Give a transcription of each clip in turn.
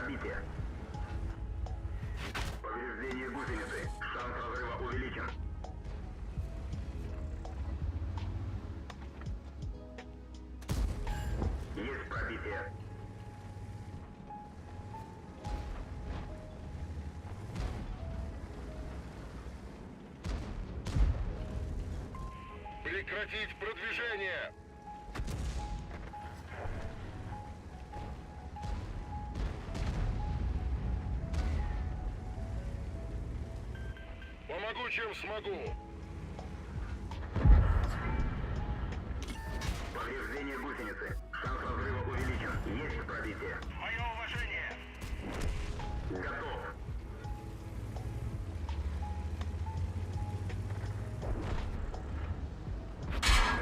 Пробитие. Повреждение гусеницы. Шанс разрыва увеличен. Есть пробитие. Прекратить продвижение! Помогу, чем смогу. Повреждение гусеницы. Шанс разрыва увеличен. Есть пробитие. Мое уважение! Готов.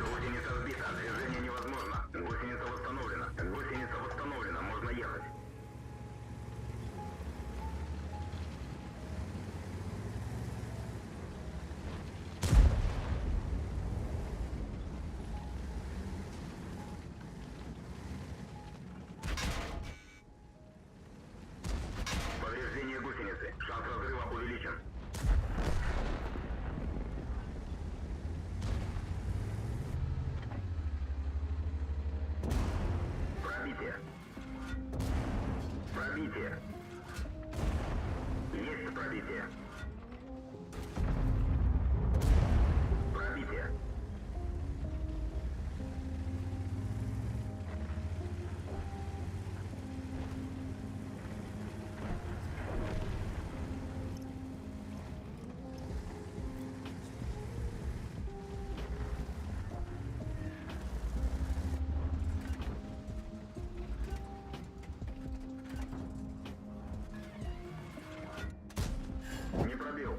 Гусеница сбита. Движение невозможно. Гусеница восстановлена. Гусеница восстановлена. Можно ехать. Повреждение гусеницы. Шанс разрыва увеличен. Пробитие. Пробитие. Есть пробитие. Пробитие. Не пробил.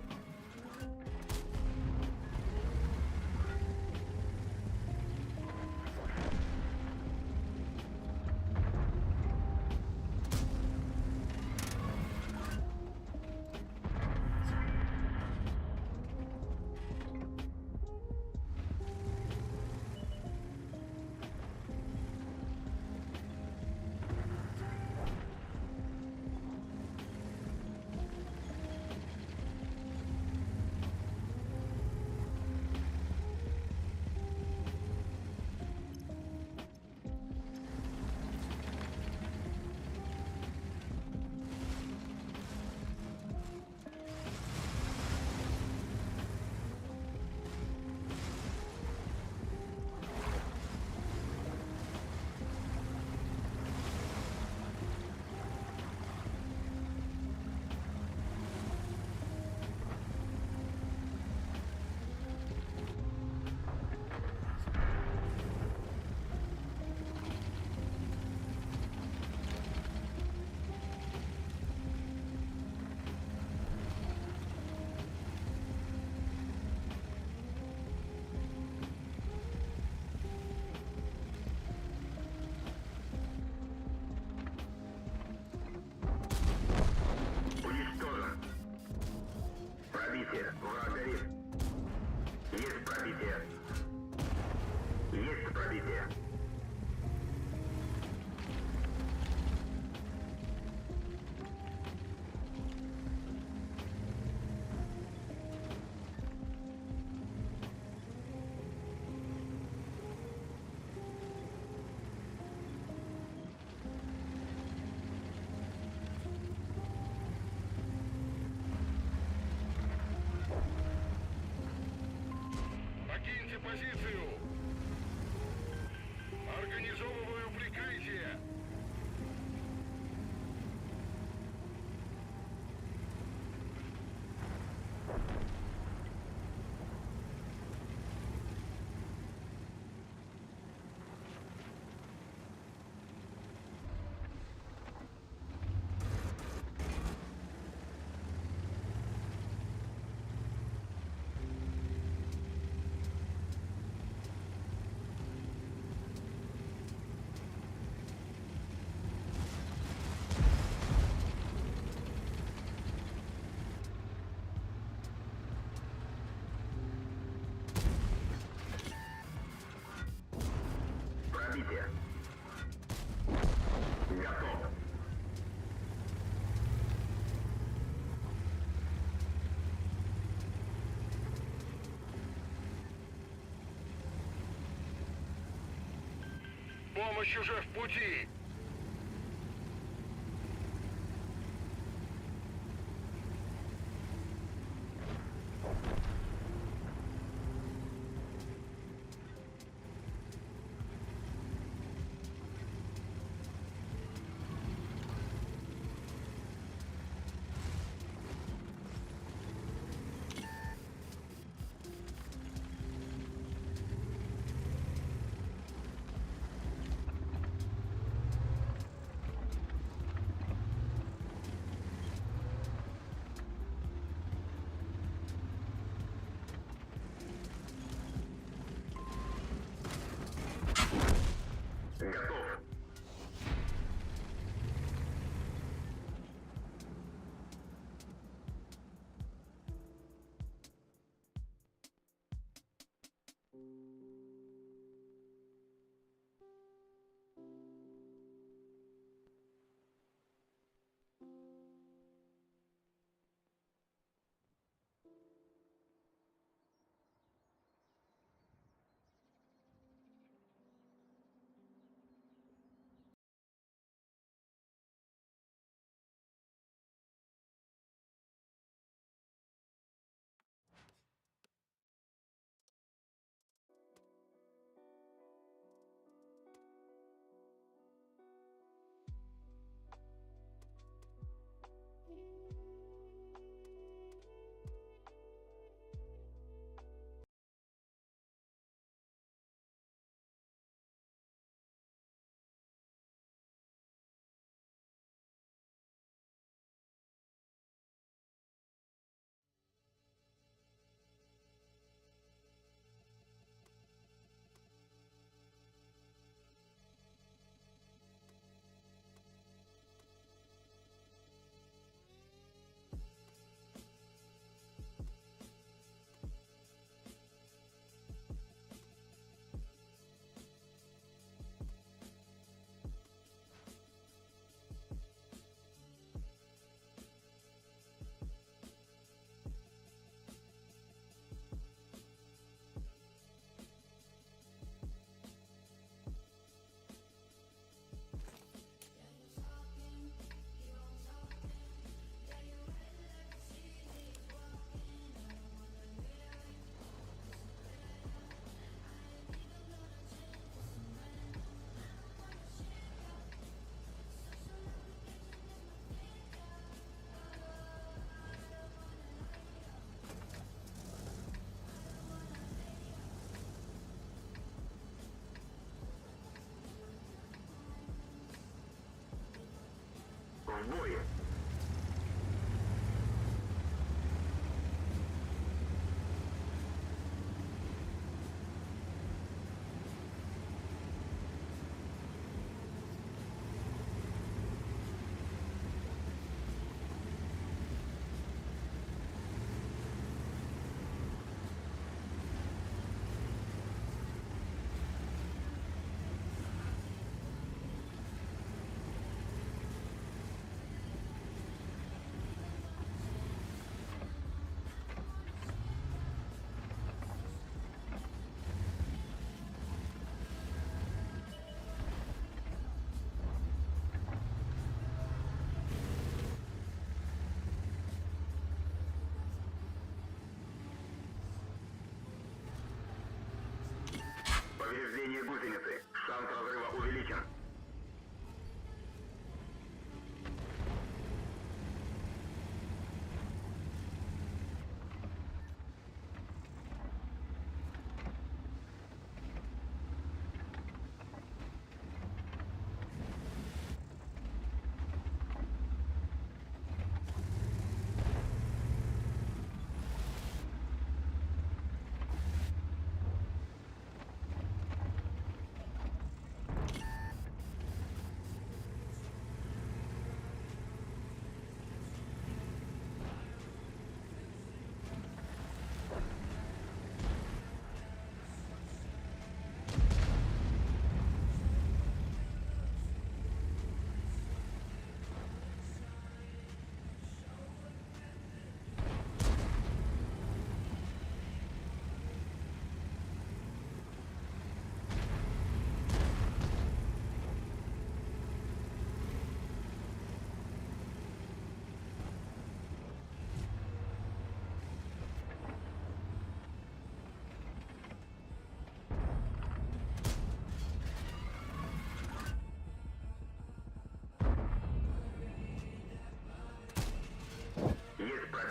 Уничтожен. Пробитие. Враг горит. Есть пробитие. Есть пробитие. Покиньте позицию! Организовываю прикрытие! Помощь уже в пути! Готов. В бой!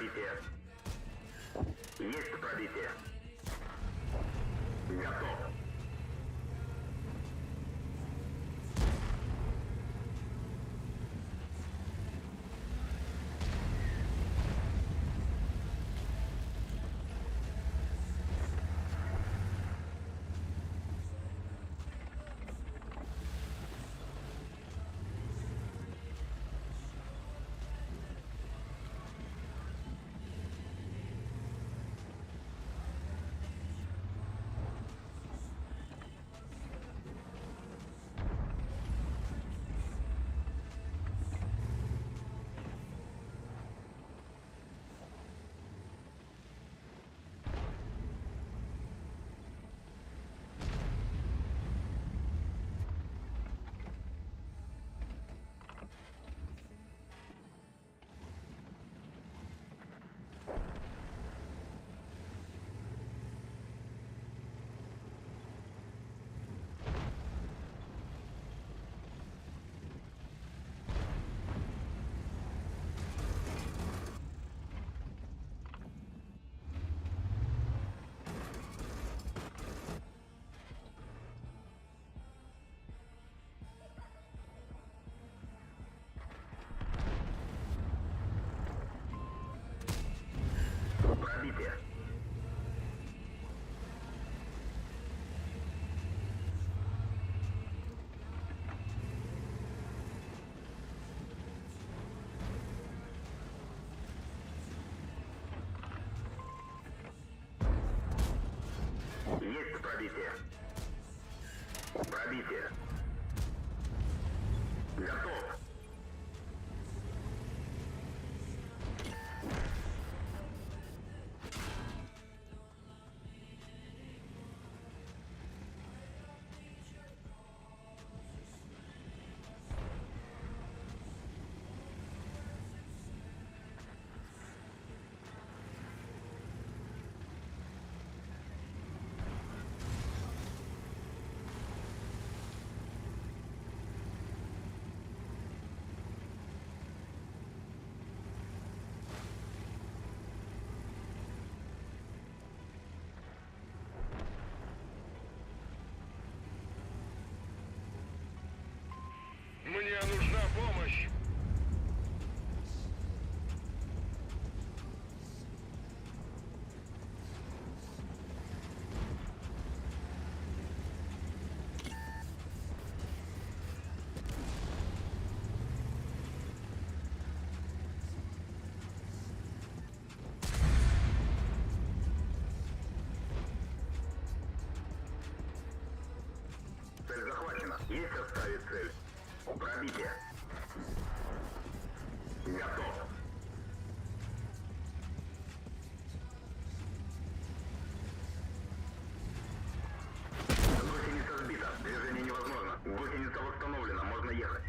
Пробитие. Есть пробитие. Готов. Пробитие. Есть пробитие. Пробитие. Готов. Мне нужна помощь. Цель захвачена. Есть оставить цель. Пробитие. Готов. Гусеница сбита. Движение невозможно. Гусеница восстановлена. Можно ехать.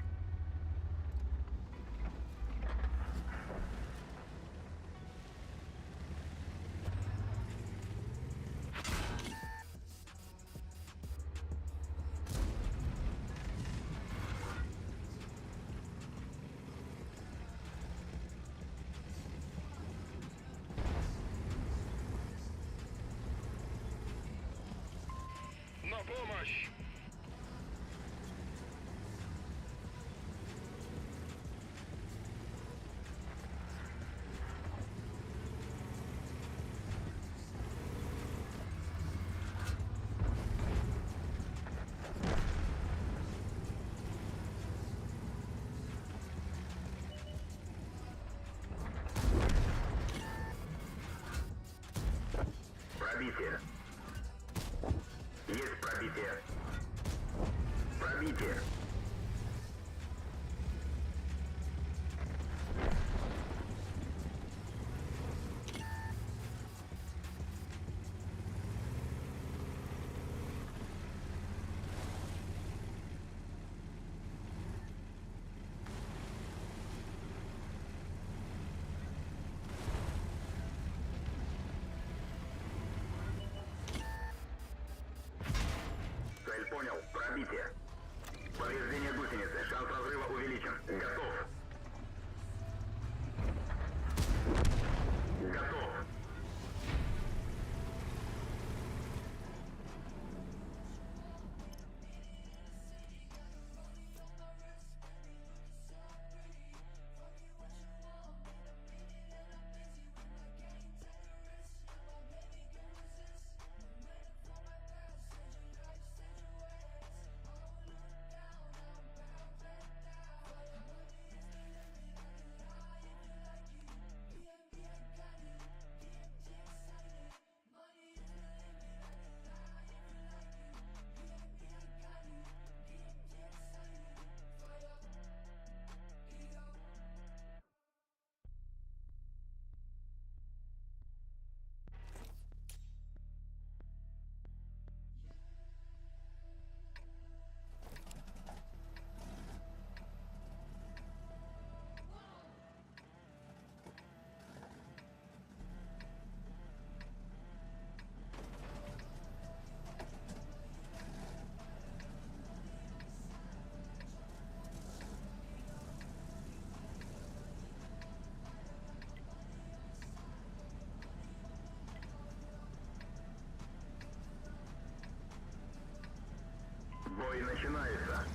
На помощь! Пробитие. Есть пробитие. Пробитие. Цель понял. Пробитие. Повреждение гусеницы. Шанс разрыва увеличен. Готов. начинается.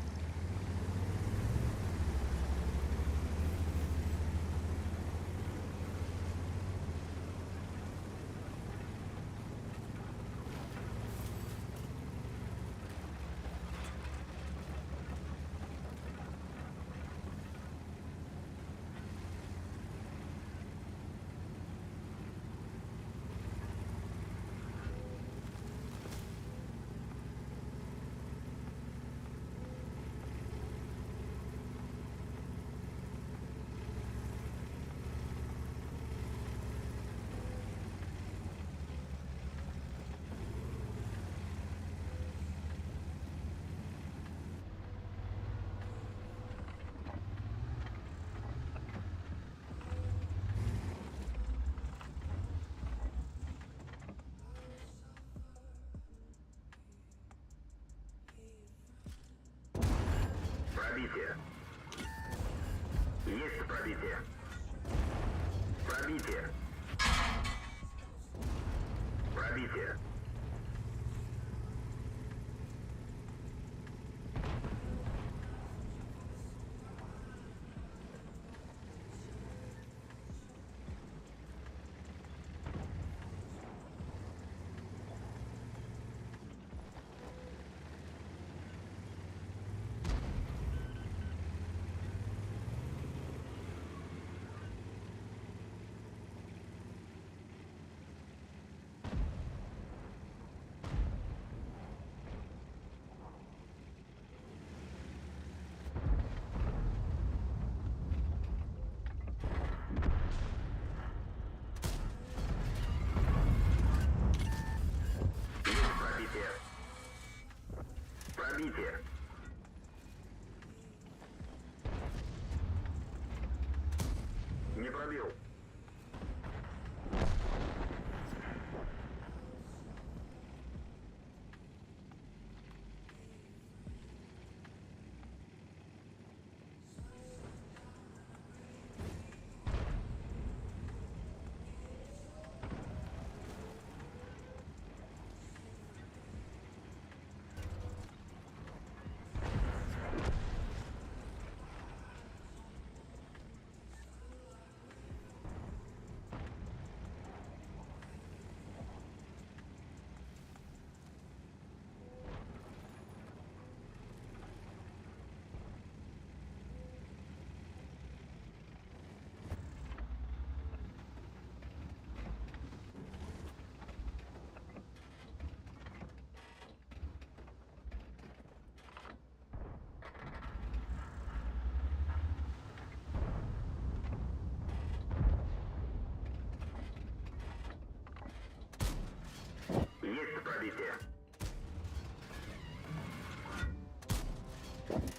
Пробитие. Есть пробитие. Пробитие. Пробитие. Есть пробитие. Пробитие. Не пробил. Есть пробитие.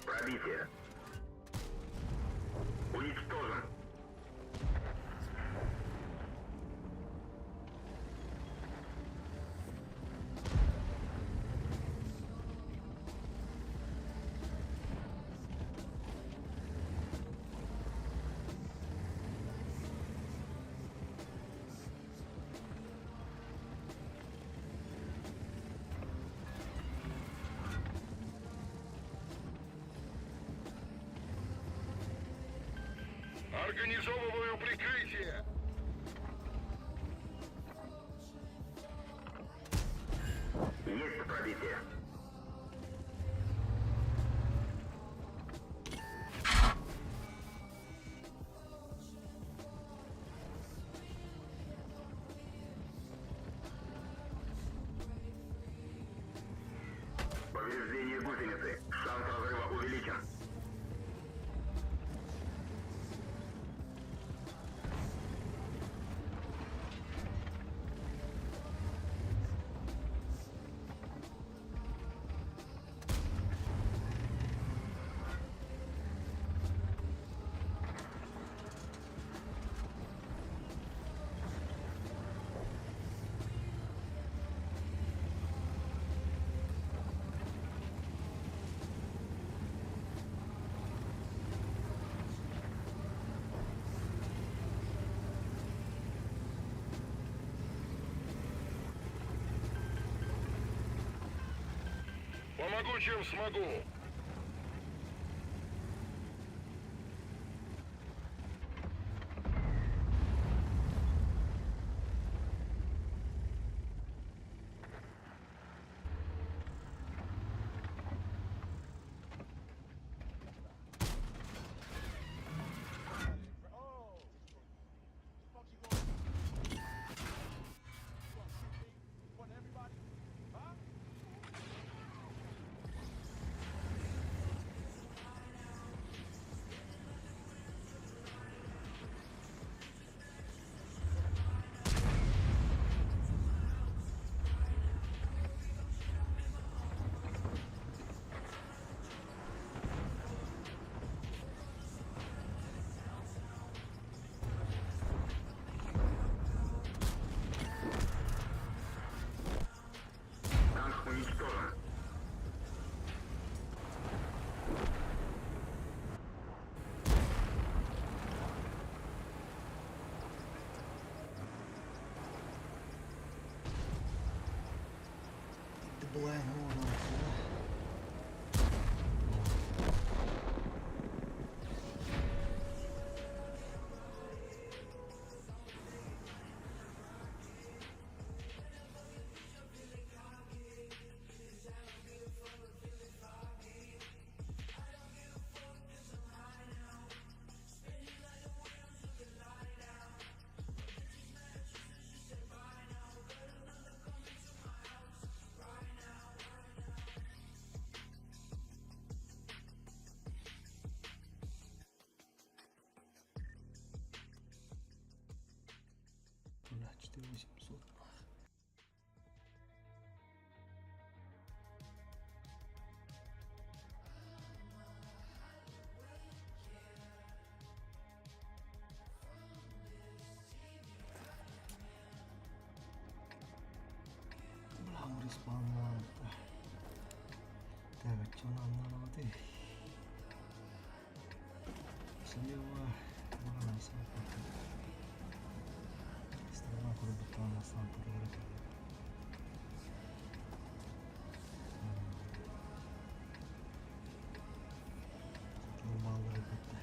Пробитие. Уничтожен. Организовываю прикрытие. Есть пробитие. Повреждение гусеницы. Шанс разрыва увеличен. Помогу, чем смогу. Спаллаабыта. Так, что нам надо вот и слева Сторона курбутан асан турар. Баллары бітті.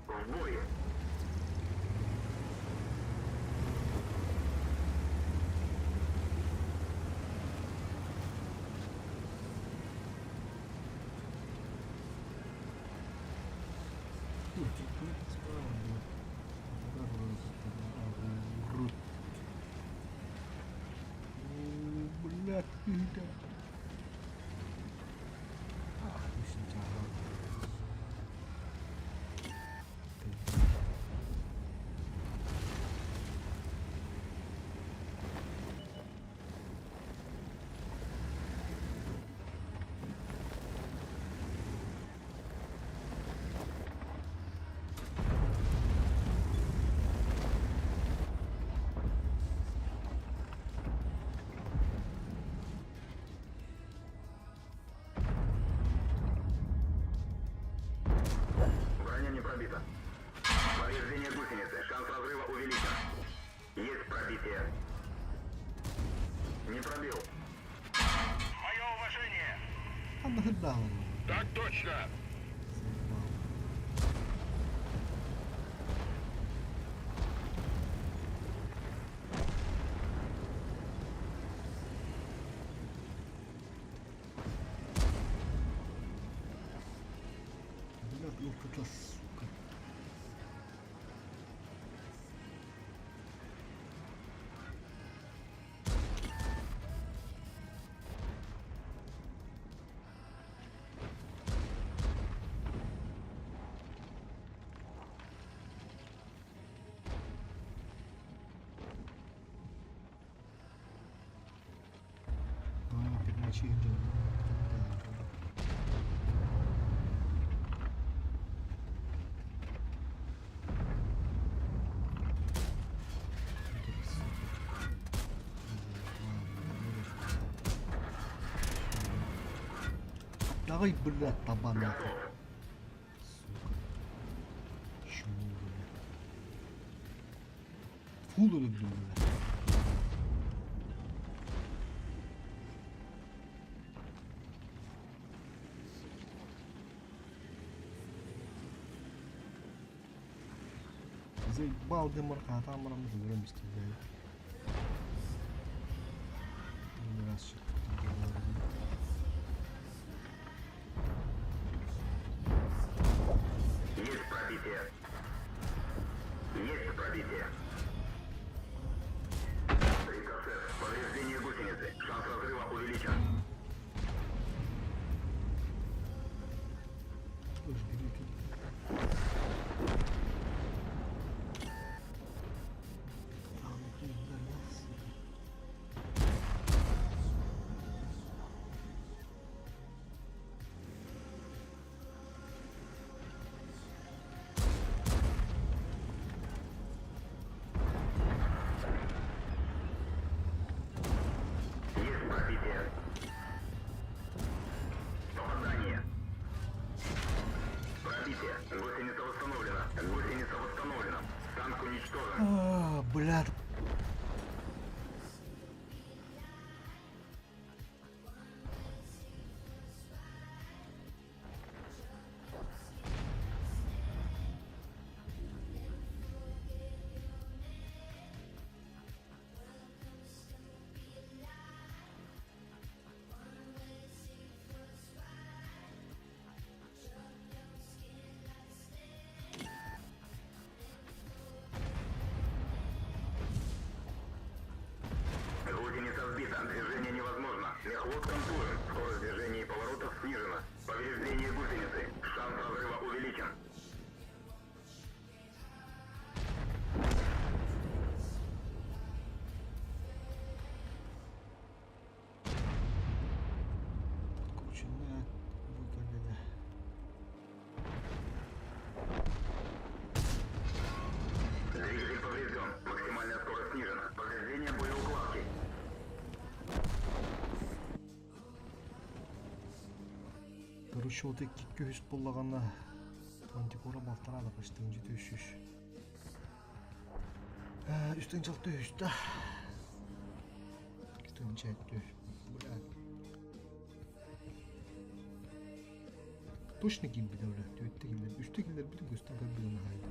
В бой! Блядь, пизда. Ах, ты Броня не пробита. Повреждение гусеницы. Шанс разрыва увеличен. Есть пробитие. Не пробил. Мое уважение! А нахрена Так точно! Заебал. Блядь, ну это сука. А, перемочи Давай, блядь, таба нахуй. Сука. Чмо, блядь. Фу, люблю, блядь. Заебал демарка, там мы заберем из тебя. Раз Есть пробитие. Есть пробитие. Рикошет. Повреждение гусеницы. Шанс разрыва увеличен. Тоже берите. А, ну, блин, да, сука. Есть пробитие. Попадание. Пробитие. Гусеница восстановлена. Гусеница восстановлена. Танк уничтожен. А, блядь. Гусеница сбита. Движение невозможно. Мехвод контужен. Скорость движения и поворотов снижена. Повреждение гусеницы. Шанс разрыва увеличен. Подключенная выколили. Короче, вот икки көһүс буоллаҕына Мантикора балтараа да почти үс Үстэн жалты үстэ. Үстэн Блядь. Точно киирбитэ бля. Түөттэ киллэр. Үстэ киллэрбитин көстөн көрбүтүн аһайда.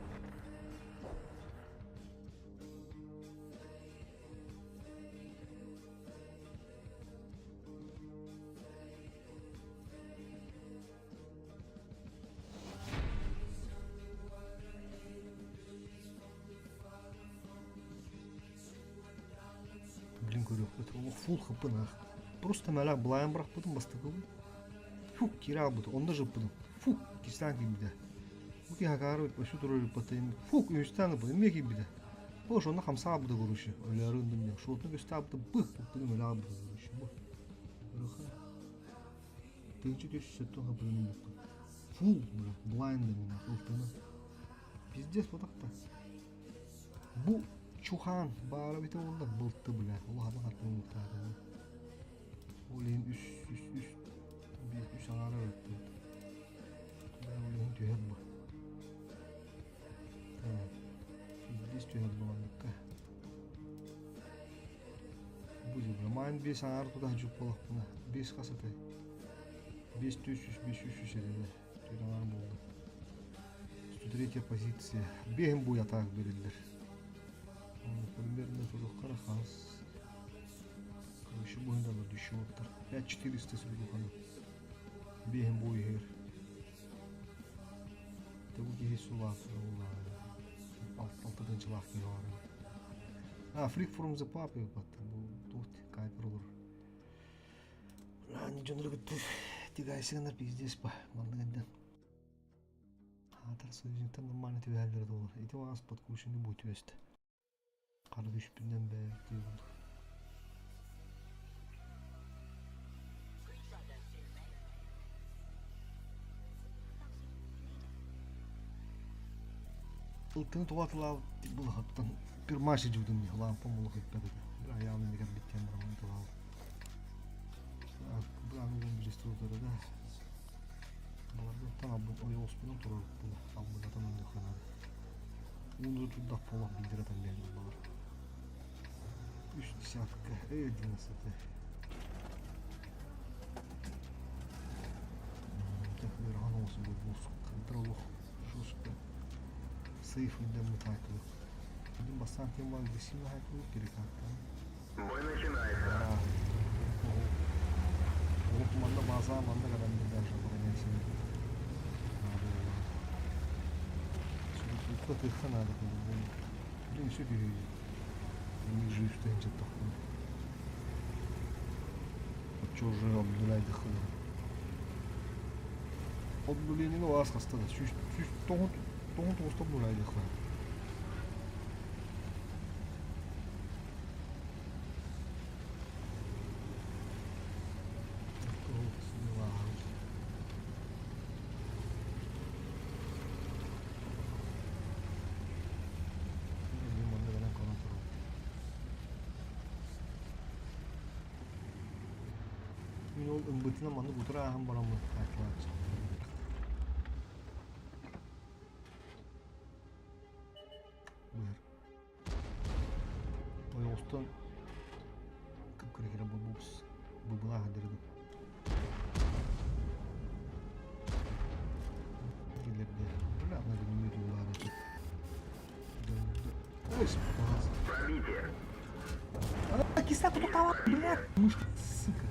Блин көрүөхпүт олох фул хыппын аах. Просто мэлэх былайан бырахпытым бастакыбын. Фук киирэ аалбытым онно жыппытым. Фук иккистээн киирбитэ. Бу киһи акаары өссө турар ыппатайым. Фук үһүстээн ыппытым эмиэ киирбитэ. Бу ошонно хамсаабыта короче. Өлөөрү ындым диэн. Шотну көстө бых ыппытым өлө аалбыта короче. Бу. Тыынчы түс сөттөн хапырын буккун. Фул, бля, блайнда меня, ылтыны. Пиздец, вот так-то. Бу чухан баара бите уолла былты бля. Улахан хаттан ултаата. Ол иһин үс үс үс биир үс аҥаара өлөттүбүт. Ол иһин түһэр бу. Пиздец түһэр бу манныкка. Бу дьэ маан биэс аҥаар тута сылдьыбыт буоллахпына биэс хас этэй? Биэс түс үс биэс үс үс этэ түөрт аҥаар буолла. 103 позиция. Биэһин буй атаак бериллэр. Примерно туруоххара хас. Короче, буһун да душевоттар. 5400 сүргуханы. Биэһин буй иһэр. Табу киһи сулаах алтадан чылаах киһи баар. А, Freak from the Pub ыыппаттар. Бу туох кайпер олор. Ани дьоннору кытта тигайсыгынар пиздец па манныгындан. Аатар союзниктан нормально түбэһэллэрэ долар. Ити оҕас подкрученный бу түөстэ. Хара түспүнэн бээ диир Ылтыны туға тылаабыт булахаттан пирмаши жудун лампам улах иппет этэ. Бір аяғын иннигэр биттиэн барамын тылаабыт. Быраны угун билистурдара да. Балардан аббын ойоҕоспунан турар була албынатан онньохханады. Ууну турдах полох билдиратан биэрдим балар. Үс десятка, эй одиннадцатый. Ыарахан оҕус буолбут олох жестко сейф өйдөммүт хаайтылык. Бүгүн бастаан ким бар агрессивно хаайтылык перекаттан. Бой начинается. Олох манна база манна кэлэн даже обороняйся. Суутка тыахха наада по-любому. Блин, все түһүү. Не жив что тохтон. Оччо уже обнуляйдыххын. Обнуление аас хаста да сүүс сүүс тоҕун тоҕун тоҕуста обнуляйдыххын. Мин ол ымбытынан маннык утары ааһан бараммын хааччылааччы. Быһар. Ойоҕостон кып-кыра кэрэ бобуус быбылаах дырыгын. Килэрдэ. Бля, ана гүннүү дуулаары. Ой, спас. Пробитие. А, киса потукала, бля, мышка, сука.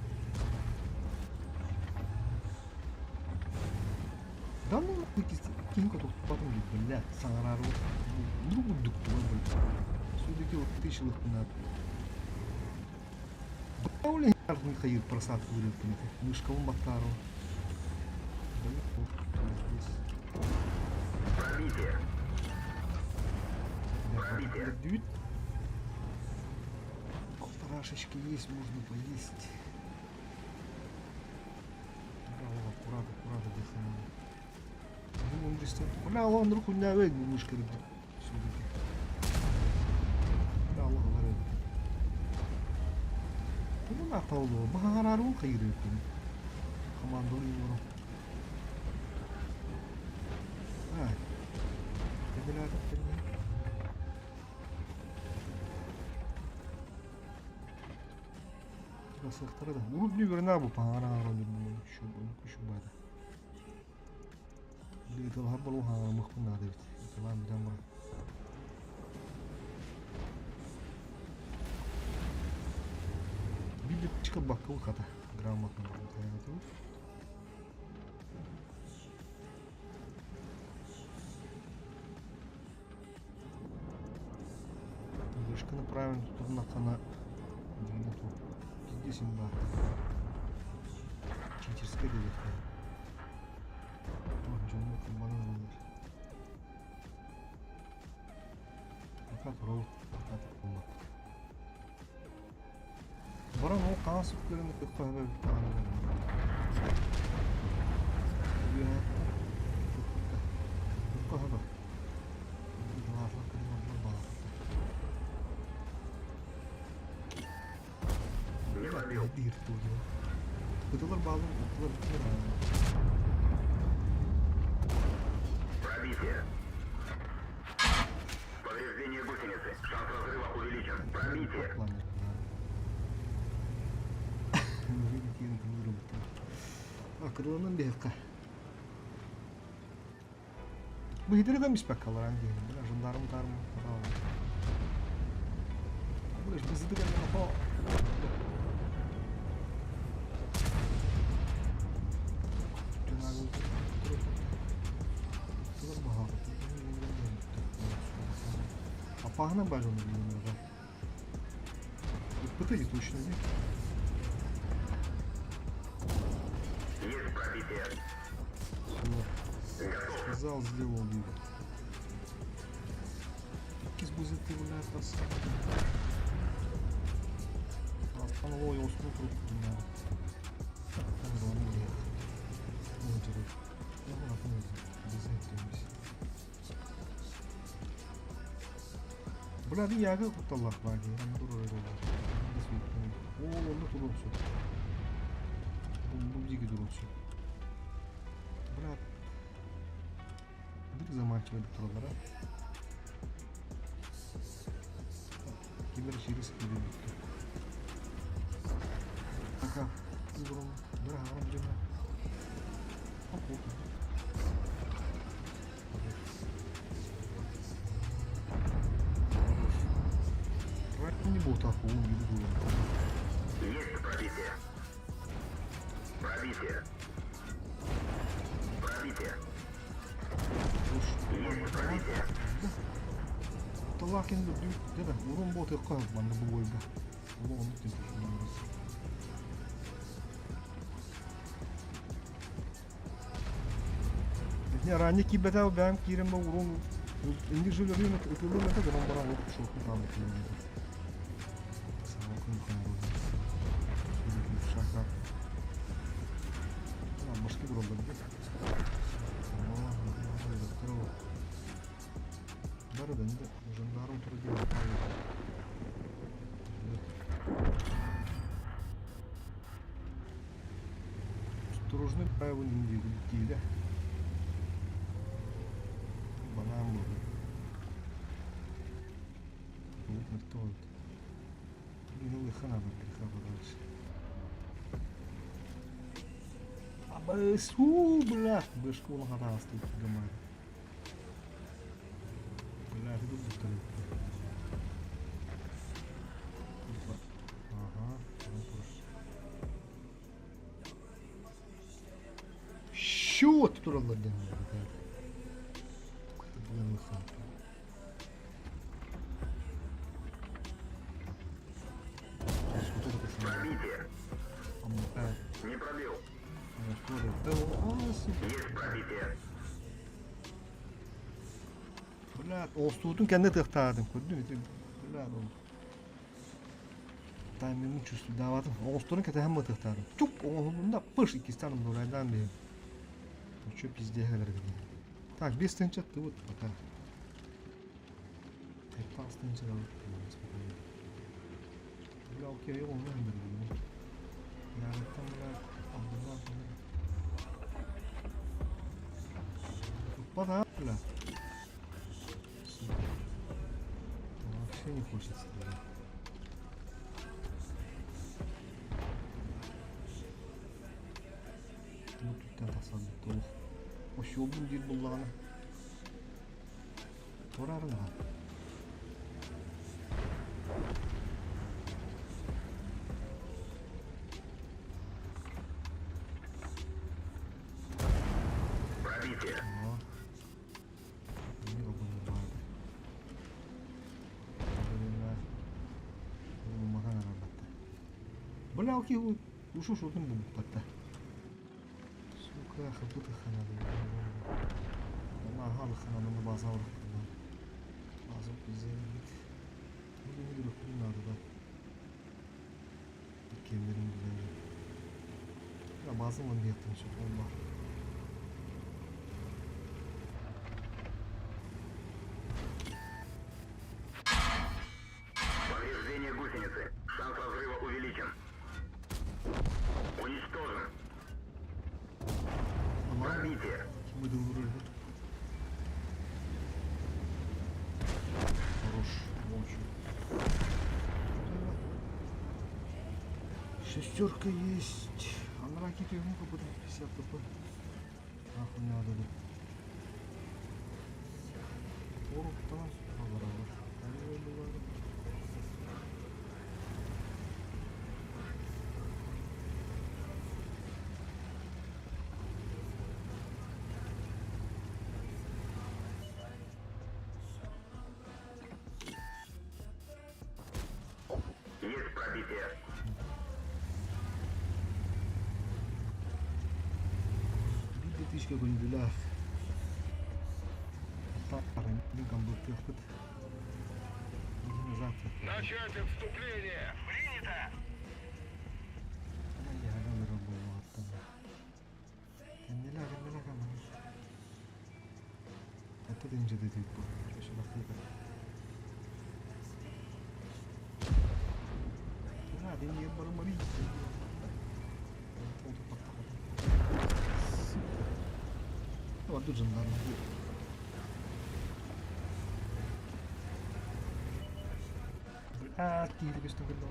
Да ну нахуй киса, кинька тут потом, бля, саҥарар ну курдук блядь. Все-таки вот тысячалых надо. Бля, Михаил просадку вырыл, мышковым баттару. Да, вот, здесь. Пробитие. Бля, Полторашечки есть, можно поесть. Бля, аккуратно, аккуратно дыхание. Ну, он здесь... Бля, он руку не авей, мышка все-таки. Бля, Аллах говорит. Ну, на толу. Бахарарун хайрыкун. Команду ему. Кэллээтэ Басыахтара да. Урут нүгөрүнэ бу паара шубата. Ытылаһар болу хаамыхпын наада эбит. Ытылаан бүтэн баран. Биир чыкылбакка хата грамотно Вышканы правильно тутуннаххына дьиҥинэ туох пиздец им баар. Читерскэй диэххэ. Туох дьону кырбанан ылаллар. Пока турабыт, пока туппуммаппыт. Баран ол хаҥас үктэрин кытта Кытылар баалын кытылар Пробитие. Повреждение гусеницы. Шанс разрыва увеличен. Пробитие. Акырылынан биһиэхэ. Быһыдыры көмүспэккэ олорон диэн, бля, жандарм тарм Бля, бызыды кэллэ Апаһынан баар дьону билиннэҕэ. Ыппыта и точно нет. Есть пробитие. Все. Сказал, сделал, диир. Иккис бузыты бля, Алтан олой осму туруп Бля, ягы кутталлах баар дии, онно турар Ол онно туруон сөп. Бу диэки туруон сөп. Бля, бир заманчиво эбит тураллара. Ким эрэ через киирэн бүттэ. Пока. Бля, Не буду Есть пробитие. Пробитие. Пробитие. Есть пробитие. Талакин дeda урун бот манна бу бойга. Ол оннук Не ранее кибета бэм киирэн ба урун инник жилерин ытылын это гынан баран ол шоку там Шака. Башки Бары да инде жандарм туры Осторожный правил диде. Банан был. Вот мертвый. Ну, хана бы дальше. Абыс, у, бля, бышку хатаасты гамар. Бля, ты тут Ага, Счет тураллар диэн Пробитие. Не пробил. Есть пробитие. Бля, оостуутун кэннэ тыахтаатым көрдүм ити бля таймингын чувствуйдаабатым оҕустурун кэтэһэн тыахтаатым чук оҥоһулунна пыш иккистээн умнурайдаан биһим Чё пиздец Так, без тынча ты вот пока. Пас тынча спокойно. Бля, окей, он не Я там, бля, Абдулла, бля. Бля. Нихуя не хочется, блин. Бу түттэн тахсан туох. Ощуобун диир буллаҕына. Турарын аҕа. Пробитие. О. Бля, окей, ушу шутын бу батта. Сука, хапыты ханады. Ага, хананы база База бит. Бу надо да. Кемерин билер. Я база он беттен сөп ол бар. Повреждение гусеницы. Шанс разрыва увеличен. Уничтожен. Пробитие. Ким ödül Хорош, молчу. Шестерка есть. А на ракете ему как будто 50 ТП. Нахуй надо да. Оруктан Есть пробитие. Биир тысяча күндүлээх. Тахпыт. Назад. Начать отступление. Принято. Это инже дедик бу. Şu dakika. Надо не бармари. Вот тут жандарм. А, киһи көстөн көрдө.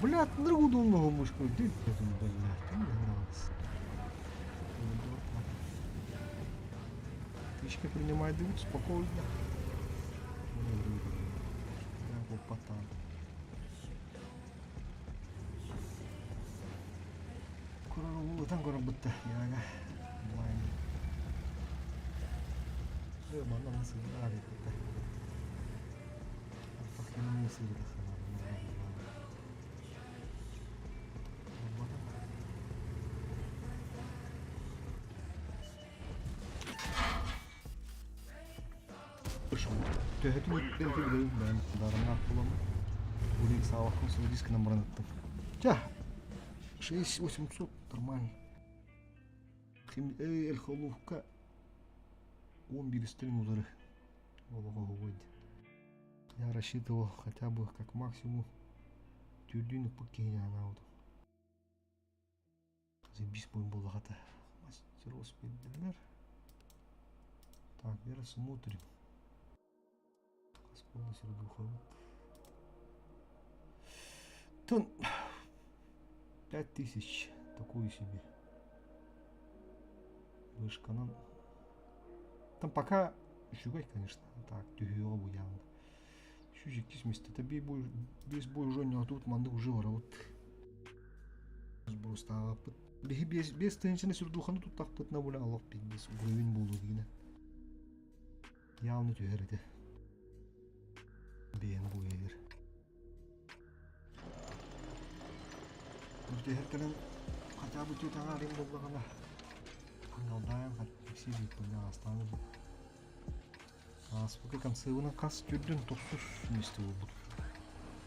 Бля, другу мышку. Ты, блядь, мне нравится. Тычка принимает дым спокойно. Я потан. Курарулутан көрө бутта. Яга. Блайн. Манна насыр битте. Артак насыр Төһөтүн үттен ben дарымнар буламын. Улик савахын сол дискінен бұрын Тя, 6800 нормально. Эл холувка 11 стрим удары. Я рассчитывал хотя бы как максимум тюрдюну пукеня на вот. Забись будем было хата. Мастерос педер. Так, вера смотрим. Тон 5000 такую себе. Вышка нам. Там пока Щугать, конечно. Так, тюгёбу явно. Щучек кисмисты. Это бей бой, без бой уже не тут манды уже вот. Сброс Без без теншини сүрдуханы тут так на була Аллах пиздец уровень болду дигине. Явно түһәрде. Бен бу егер. Түһәркәнен хотя бы түт аңа рим боллагана. Аңалдан хат сизи туна астаны. Аспыка концевына кас түрдүн тохсус месте болбут.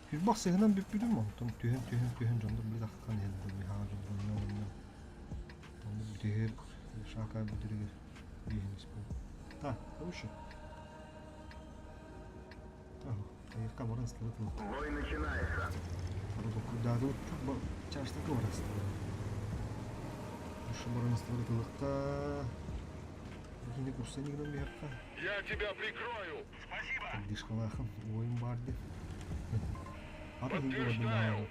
Хүлбах сыгынан бүппүдүм онтон түһэн түһэн түһэн дьондор били таххан иһэлдэр михаа дьондор ньоо Онну бүтүһэр шака бүтүрүгэр биһинис бу. Так, короче. Ага, кайыкка баран стылыт ыл. Бой начинается. Куда тут чаштака баран стылыт. Ушу баран стылыт ылыкка. киһини курсан игынан биһиэххэ. Я тебя прикрою. Спасибо. Поддержкалаахын уойум баар диэн. Ата Подтверждаю.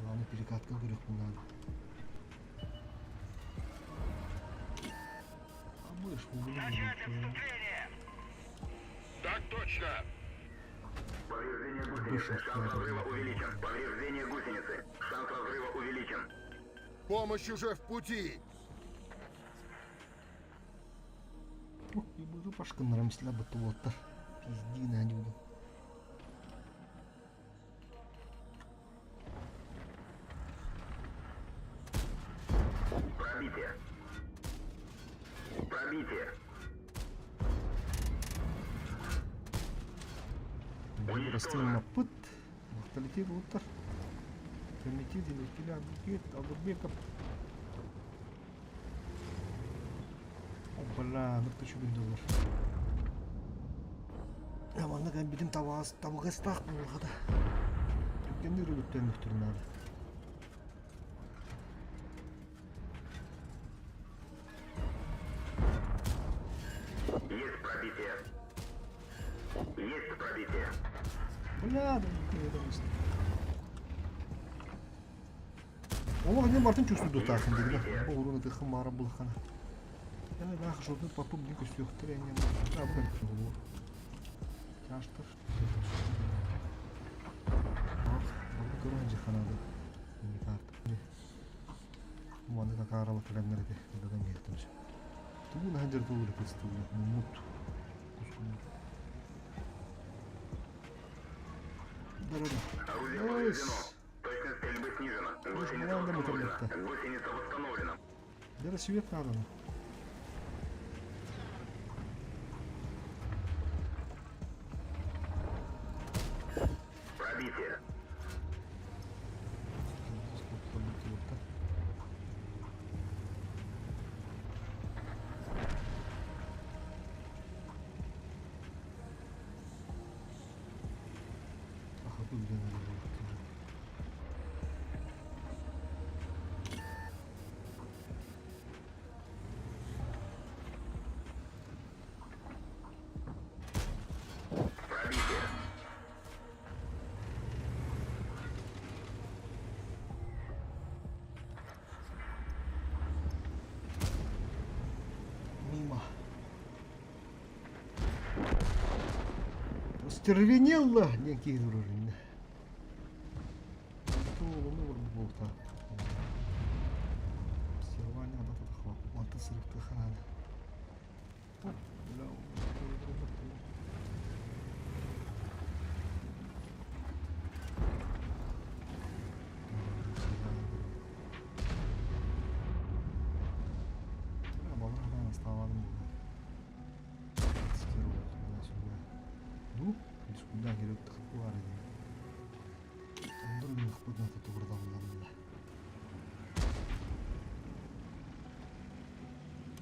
Главное перекатка көрүөхпүн наада. А мышь, Начать отступление. Так точно. Повреждение гусеницы. Шанс разрыва увеличен. Повреждение гусеницы. Шанс разрыва увеличен. Помощь уже в пути. Буду пашкыннарам силабыт уолаттар. Пиздина дюду. Пробитие. Пробитие. Растылмаппыт. Морталитет уолаттар. Комитет или Албеков. Бля, ну кто доллар. Манна кэлбитим табаас табыгастаах буоллаҕа да. Түргэнник өлүктөнүөхтэрин наада. Есть пробитие. Есть пробитие. Бля, Олох не бартын чувствую таахын дигиле. Бу уруна тыхын баара булхана. Эне наах шотун папым дин көстүөхтөр эне. А бу кэлбит Чаштыр. Бу көрөн жиханады. Ини карта. Маны какарала кэлэннер эти. Дадан келтим. Тугун ханжар тугула кыстугула. Мут. Дорога. Орудие повреждено. Точность стрельбы снижена. Гусеница надо восстановлена. мотор Гусеница восстановлена. Где свет надо? ну. Пробитие. Аха, тут где надо было. Пробитие. Мимо. Остервенело некий уровень. Ну, куда керек тахпуар Ондор мөхпөт ната тугурдалларында.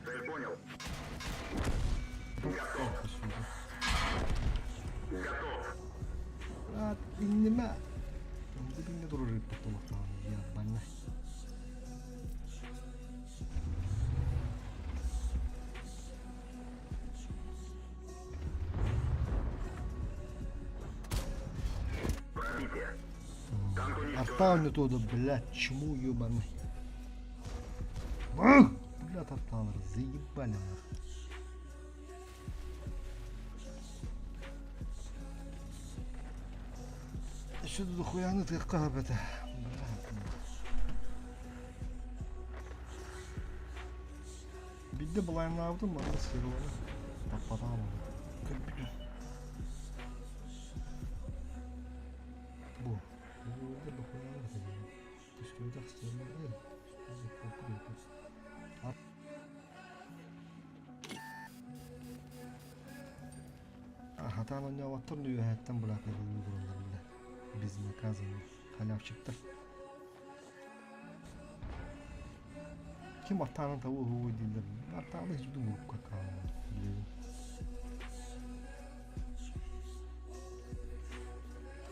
Цель понял. Готов. Готов. А, иннеме. Дибинге турur потолоктан я больна. Пробитие. Танк уничтожен. Артан туда, блядь, чему ебаный. Ах! Блядь, Артан, заебали нахуй. Еще тут хуяны ты это. Блядь. Бидде былайын алдым, мана серуаны. Таппатам. Көрбүтүм. Бу. Бу да бахуяны Түстүөтэх стерма. Хатан онньооботтор нүөһэттэн булаакка тураллар бile. Безнаказанно. Халявчиктар. Ким артаанын табуу хуу дииллэр. Артааны хич бутун урукка каалар.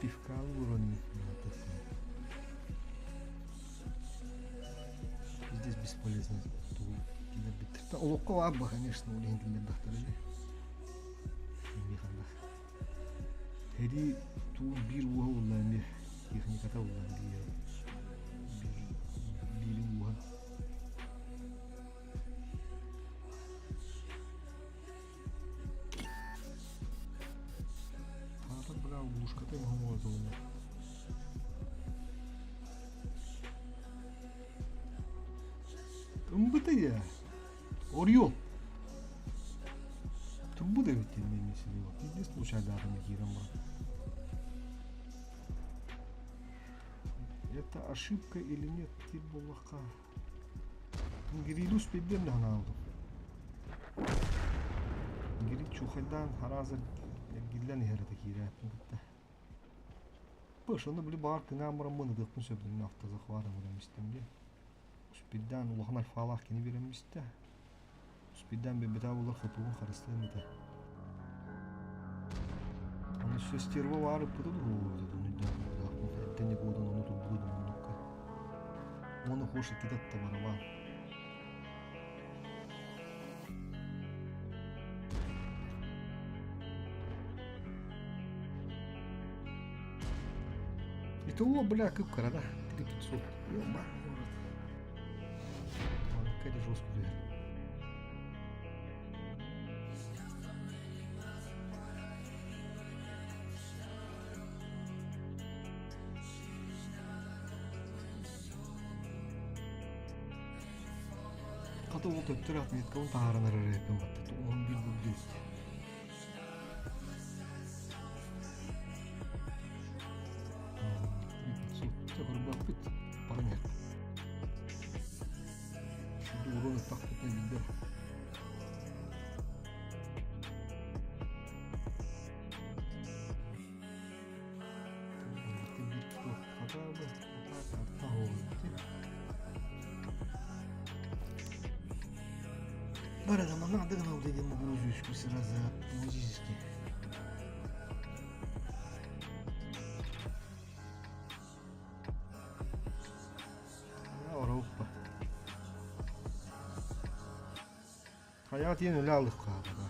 Пивкалы урони. Здесь Неизвестно тугу киллэрбиттэр. Олоххо баар ба, конечно, ол иһин киллэрдэхтэрэ дии. Михаллах. Һэрии туун биир уоһа улла эмиэ техниката улла биир биирин уоһа. Аата бля лужката оҥоһуллар. Ымбытыйа. Орел. Турбут эбит диэн эмиэ Пиздец случайдаатым киирэн баран. Это ошибка или нет диир буоллахха. Гирилус пиддиэн да санаабытым. Гирил чухайдаан хараазар эргиллэн иһэр этэ киирээппин кытта. Пыш, онно били баҕар кыҥаан бараммын ытыахпын сөп дэннэ автозахватом ыран истим дии. Успейдаан улахан альфалаах кини биэрэн истэ. Успейдаан биэрбэтэх буоллар хотугун харыстыам этэ. Аны өссө стерва баар ыппыта дуу өйдөөн эттэн якутан ону турбута дуу оннукка. Уонна хош иккитэ атта барабан. Итого, бля, кып-кыра да. 3500. Ёба. Какая жесткая дверь. Хата ол төптөр отметкабын таһааран эрэр эппин батта. 11 булду. Көрбөппүт баран иһэр. Урун ыттахпытына билбэт. Барыга надо гына деген грузияшку сразу физически. Ороппа. Хайаҕа тиийэн үлэ алыхха аҕата.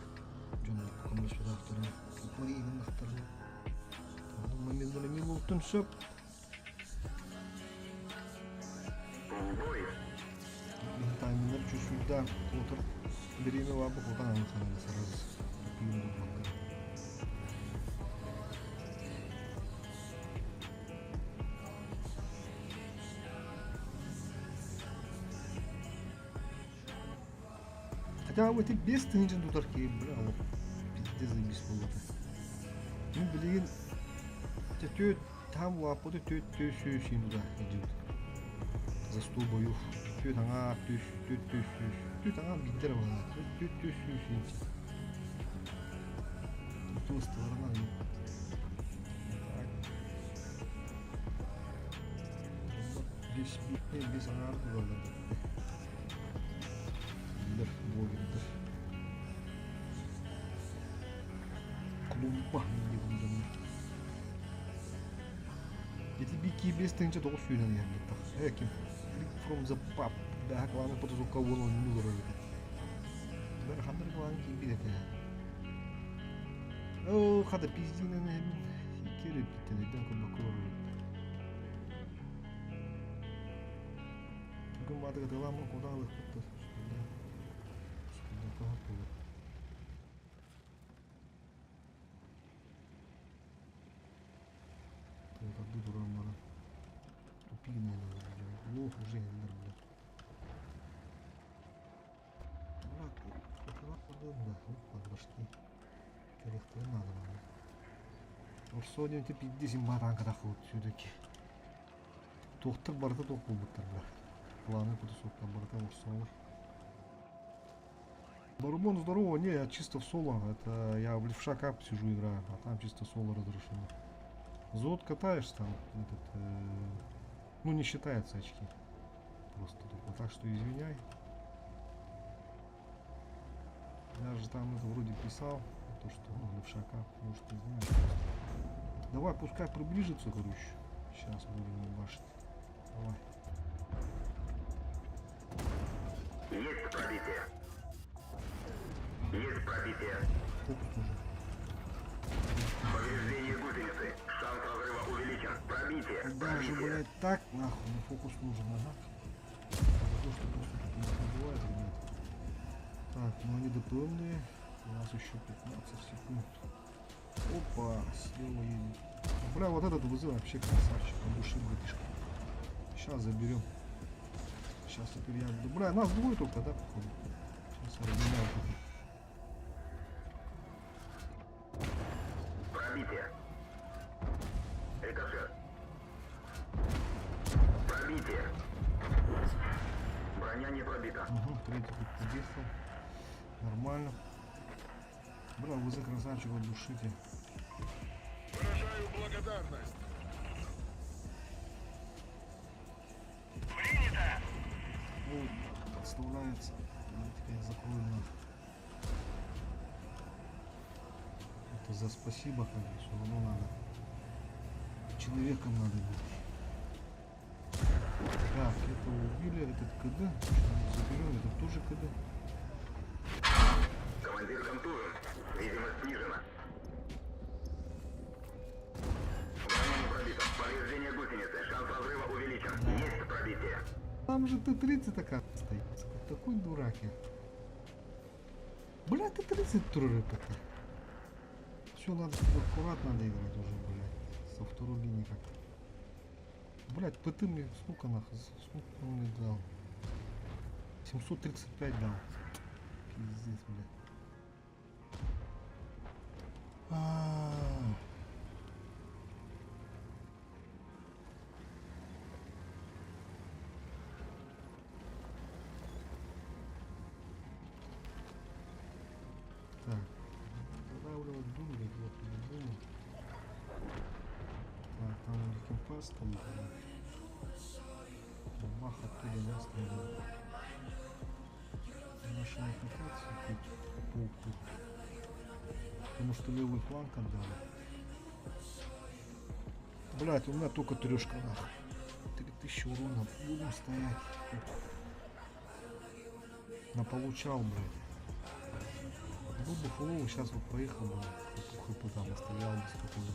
Дьоннор көмөлөспөтөхтөрүнэ, укмар иигиннахтарына. Моментально эмиэ буолтун сөп. Тайминнар чувствуйдаан отур бириэмэ баабы хотан аны ханана сразу тупиин булбакка. Хотя бы ити 5000 тутар киһи бля ол пиздец заебись буолбата. Мин билигин төт там улааппыты төт төс сүүс туда идет. За 100 боев. Төт аңа төс төт төс сүүс. Төт аңа биттер бала. Төт төс сүүс. Туыстыларынан бес бес аңар тудаллар. Биллэр блогердар. Клумба диэн дьоннор. Ити бики 5900 сүүнэн иһэрбиттах. Э ким? From the pub. Бэһэ кланы потузукка уол онньуу олорор эбит. Бэр хандар клан киирбит этэ. Оо, хата пиздинэн эһэбин. Икки эрэ бүттэн өйдөн көрбөккө олорор эбит. Бүгүн баатыга тылааммын куотан ылыахпыт да. Суспендер. Туотарды туран баран. Тупик наверное, лох уже иһэллэр бля. Да, Кэлиэхтэрин наада манна. Орсоо диэн пиздец имба танкатах все-таки. Туохтар барыта туох буолбуттар бля. Планы куда барыта орсоолор. Барбон, здорово, не, я чисто в соло, это я в левша кап сижу играю, а там чисто соло разрешено. Зод катаешь там, этот, ну не считаются очки. Просто только так что извиняй. Я же там это вроде писал, то что, ну, левша кап, может не знаешь просто. Давай, пускай приближится, короче. Сейчас будем ебашить. Давай. Есть пробитие. Есть пробитие. Фокус нужен. Повреждение гусеницы. Шанс разрыва увеличен. Пробитие. Даже, Пробитие. блядь, так, нахуй, ну фокус нужен, ага. За то, что просто тут нас убивают, ребят. Так, ну они ДПМные. У нас еще 15 секунд. Опа, слева едет. Бля, вот этот ВЗ вообще красавчик, от души, братишка. Сейчас заберем. Сейчас теперь я буду. Бля, нас двое только, да, походу? Сейчас я разменяю вот это. Пробитие. Рикошет. Пробитие. Броня не пробита. Угу, третий тут подействовал. Нормально. Бля, ВЗ красавчик от души тебе. Выражаю благодарность. Принято. О, подставляется. Давайте-ка я закрою на. Это за спасибо, как бы, все равно надо. Человеком надо быть. Так, этого убили, этот КД. Заберем, этот тоже КД. Командир контужен. Видимость снижена. Броня не пробита. Повреждение гусеницы. Шанс разрыва увеличен. Есть пробитие. Там же Т-30 такая стоит. Такой дурак я. Бля, Т-30 туры пока. Все, надо аккуратно надо играть уже, блядь. Со второй линии как-то. Блядь, ПТ мне сколько нахуй? Сколько он мне дал? 735 дал. Пиздец, блядь. А. Так, додавливать дум, блядь, вот по-любому. Так, там у них импас стоит, блядь. Бах оттуда, да, стреляет. Наши не хотят светить полку. Потому что левый фланг отдали. Блять, у меня только трешка нахуй. 3000 урона. Будем стоять. Наполучал, блядь. Был бы фуловый, сейчас вот поехал бы. Хп там оставлял бы спокойно.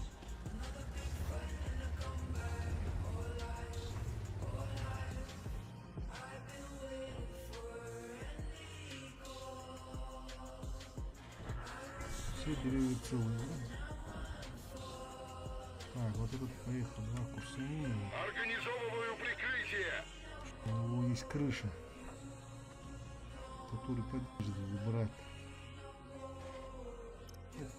Все деревья целые, да? Так, вот этот поехал, да, курсани его. Организовываю прикрытие. У него есть крыша, которую поддержит его брат. Это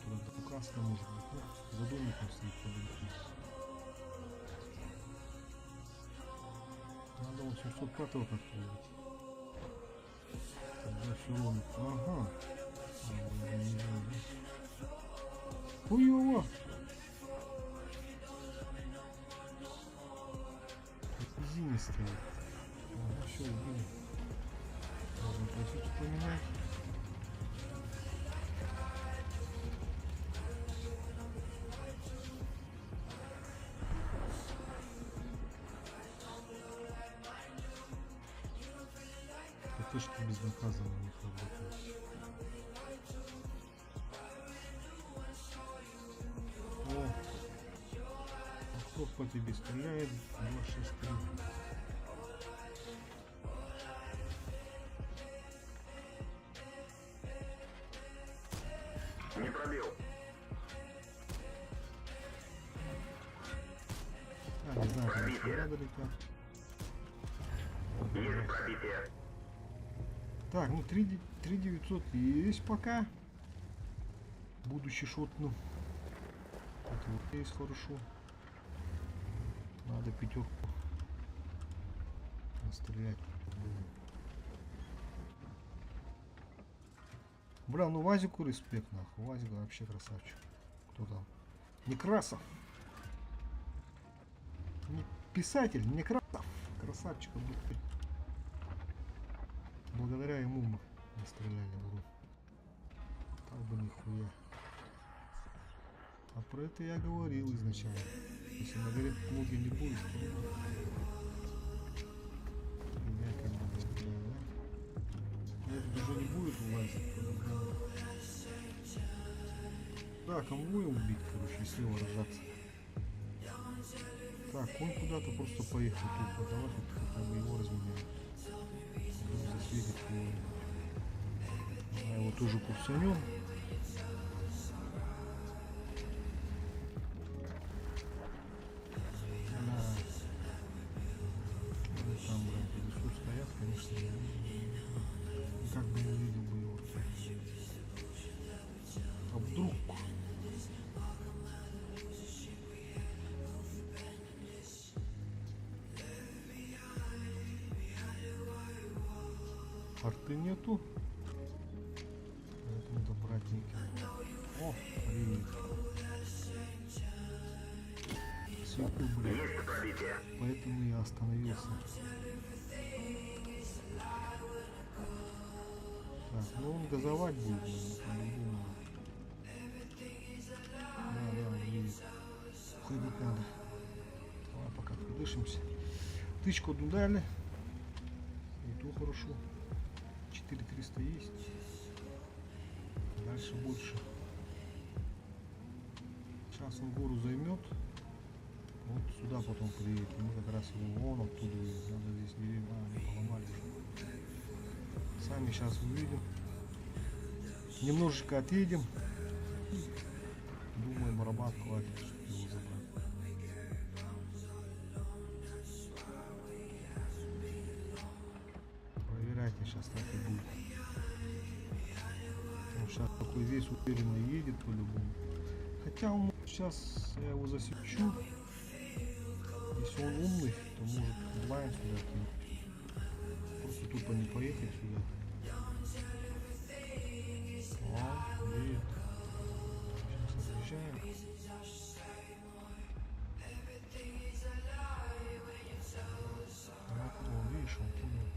туда до краска может быть, ну, за домиком стоит подойти. Надо вот 705-го как-то убить. Тогда все ровно. Ага. А, блин, не знаю, да? Хуёво! Зини стоит. Ага, все, убили. Можно позицию поменять. ПТшки безнаказанно у них работают. О! А кто по тебе стреляет? 2, 6, 3. Не пробил. А, не знаю, конечно, Пробитие. надо летят. Есть пробитие. Так, ну 3900 есть пока. Будущий шот, ну. Это вот есть хорошо. Надо пятерку настрелять. Бля, ну Вазику респект, нахуй. Вазик вообще красавчик. Кто там? Некрасов. Не писатель, Некрасов. Красавчик, он, блядь. Благодаря ему мы настреляли в урон. Так бы нихуя. А про это я говорил изначально. Если на горе ноги не будет, то я как бы не стреляю, да? залазит по-любому. Да, конвой убить, короче, и слева рожаться. Так, он куда-то просто поехал тупо. Давай хоть хотя бы его разменяем. Вдруг засветит кого-нибудь. Давай его тоже курсанем. Да. Ну, там, блядь, в лесу стоят, конечно, как бы не увидел бы его. А вдруг? Арты нету. Поэтому добрать неким. О, привет. Свету, блядь. Есть пробитие. Поэтому я остановился. Так, ну он газовать будет, наверное, по-любому. Да, да, он едет. Уходить надо. Давай пока продышимся. Тычку одну дали. И то хорошо. 4300 есть. Дальше больше. Сейчас он гору займет. Вот сюда потом приедет. И мы как раз его вон оттуда увидим. Надо здесь деревья. А, они поломали уже. Сами сейчас увидим. Немножечко отъедем. Думаю, барабан хватит, чтобы его забрать. Проверяйте, сейчас так и будет. Он сейчас такой весь уверенно едет по-любому. Хотя он сейчас, я его засечу. Если он умный, то может blind сюда кинуть. Просто тупо не поехать сюда. О, едет. Сейчас отъезжаем. А, о, видишь, он понял,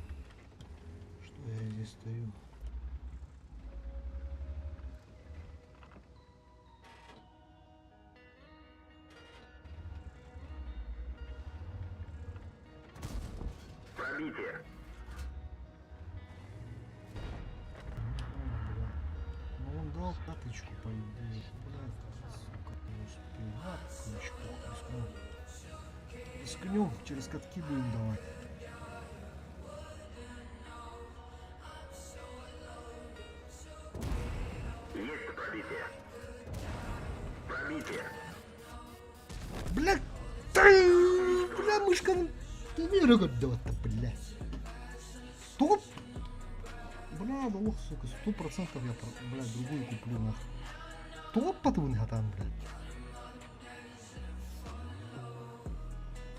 что я здесь стою. Пробитие. О, бля. Ну он дал каточку, по идее. Блядь, сука, не успел. На, короче, похуй, рискнем. Рискнем, через катки будем давать. Есть пробитие. Пробитие. Бля, ты, бля, мышка, ты делать-то, бля. Топ. Бля, да ох, сука, 100% я, бля, другую куплю, нахуй. Топ потом там, бля.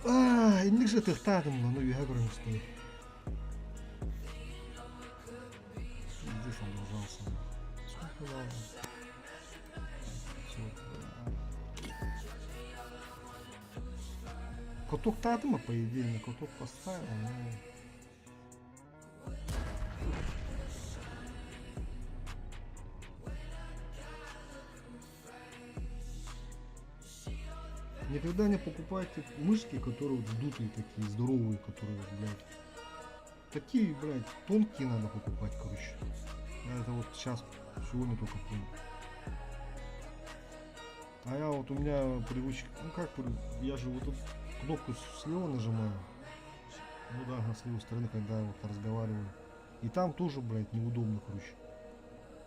А, инник же тыхтадым, ну я говорю, что Здесь он нажался. Сколько дал? Всё, бля. Каток-то по идее, на каток поставил, но... Никогда не покупайте мышки, которые вот вдутые такие, здоровые, которые, вот, блядь. Такие, блядь, тонкие надо покупать, короче. Я это вот сейчас, сегодня только понял. А я вот, у меня привычка, ну как, я же вот тут кнопку слева нажимаю. Ну да, с левой стороны, когда я вот разговариваю. И там тоже, блядь, неудобно, короче.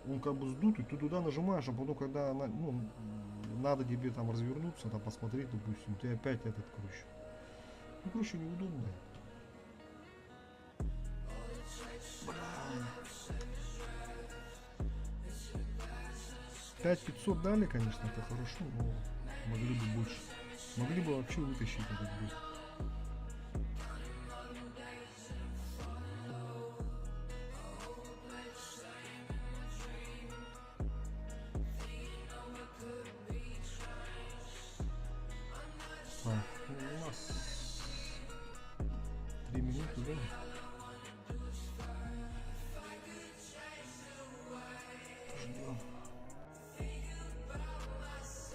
Он как бы сдутый, ты туда нажимаешь, а потом, когда она, ну, надо тебе там развернуться, там посмотреть, допустим, ты опять этот, короче. Ну, короче, неудобно. Бля. 5500 дали, конечно, это хорошо, но могли бы больше. Могли бы вообще вытащить этот бой. Так, ну, у нас 3 минуты, да? Ждем.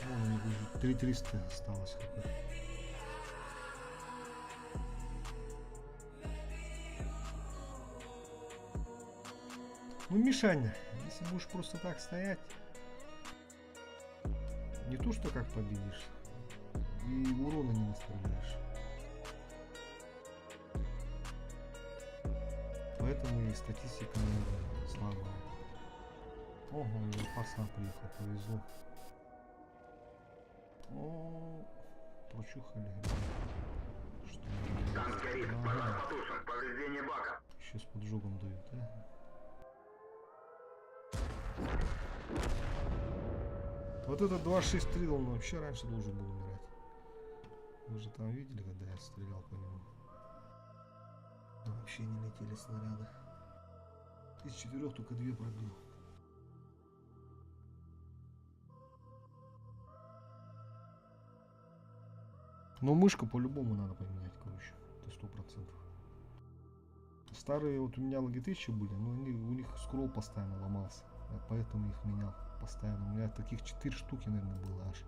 Вон у них уже 3300 осталось хп. Ну, Мишаня, Если будешь просто так стоять, не то что как победишь, и урона не настреляешь. Поэтому и статистика, наверное, слабая. Ого, и пацан приехал, повезло. О, прочухали, ребят. Что Танк горит. Ага. Пожар потушен. Повреждение бака. Еще с поджогом дают, да? Вот этот 2.6.3, он вообще раньше должен был умирать. Вы же там видели, когда я стрелял по нему. Там вообще не летели снаряды. Из четырех только две пробил. Но мышку по-любому надо поменять, короче. Это 100%. Старые вот у меня Logitech были, но они, у них скролл постоянно ломался. Я поэтому их менял постоянно. У меня таких 4 штуки, наверное, было аж.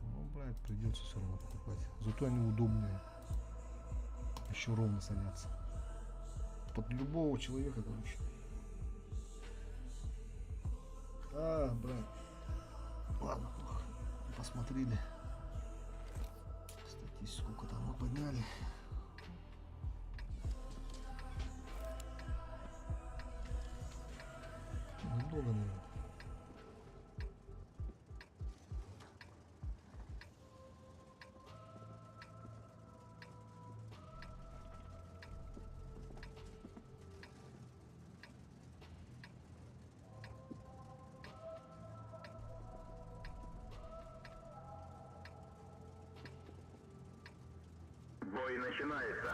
Ну, брать придется все равно покупать. Зато они удобные. Еще ровно садятся. Под любого человека, короче. А, брат. Ладно, плохо. Посмотрели. Статистику, сколько там мы подняли. Недолго, наверное. Бой начинается.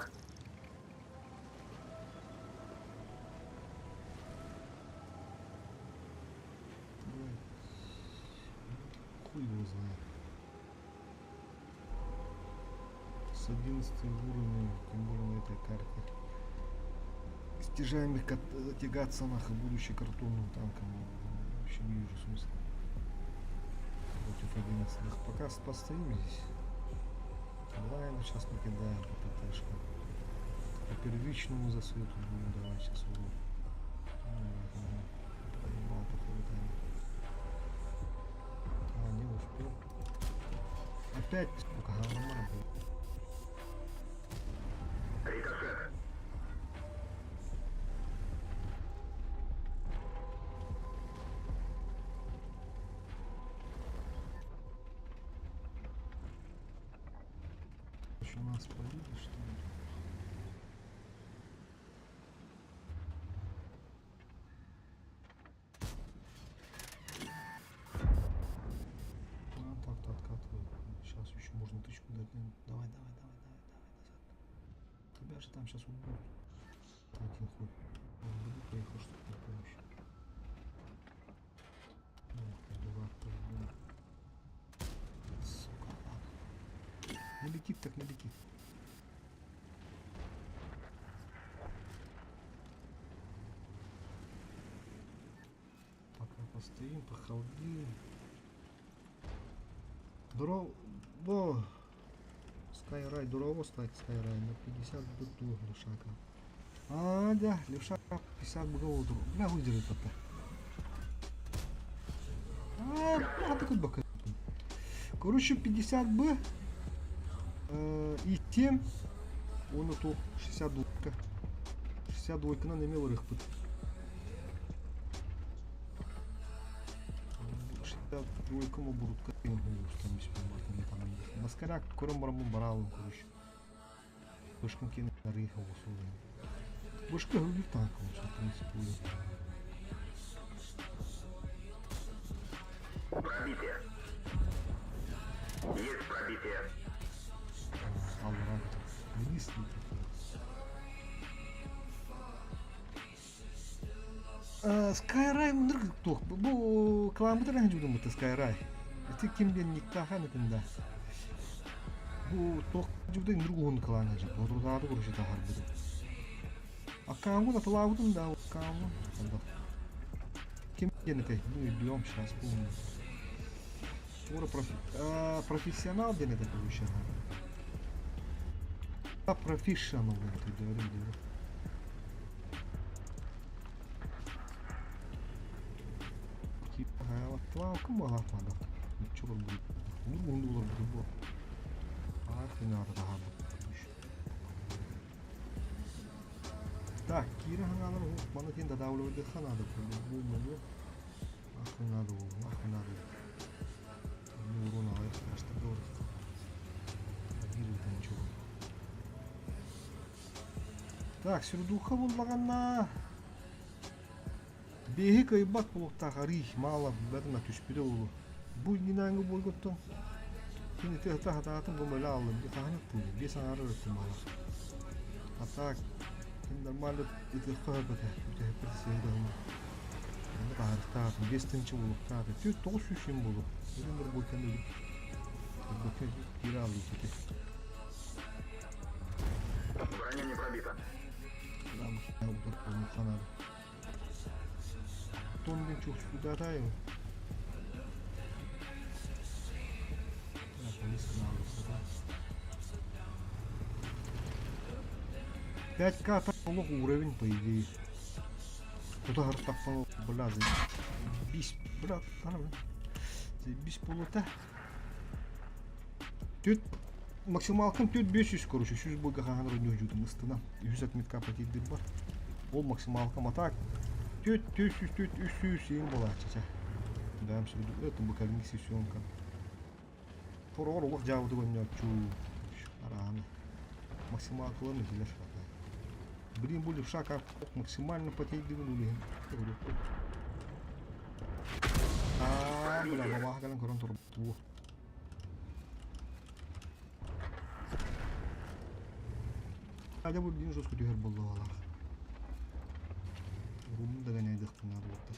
Блядь. Хуй его знает. С 11 уровня, тем более на этой карте. С тяжами тягаться нахуй, будучи картонным танком, вообще не вижу смысла. Против 11. Пока постоим здесь. Лайна сейчас накидаем по ПТшкам. По первичному засвету будем давать сейчас урон. Ага. Проебал, походу, таймер. А, не успел. Опять, сука, нормально было. Рикошет. Еще нас полили, что ли? А, так-то откатывает. Сейчас еще можно тычку дать. Наверное. Давай, давай, давай, давай, давай, назад. Тебя же там сейчас убьют. Один хуй. Он бы поехал, что на помощь. Ох, дурак, по-любому. Сука, ладно. Не летит, так не летит. Пока постоим, похолодим. Дорово. Скайрай, дорово стать Скайрай на 50 быту левшака. А, да, левша 50 б Бля, выдержит это. А, бля, такой бака. Короче, 50 б и 7, он это 62. 62 на имел рыхпыт. 62 будут Наскоряк көрөн бараммын бараалым короче. Бышкын кин рыха осулы. Бышка hüllük танк olsun, в принципе, будет. Пробитие. Есть пробитие. Аллах. Единственный такой. Skyrim нырк туох бу кыламмытыр дьудум это Skyrim. Ити ким диэн никтахан этин да. Бу туох дьуда нырк уһун кылаана жа. Отурдаады короче тахар буду. Аккаунтун атылаабытым да аккаунтун. Ким диэн этэй? Ну идем сейчас помню. Ура профессионал диэн это короче. А профессионал это говорим дело. Славка малаах маадах. Нучча олорбут. Онур уһун олорбут бу. Аар хынаата таһаарбыт. Так, киирэ хаҥаалар уһук маны тин дадаулабыдыхха наада бу маны ахы наада буолу ахы наада урун аҕай астарга барыахха биир ыытан чугу Так, сердуха буллаҕына Биэһи кыайбат буолуохтаах арыый маала бэрна түспүтэ буолуо. Бу иннинээҥҥи буойгуттан кини тыата хатаатын бу мөлө ааллым хаһан ыттыыбын биэс аҥаара ыттым аала. А так кин нормально ытыахха сөп этэ бүтэһикпит сыһыадаһым. Онно таһаарыахтаах 5 тыһыынча буолуохтаах этэ. 4900 юм буолуо. Өлүм бір буйкан өлүм. Өлбөккө киирэ ааллым ити. Броня не пробита. Тон диэн чугастай 5К олох уровень по идее. Куда хартахпан бля заебись бля заебись полута. Түт максималкам түт 500 короче, 100 бойга хаһан ойнуһдьуутум ыстына. Үһүс отметка потейдир бар. Ол максималкам а так түт 400 түт 300 сиин буолааччы чэ. Бэм сүрдүк это бу кэлиҥҥи сессионка. Хороҕор олох дьаабытык онньооччу арааны. Максималкаларын этилэр. Блин, бу левша как максимально потейдибин улиһин. Аа, бля, бабаха кэлэн көрөн турбут. Аля бу билигин жестко түһэр буоллаҕалаах. Уруммун да гэнэйдиэхпин наада буолтар.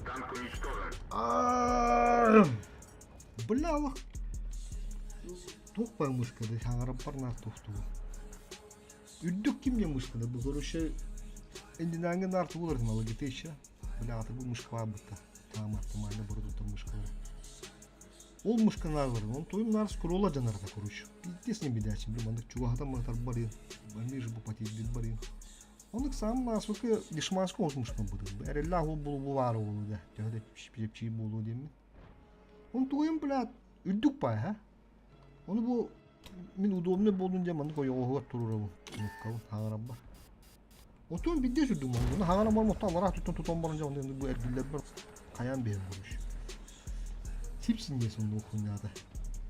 Танк уничтожен. Бля, олох туох баар мышкады хаҥараппар наар туохтуу. Үрдүк ким диэн мышканы бу короче иннинээҥҥи наар тугу Логитеща Бля, аты бу мышка баабытта. Таама, тымаана бородуттар мышкалара. Ол мышканааларын, он тойум наар скролла дьанарда, короче. Пиздец не бедячим, блин, маннык чугаһатан махтар барыын. Они же бу потейдит барыын. Оннук саам наасвыкы дешманска оз мышкан быдыр. Эрэллээх ол булу баар буолу да. Төһө да чипчи буолуо диэммин. Он тугуйум, блядь, үрдүк пай, ха? Ону бу мин удобный буоллун диэн маннык ойоҕоһугар туруорабын. Кнопкабын хаҥарабар. Отуон биирдэ сүрдүм ону хаҥара баран отто аллараа туттан тутан баран дьэ онно бу эргиллэрбэр хайаан биһэн короче. Сип-синньиэс онно хуйнята.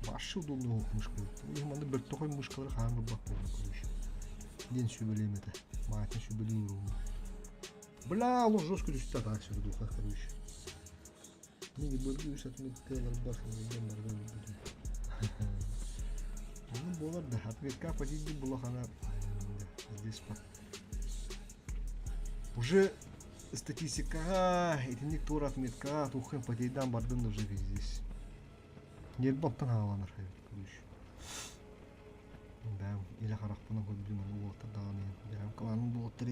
Вообще удобный оһох мышка. Их манна бөлтөхөй мышкалары хаан гырбат буолла короче. Диэн сүбэлиэм этэ. Маатын сүбэлии уруум. Бля, олох жестко түстэ так сүрдуха короче. Мин быргы үс отметкаларбар бардан Ну, буолар да, отметка почти булахана здесь Уже статистикаҕа итинник туора отметкаҕа туххын потейдаан бардын уже здесь. Нербаттан хааланар эбит короче. Бэм илэ харахпынан көрдүм аны уолаттар даҕаны бэм кланым уолаттар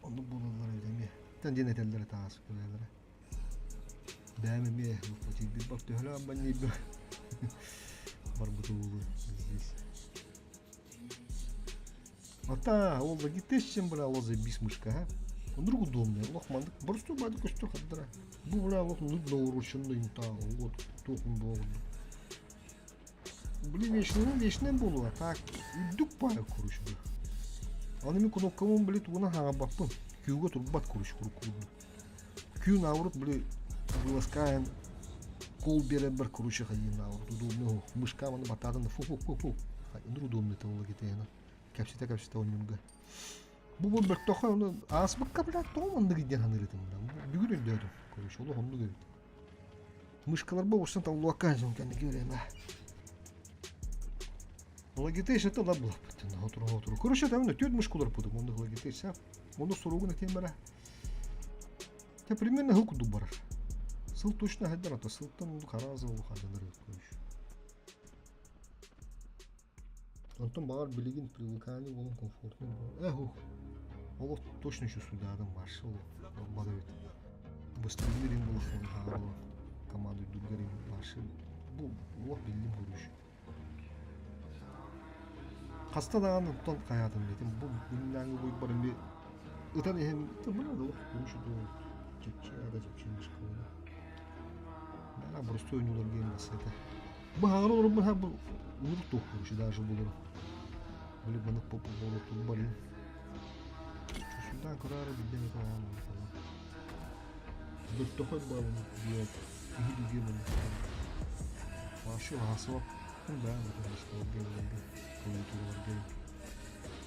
оннук буолаллар эбит эмиэ. Тэн диэн этэллэрэ таас көрөллөрө. Бэйэм эмиэ тиийбит төһөлөөх банньыйбын барбыт уулу здесь. Ата, ол Логитещин, бля, ол заебись мышка, а? Он друг удобный, олох мандык, просто бады көстөр хаддара. Бу, бля, олох нудно урученный та, вот, тухун буолу. Блин, вечный, вечный буолу, а так, үрдүк пара короче, бу. Аны мин кнопкамын, блин, тугуна хаҥабаппын. Күүгэ турбат, короче, куруккурдук. Күн наоборот, били, выласкаан кол биэрэрбэр короче хайыы наоборот удобный мышка маны баттаатын фу фу фу фу ыныр удобный тылла китиэна кэпсэтэ кэпсэтэ онньуурга бу бу бөртөхө ону ааспыкка блядь тоҕо маннык диэн саныыр этим бля бүгүн өйдөөтүм короче олох оннук эбит мышкаларба урсан таллуакка кэнники время Логитеш это лаблаппыт отуру отуру короче там түөрт мышкалар путум онно Logitech Ону суругун этиэн бара. Те примерно сыл курдук барар. Сыл точно хайдар ата сылтан харааза улаханнар короче. Онтон баҕар билигин привыкание буолан комфортный буолан. Эх ух. Олох точно чувствуйдаадым маршы ол бада эбит. Быстыргыр им булах хаалан команда үрдүгэр им маршы бу олох биллим короче. Хаста даҕаны оттон хайаатым диэтим бу күннээҥи буйбар эмиэ. Ытан иһэн бля да короче дуо чэпчи да чэпчи мышкалара. Да, простой ойнуулар диэн бассыта. Бу хаҥар олорбун ха бу урук туох короче даже булар. Били маннык поп болотун барин. Сюда көрөөрө билдем это Бөттөхөй баалын диэт киһи диге Вообще асылап да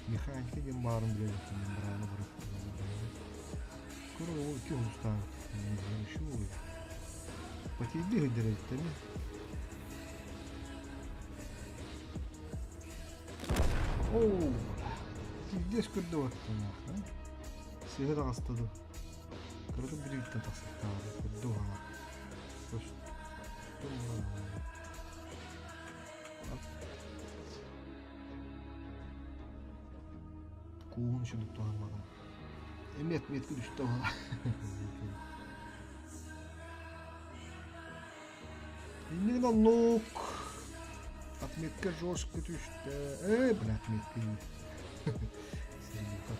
Механика диэн баарын билэбин бырааны барып Көрө ол икки хустаан еще Потейди сылдьар Оу, пиздец көрдө баттанаах, Сыһы таҕыста ду. Кырата бирииттэн тахсыттаҕа көрдө уһаҕа. Кууһун үчүгэй туһамматым. Эмиэ отметка түстэ уһаҕа. Иннигин оннук. Отметка жестко түстэ. Э, бля, отметка Серединка.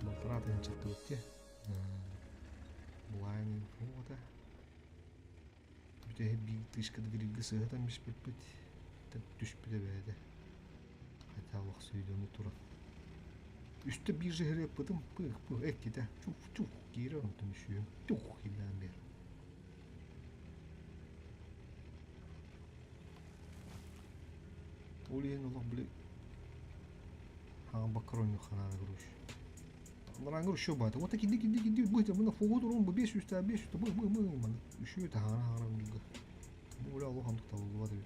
Балтараа тыһыынчаттыбыт дии. Булаайын оҕото. Бүтэһик биир тыышка грилгэ сыһытан биспиппит. Түспүтэ бэйэтэ. Хотя олох сүйдөнү туран. Үстэ биир жиһырыаппытым пых пых эккитэ чух чух киирэр онтон үсүһүм тух хиллээн биэр. Ол иһин олох били хаамбакка оронньук ханаана короче. Нарангыр еще баата. Вот киди киди киди быһта мына фого турун бу 500 та 500 та бы бы бы мана үшүө таһаара хаара гынга. Бу бля олох андык табыллыбат эбит.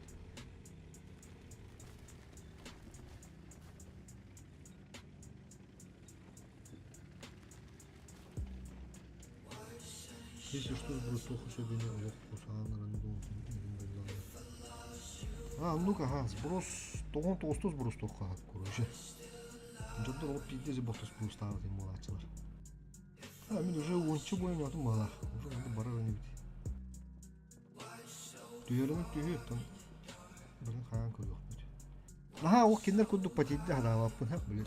Если что, сбросуха сөбүнэ олох кусааннаран А, ну-ка, ага, сброс, тоҕон тоҕустус сбростуохха короче. Дьонтон ол пиздец ботус сбростаабыт им буолааччылар. А, мин уже уонча буойан отум баалаах. Уже онно барар инибит. Түһэринэн түһүө, оттон барын хаан көрүөхпүт. Наһаа ол кинилэр курдук потейде хадаабаппын ха били.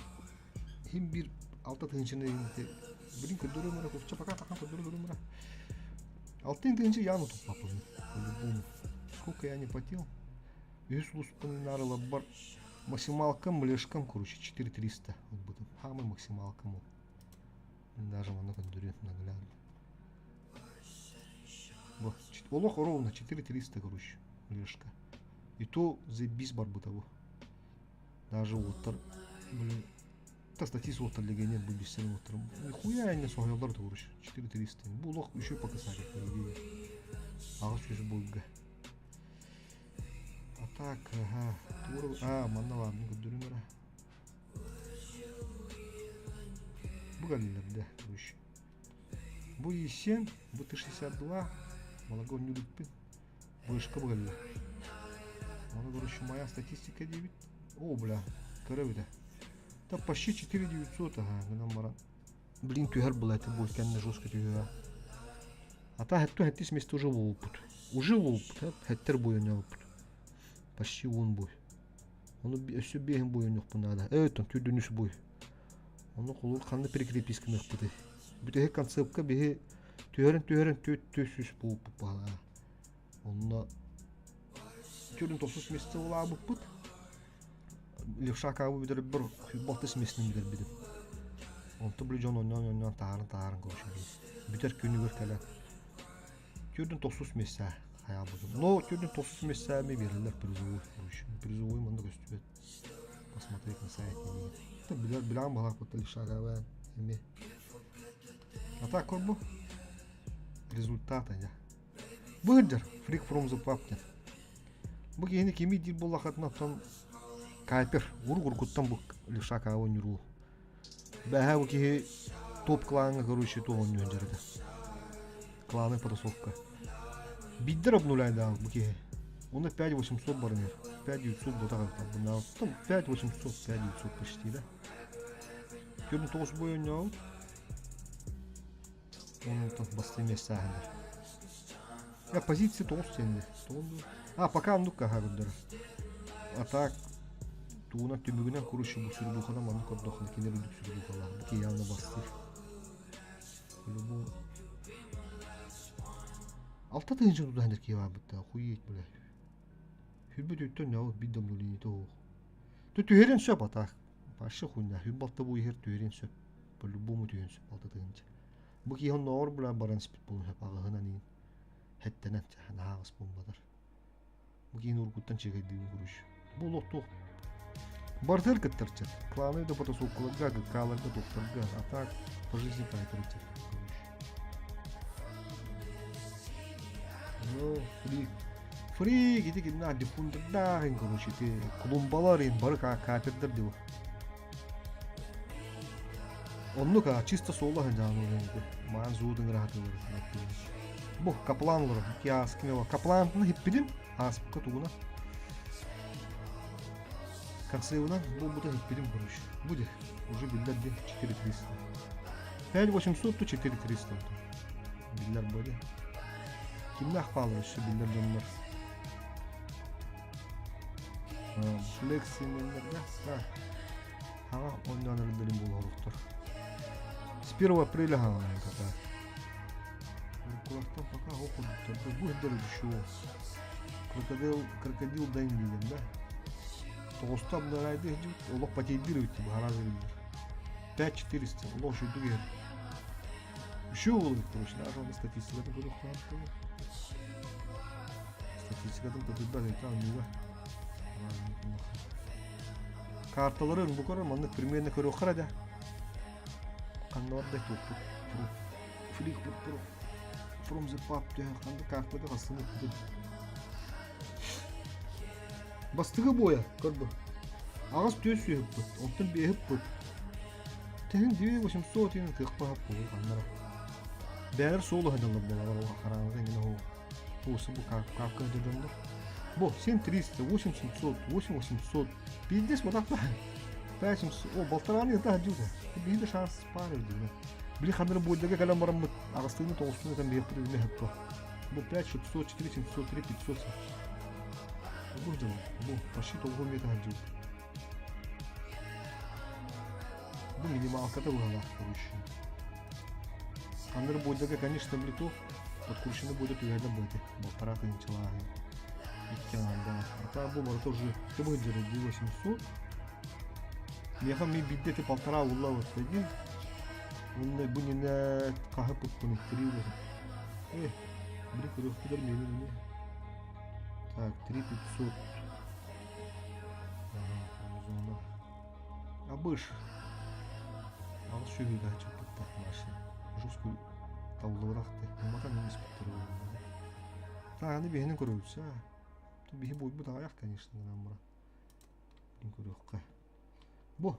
Иһин биир алта тыһыынчаны билин көрдөрүм эрэ курча пока тахан көрдөрүм эрэ. Алтын тыһыынча я утуппаппын по-любому. Сколько я не потел. Үһүс улууспун нарыларбар максималкам млешкам короче 4300 ылбытым. Самый максималкам ол. Даже манна көрдөрүө наглядно. Бу олох ровно 4300 короче млешка. И то заебись барбыта бу. Даже уоттар, блин, та статист уоттар легионер бу бессен уоттар. Нихуя не соһуйаллар да короче. 4300. Бу олох еще показали, по идее. Аҕыс жүз буйга. А так, ага, тур, а, манна баар, көрдөрүм эрэ. Бу кэллилэр да, короче. Бу Есен, бу Т-62, Малага үннүлүкпүн. Вышка бу кэллэ. Ону короче, моя статистика диэбит. О, бля, кыра эбитэ. Да почти 4900, ага, гынан баран. Блин, түһэр была это будет кэннэ жестко түһүө. А та хэтту хэттис месте уже буолбут. Уже буолбут, хэттер буйунньалбыт. Почти он буй. Ону өссө биэһин буйунньукпун наада. Э, түүрдүн үс буй. Ону холур ханна прикрепись гыныахпытый. Бүтэһик концепка биһи түһэрин-түһэрин түөрт түс үс буолбут баһылаа. Онно төрүн тохсус месте улаабыппыт. Левшакабы бүтэрбэр алтыс местени бүтэрбитим. Онто били дьон онньоон-онньоон таһааран-таһааран короче бүтэр күнүгэр кэлэн төрдүн тохсус месте хайаабытым. Но төрдүн тохсус месте эми берилер призовой. Короче, призовой манна көстүбэт. Посмотреть на сайте. Билэр билэҕин баҕалаах левшакабы эми. А так көрбу результата я. Бу сылдьар Freak from the Pub диэн. Бу киһини кимий диир буоллаххытына оттон Кайпер урук-урукуттан бу Левша Као ньуруу. Бэһээ бу киһи топ клаҥҥа короче туох оонньуон дьарыта. Кланы потасовка. Биддер обнуляйдаал бу киһи. Оны 5800 барыныр. 5900 ботах там 5800, 5900 почти да. Көрүн тоҕус бой оонньообут. Онтон бастыҥ миэстээһиннэр. Я позиция тоҕус сенде. А, пока оннук каһа көрдөрөр. А так Тугунан түмүгүнэн короче бу сүрдууханан маннык көрдөххүнэ кинилэр үрдүк сүрдуухалаах. Бу киһи явно бастыыр. По-любому. 6000 тутаһан киһи баарбыт охуеть бля. Хүрбүт үттэн ньаҕы биир да обнуление суох. Ту түһэрин сөп а так. Вообще хуйня. Хүр балта бу иһэр түһэрин сөп. По-любому түһүөн сөп 6000. Бу киһи оннооҕор бля баран испит буолуон сөп аҕыһынан иин. Хэттэнэн наһаа аҕыс буолбатар. Бу киһини уруккуттан чэгэйдиин короче. Бу олох туох Бартер кыттарчат. Кланы да потасовкаларга, ГК-ларга, докторга, а так по жизни кайтарычат. Ну, фрик. Фрик, ити кимнээх диффундердаах ин, короче, ити клумбалар ин бары капердар диво. Оннук а чисто соло сылдьаҕын ол маан зуудун ыраатылар Бу каплан олорор киаскимева каплантын хиппидим ааспыкка тугуна Консейвынан буолбута хиппидим короче будет уже биллэр ди 4300 5800 то 4300 биллэр были кимнээх баалар өссө биллэр дьоннор Флексименнэргэ хаҥа оонньоон эрэллэрин буолуохтар. С 1 апреля хаҥа пока. Кулактан пока ол курдуктар. Бу эрдэр еще крокодил крокодил дайын диэн да. Тоҕуста абдарайды иһдьибит олох потейдир эбит баһаразы биллэр. 5400 олох үчүгдүк иһэр. Еще ол короче, даже оны статистикатын көрүөхтөөх. Статистикатын көрдөрбөт эбит анныга. Карталары бу көрөр маннык примерно көрүөххэ эрэ ханна барда туохпут фрик from the pub түһэн ханна картада хастыны Бастыгы буойа көрбө. Аҕыс түөс сүһүппүт, онтон биэһиппит. Тэһин 2800 тиин кыахпаһап буолу ханнара. Бэйэлэр суол ыһадаллар буолалар ол хараҥаҕа иҥин оһо. Туосы бу капка дьоннор. Бу 7300, 8700, 8800. Пиздец вот так 5700. О, полтора это одюта. Биһиги шанс пары дии. Били ханнары буойдага кэлэн бараммыт аҕыстыыны тоҕустууну там биһиэхпит үһүнэ хаппа. Бу 5 600, 4 700, 3 500. Бу дьон, бу почти толгу метр одют. Бу минималката быһалаах короче. Ханнары буойдага, конечно, блитов подкручены будет уйайдан будет полтора тысячалааһын икки аҥардаах. А так бу барыта уже ты выдержал 800. Меха ми бидде ты полтора улла вот один. Онно бу нина хаһы пуппун три Э, били көрүөхтүлэр миэнин эмиэ. Так, 3500. Ага, зона. Абыш. Аҕыс сүөһү чаппыттар машина. Жестко таллыбырахты. Уматан эмиспиттэр Так, аны биһини көрөбүт. Биһи буйбут аҕыйах, конечно, гынан баран. Көрүөххэ. Бу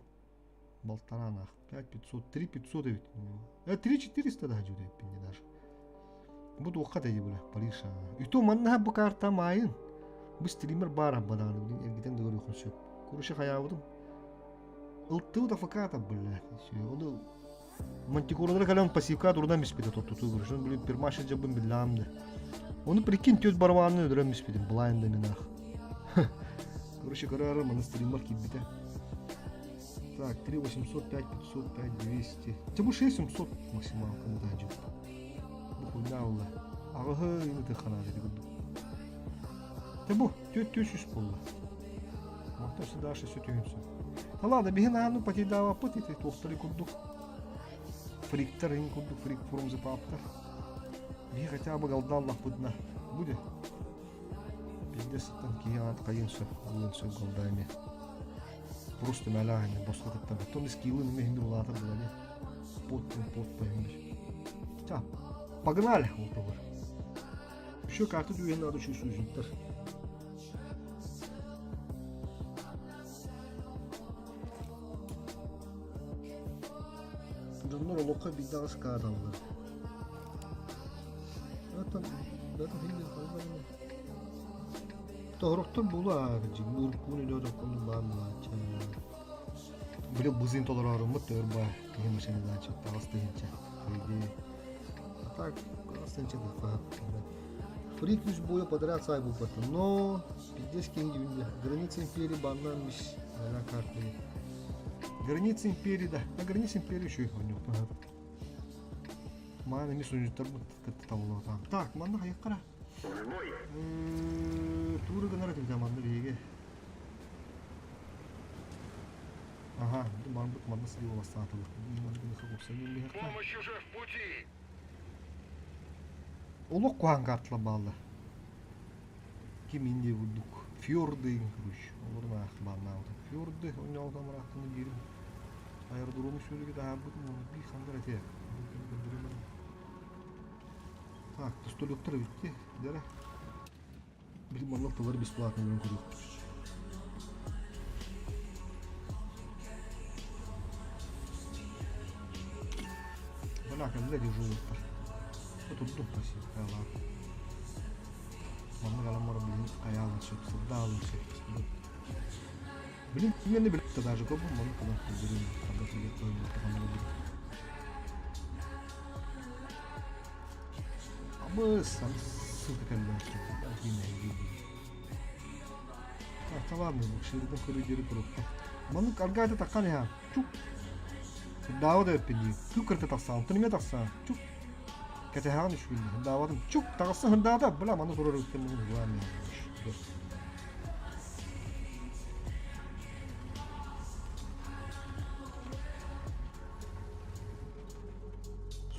балтараанах 5 500 3 500 эбит. 3 400 даже эппин даже. Бу туохха да бля Париж. Үтү манна бу карта маайын. Бу стример баар аббадааны блин эргитэн да көрүөхүн сөп. Куруши хаябытым. Ылтыбыт АФК-та бля. Оны Мантикоралары кэлэн пассивка турунан биспитэ тоттутуу көрүшүн блин пермаша дьабын биллаам да. Оны прикинь төт барабанын өлөрөн биспитим блайнда минах. Короче, көрөөрү маны стример киирбитэ. Так, 3 800, 5 500, 5 200. Те бу 6 700 максималка мытаажы. Бу хуйня буолла. Аҕыһы ины ханаады курдук. Те бу 400 буолла. Мантан өссө дальше сөтүһүнсүн. Да ладно, биһин ааны потейдаабаппыт ити туохтары курдук. Фриктер ин курдук фрик форум запаптар. Биһи хотя бы голдааллахпытына будет. Пиздец сыттан киһи аат хайын сөп, ылын сөп голдайми. Просто мэлээһини босхо кыттан. Том скиллын эме химир улаатар булани. Пот пот похимир. Ча, погнали олтугар. Еще карты дүйен надо чувствуют. Дьоннор олоххо биирдэ аҕыс каадаллар. Оттон Тоһоруктар буолуо мууркуун үлэ токкун баан булааччы. Били бузин толороруммут төр баа киһи машиналааччы таҕыс тыһынча. А так аҕыс тыһынча Фрик үс боя подряд сай булбатым, но пиздец киһи дьүннэ. Граница империи баннан миш. Ага, карты. Границы империи, да. А границы империи еще их оонньуохпун. Маан эмиэ суруйуттарбыт кытта табыллыбатаҕым. Так, манна хайыахха Сбой. Тууру гынар этим манна биһиги. Ага, барбыт манна сылыы бастаатыбыт. Помощь уже в пути. Олох куһаҕан карталар бааллар. Ким Индия курдук фьорды короче олорун аах бааннаабытым. Фьорды онньоҕутан ыраахтаны биирим аэродрому сүөлүгэ таһаарбытым уонна биир хандар этэ. Так, тустулуктар эбитти. Дьэ Били маннык тыллары бесплатно берен көрүөхпүт. Бля, кэллэ дежурнуктар. Отурдум спасибо, хайалаах. Маннык алан баран билин хайаалын сөп, сырдаалын сөп. Билин кимиэнэ билбит даже көрбүн маннык кылан көрдөрүм, ханна тиийэ тоймут ханна билбит. Абыс, абыс ссылка кэллэ. Так, ладно, ширина көрүдүрү турукта. Маннык аргаата таххан иһа. Чук. Даава да өппин Күк кырта тахсан, тыныме тахсан. Чук. Кэтэһэҕин үчүгүн. Дааватын чук таҕысса хындаата. Бля, маны турар үттен муну главное.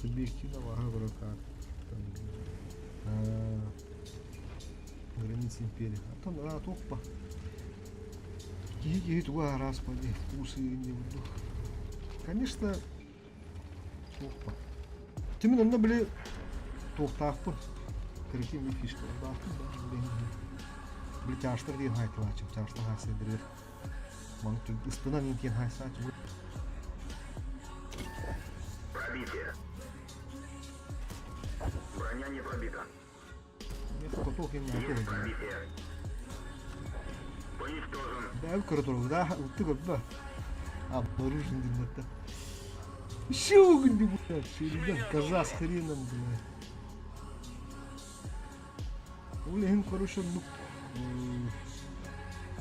Субъективно вага быракаат. Границы империи. Антон ана туохпа. Киһи киһи туга араас поди усы не буду. Конечно, туохпа. Тимин онно били туохтаахпын. Кыраким фишка баахпын да били чаштар диэн хайтылаачым чаштар хаасыдырыр. Маны ыстынан интиэн хайсаачым. Пробитие. Броня не пробита. Есть пробитие. Уничтожен. Да, көрө да, ытты көрбө. Обнаружен диммата. Еще блядь, шириган, коза с хреном, блядь. Ол иһин короче, ну,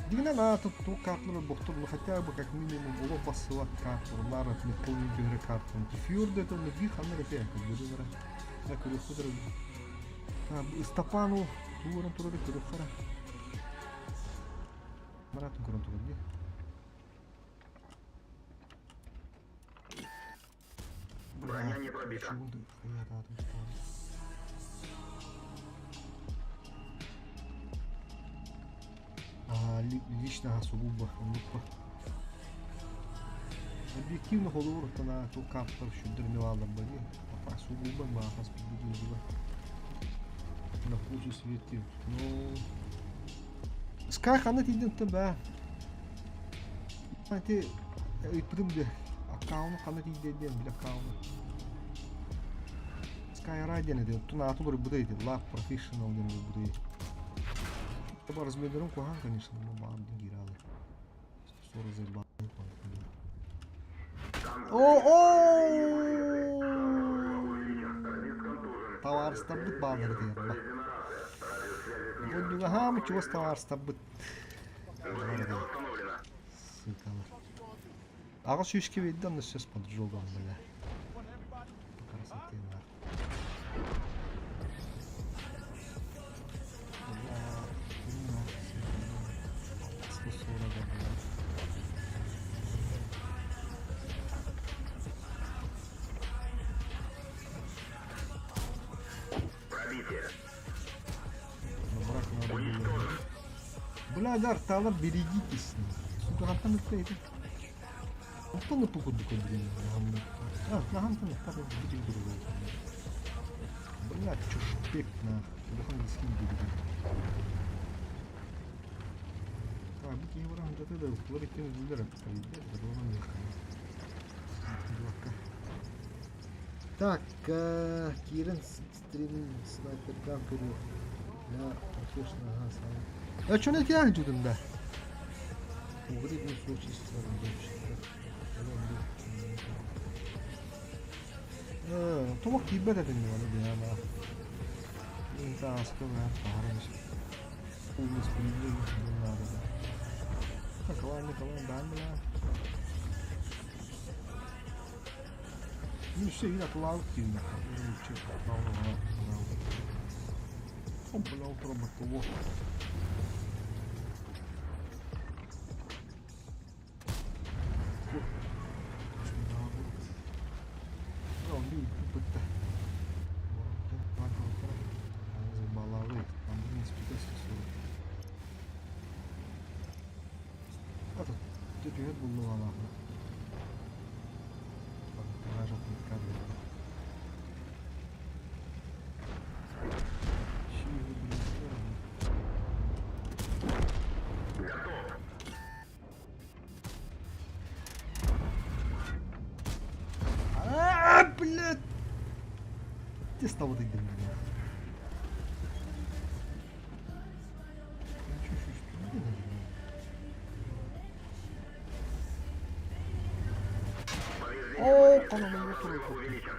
дигинэн аата ту карталары бохтор, ну хотя бы как минимум олох бассыбат карталар, лара металлын түһэрэ карталар. Фьорд это ну би ханна эрэ көрдөрү бара. Көрүөххэ Ыстапану тууран турары көрүөххэ Маратын көрөн турар дии. Броня не пробита. Лично сугубо оннукка. Объективно холобур тана ту каптар шүддер милалар бани. А сугубо маахас бидигин На вкусу свети. Ну Скай ханна тиийдин баа. Ити ыйпытым де аккаунт ханна тиийдэ диэн били аккаунт. Skyra диэн этэ. Оттон ааты уларыйбыта ити. Lab Professional диэн буолбута ити. Размердерин куһаҕан, конечно, но баҕар киирэ 140 заебал. О, о! Табаарыстарбыт бааллар этигэр ба. Мунньуга хаамы чугас табаарыстарбыт. Сука. Аҕыс сүүскэ биэрдэ, онно сөс поджогом, бля. По красоте, нахуй. Бля, 140, бля. Пробитие. Набрать надо было. Бля, да, арталар, берегитесь. Сука, хантан ытта ити. Оттон ыппы курдук блин. А, хантан ыппа битик другой. Бля, чушпек на. Улахан дискин диэбитим. Так, бу киһи баран дата да укулар иккиэн өллөр Так, киирэн стримин снайпердаан көрүөх. Я профессионал, ага, сам. А что на тебя идут да? Угрит случай Туох киирбэт этим аны биһиэхэ Инта ааска баар баҕарар. Кылаан кылаан баан бला. Ну все, я плавал сильно. Бля, утро Готов. А, блядь! Где стало ты, блядь? Повреждение О, гусеницы. по-моему, Шанс не разрыва трогай. увеличен.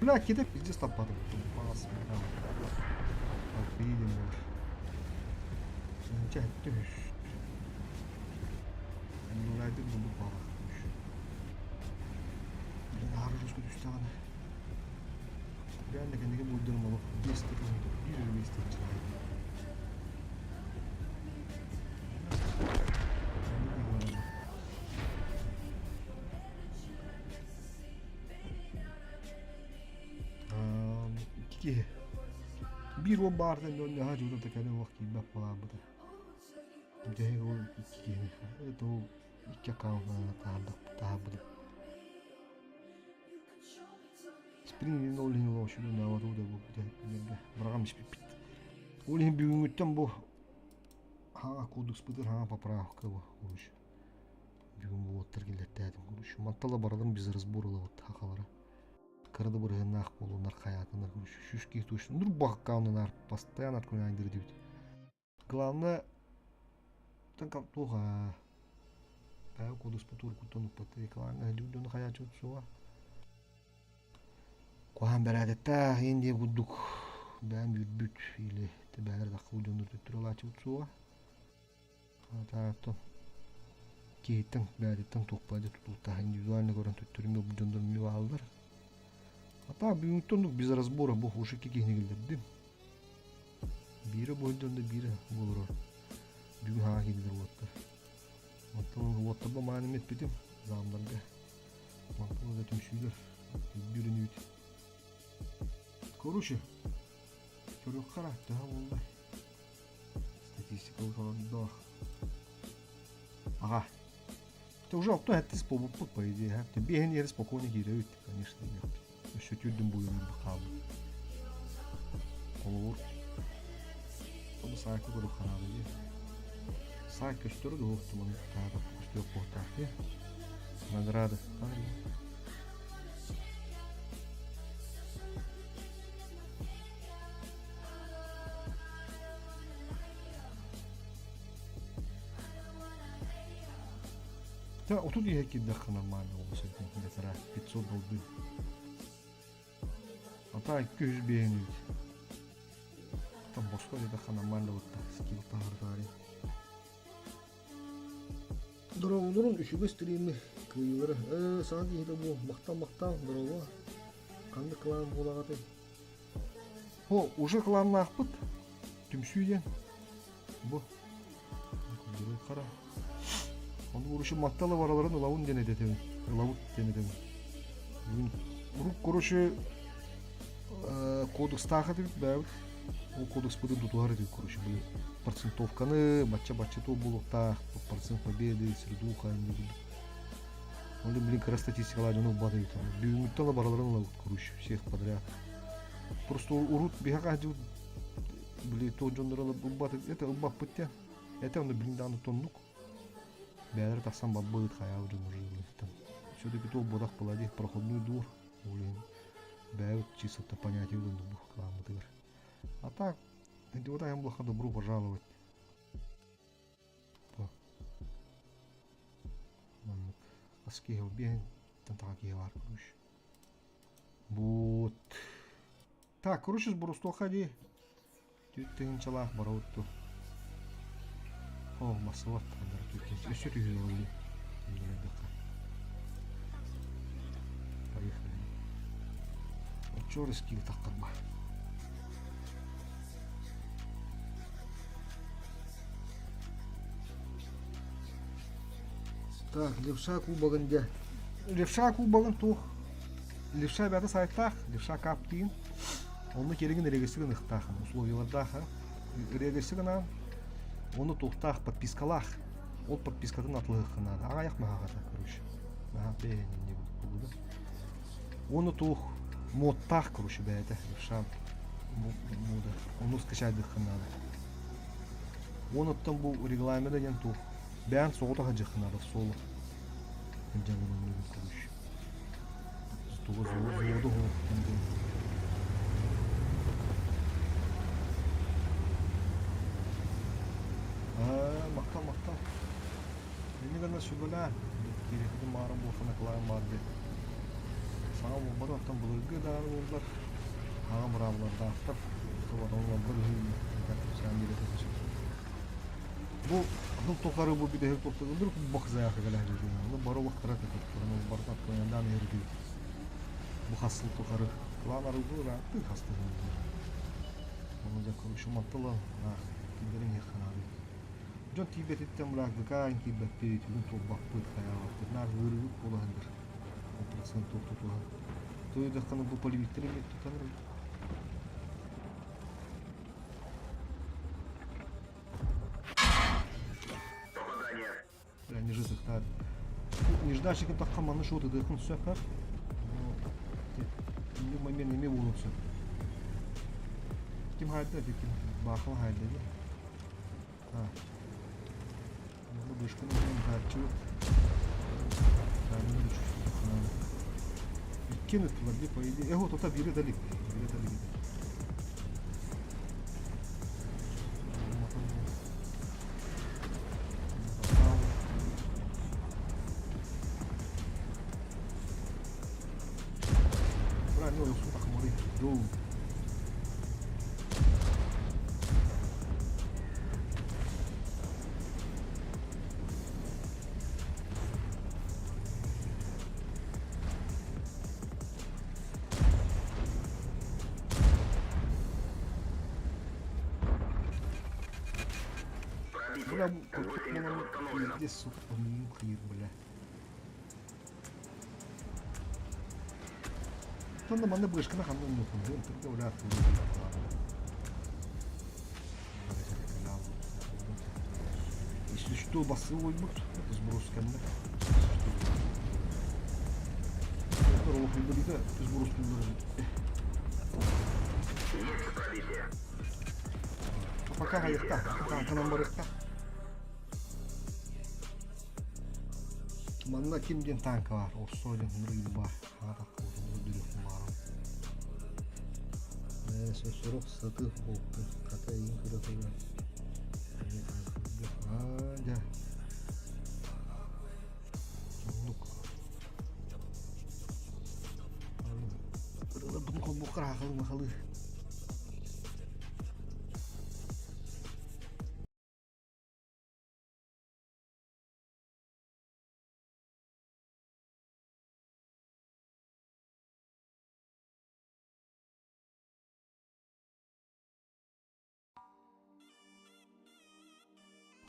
Бля, кидай пиздец там падает. Пас, бля. Так, видим. Замечательно. Блядь, буду палах. Блин, аружку түстәҕинэ. Реально кэнники буйдурум олох 5 тыһыынча, 105 тыһыынча. Икки биир уон баартан дьон наһаа дьуута кэлэ уох киирбэт буолаабыта. Дьэ ол икки киһини это ол икки аккаунтынан таһаарбытым. Спринг ол иһин ол сүрүн наабатуу да бу быраҕам испиппит. Ол иһин бүгүҥҥүттэн бу хаҥа кодекспытыр хаҥа поправка бу короче. Бүгүн бу уоттар киллэртээтим короче. Мантала баралым без разбора ылабыт хахалара. Кыра да бырыһыннаах буолунар хайаатынар короче. Сүүс киһи точно нур аккаунтунар постоянно открываем дебит. Главное туох бэйэ кодекспытыр куттан укпат реклама дьону хайааччыбыт суоҕа. Куһаан бэрээдэктээх иин диэ курдук бэйэм үүрбүт или бээлэр таххыбыт дьоннор төттөрү ылааччыбыт суоҕа. Оттон киһиттэн бэйэтиттэн туохпа дьэ тутулуктаах индивидуально көрөн төттөрү бу дьоннор эмиэ бааллар. А так бүгүҥҥүттэн оннук без разбора бу уже икки киһини киллэрдим. Биирэ бу дьонно биирэ буолар. Бүгүн хаҥа киирдилэр уоттар. Оттон уоттарба мааны эппитим заамнарга. Мантан да түмсүүлэр бүрүнүүт. Короче, көрүөххэ төһө буолла. Статистика да. Ага. Это уже алты әттис болбуппут, по идее. Биэһин иһэр спокойно киирэбит, конечно. Өссө түрдүн буйун хаалбыт. Холобур. Оны саакы көрүк хараабы дии. Саак көстөрү да уохтуман таата көстүөх буолтаах дии. Награды. Та отут иһэ киирдэххэ нормально олус эбит бэтэрээ 500 болду. А так 205 эбит. Там босхо диэтэххэ нормально бытта скилл таһырдаары. Дорооболорун үчүгэй стримы кыайыылары. Э, саҥа киһитэ бу махтал махтал дорообо. Ханнык клан буолаҕатай? Хо, уже кланнаахпыт. Түмсүү диэн. Бу. Хара. Ону короче маттала бараларын ылабын диэн этэтэбин. Ылабыт диэн этэбин. Бүгүн урук короче кодекстаах этибит бэйэбит. Ол кодекспытын тутуһар этибит короче били процентовканы бачча-бачча туох буолуохтаах процент победы средуха Ол блин кыра статистикалаа дьону ылбат эбит. Бүгүҥҥүттэн бараларын ылабыт короче всех подряд. Просто урут биһиэхэ сылдьыбыт били туох дьоннор ылбат это ылбаппыт диэн. Это онно билин даҕаны тоннук. Бэйэлэрэ тахсан барбыт хайаабыт дьон уже там. Все-таки туох буолах была дии проходной двор. Ол иһин бэйэбит чисто понятие оннук бу кылааммытыгар. А так, идиота булаха добро пожаловать. киһи биэһин таха киһи баар короче. Вот. Так, короче, сбростуохха дии. Түт тыһыынчалаах барабыт дуу. О, массыбат Өссө түһүө дии. Поехали. Оччор скилл таххарба. Так, левша кубогын дьэ. Левша кубогын туох? Левша бэйэтэ сайтаах, левша каптыын. Онно киэригин регистр гыныахтаах, условиялардаах. Регистр гынаан, оны туохтаах подпискалаах. Ол подпискатын атылыахха наада. Аҕайах маһаҕата, короче. Наһаа бэйэни буолбуда. Оны туох модтаах, короче, бэйэтэ. Левша мода. Ону скачайдыахха наада. Онуттан бу регламента диэн туох Бэйэҥ соҕотох сылдьыаххын наада соло. Дьаҥын короче. Туга взводу Аа, махтал, махтал. Инни гына сүбэлээ. Кириэхитин мааран буолсана кылаан баар диэн. Саҥа буолбата, оттон былыргы даҕаны буоллар, аҕам быраабылардаахтар. Олороллор үһү кэпсээн биэрэ Бу сыл тухары бу бүтэһик туттуллар бах заявка кэлэһэр Ону бары улахтара көтөттөр, ону барыта отклонендаан иһэрдии. Бу хас сыл тухары план арылгы ырааттыы хастыһыллар. Ону дьэ короче мантыла киллэрин иһиэххэ наада. Дьон тиийбэтиттэн быраак быкаан киирбэппит, бүгүн туолбаппыт, хайаабаппыт, наар ыарыыбыт буола сылдьар. Ол процент туох тутуһан. Туйдаххына бу полевиктери тутан Бля, не жызыктар. Нежданчик таххан манны шот ыдыхын сөп Инник момент эме буолуон сөп. Ким хайда, ким баахыла хайда ди. А. Бу бышкын тааччыбыт. Иккиэн ыттылар ди, по идее. Эго, тота бире далик. Бире далик. Бра, не ойохсун тахмары. Йоу. Бля, пиздец, сука, мухир, бля. Сонно манна бышкана ханна нухун, түргэ бля Если что, басы ойбут, это сброс кэннэ. Сброс Пока хайықта, танканан барықта. Манна ким диэн танка бар, Орсо диэн хонор бар, хаатах баарым. Сорох сатыы буолбут, хата иин көрө-көрө. Аа, дьэ. Оннук. Ырыларбын холбуохха хаалыы махалыы.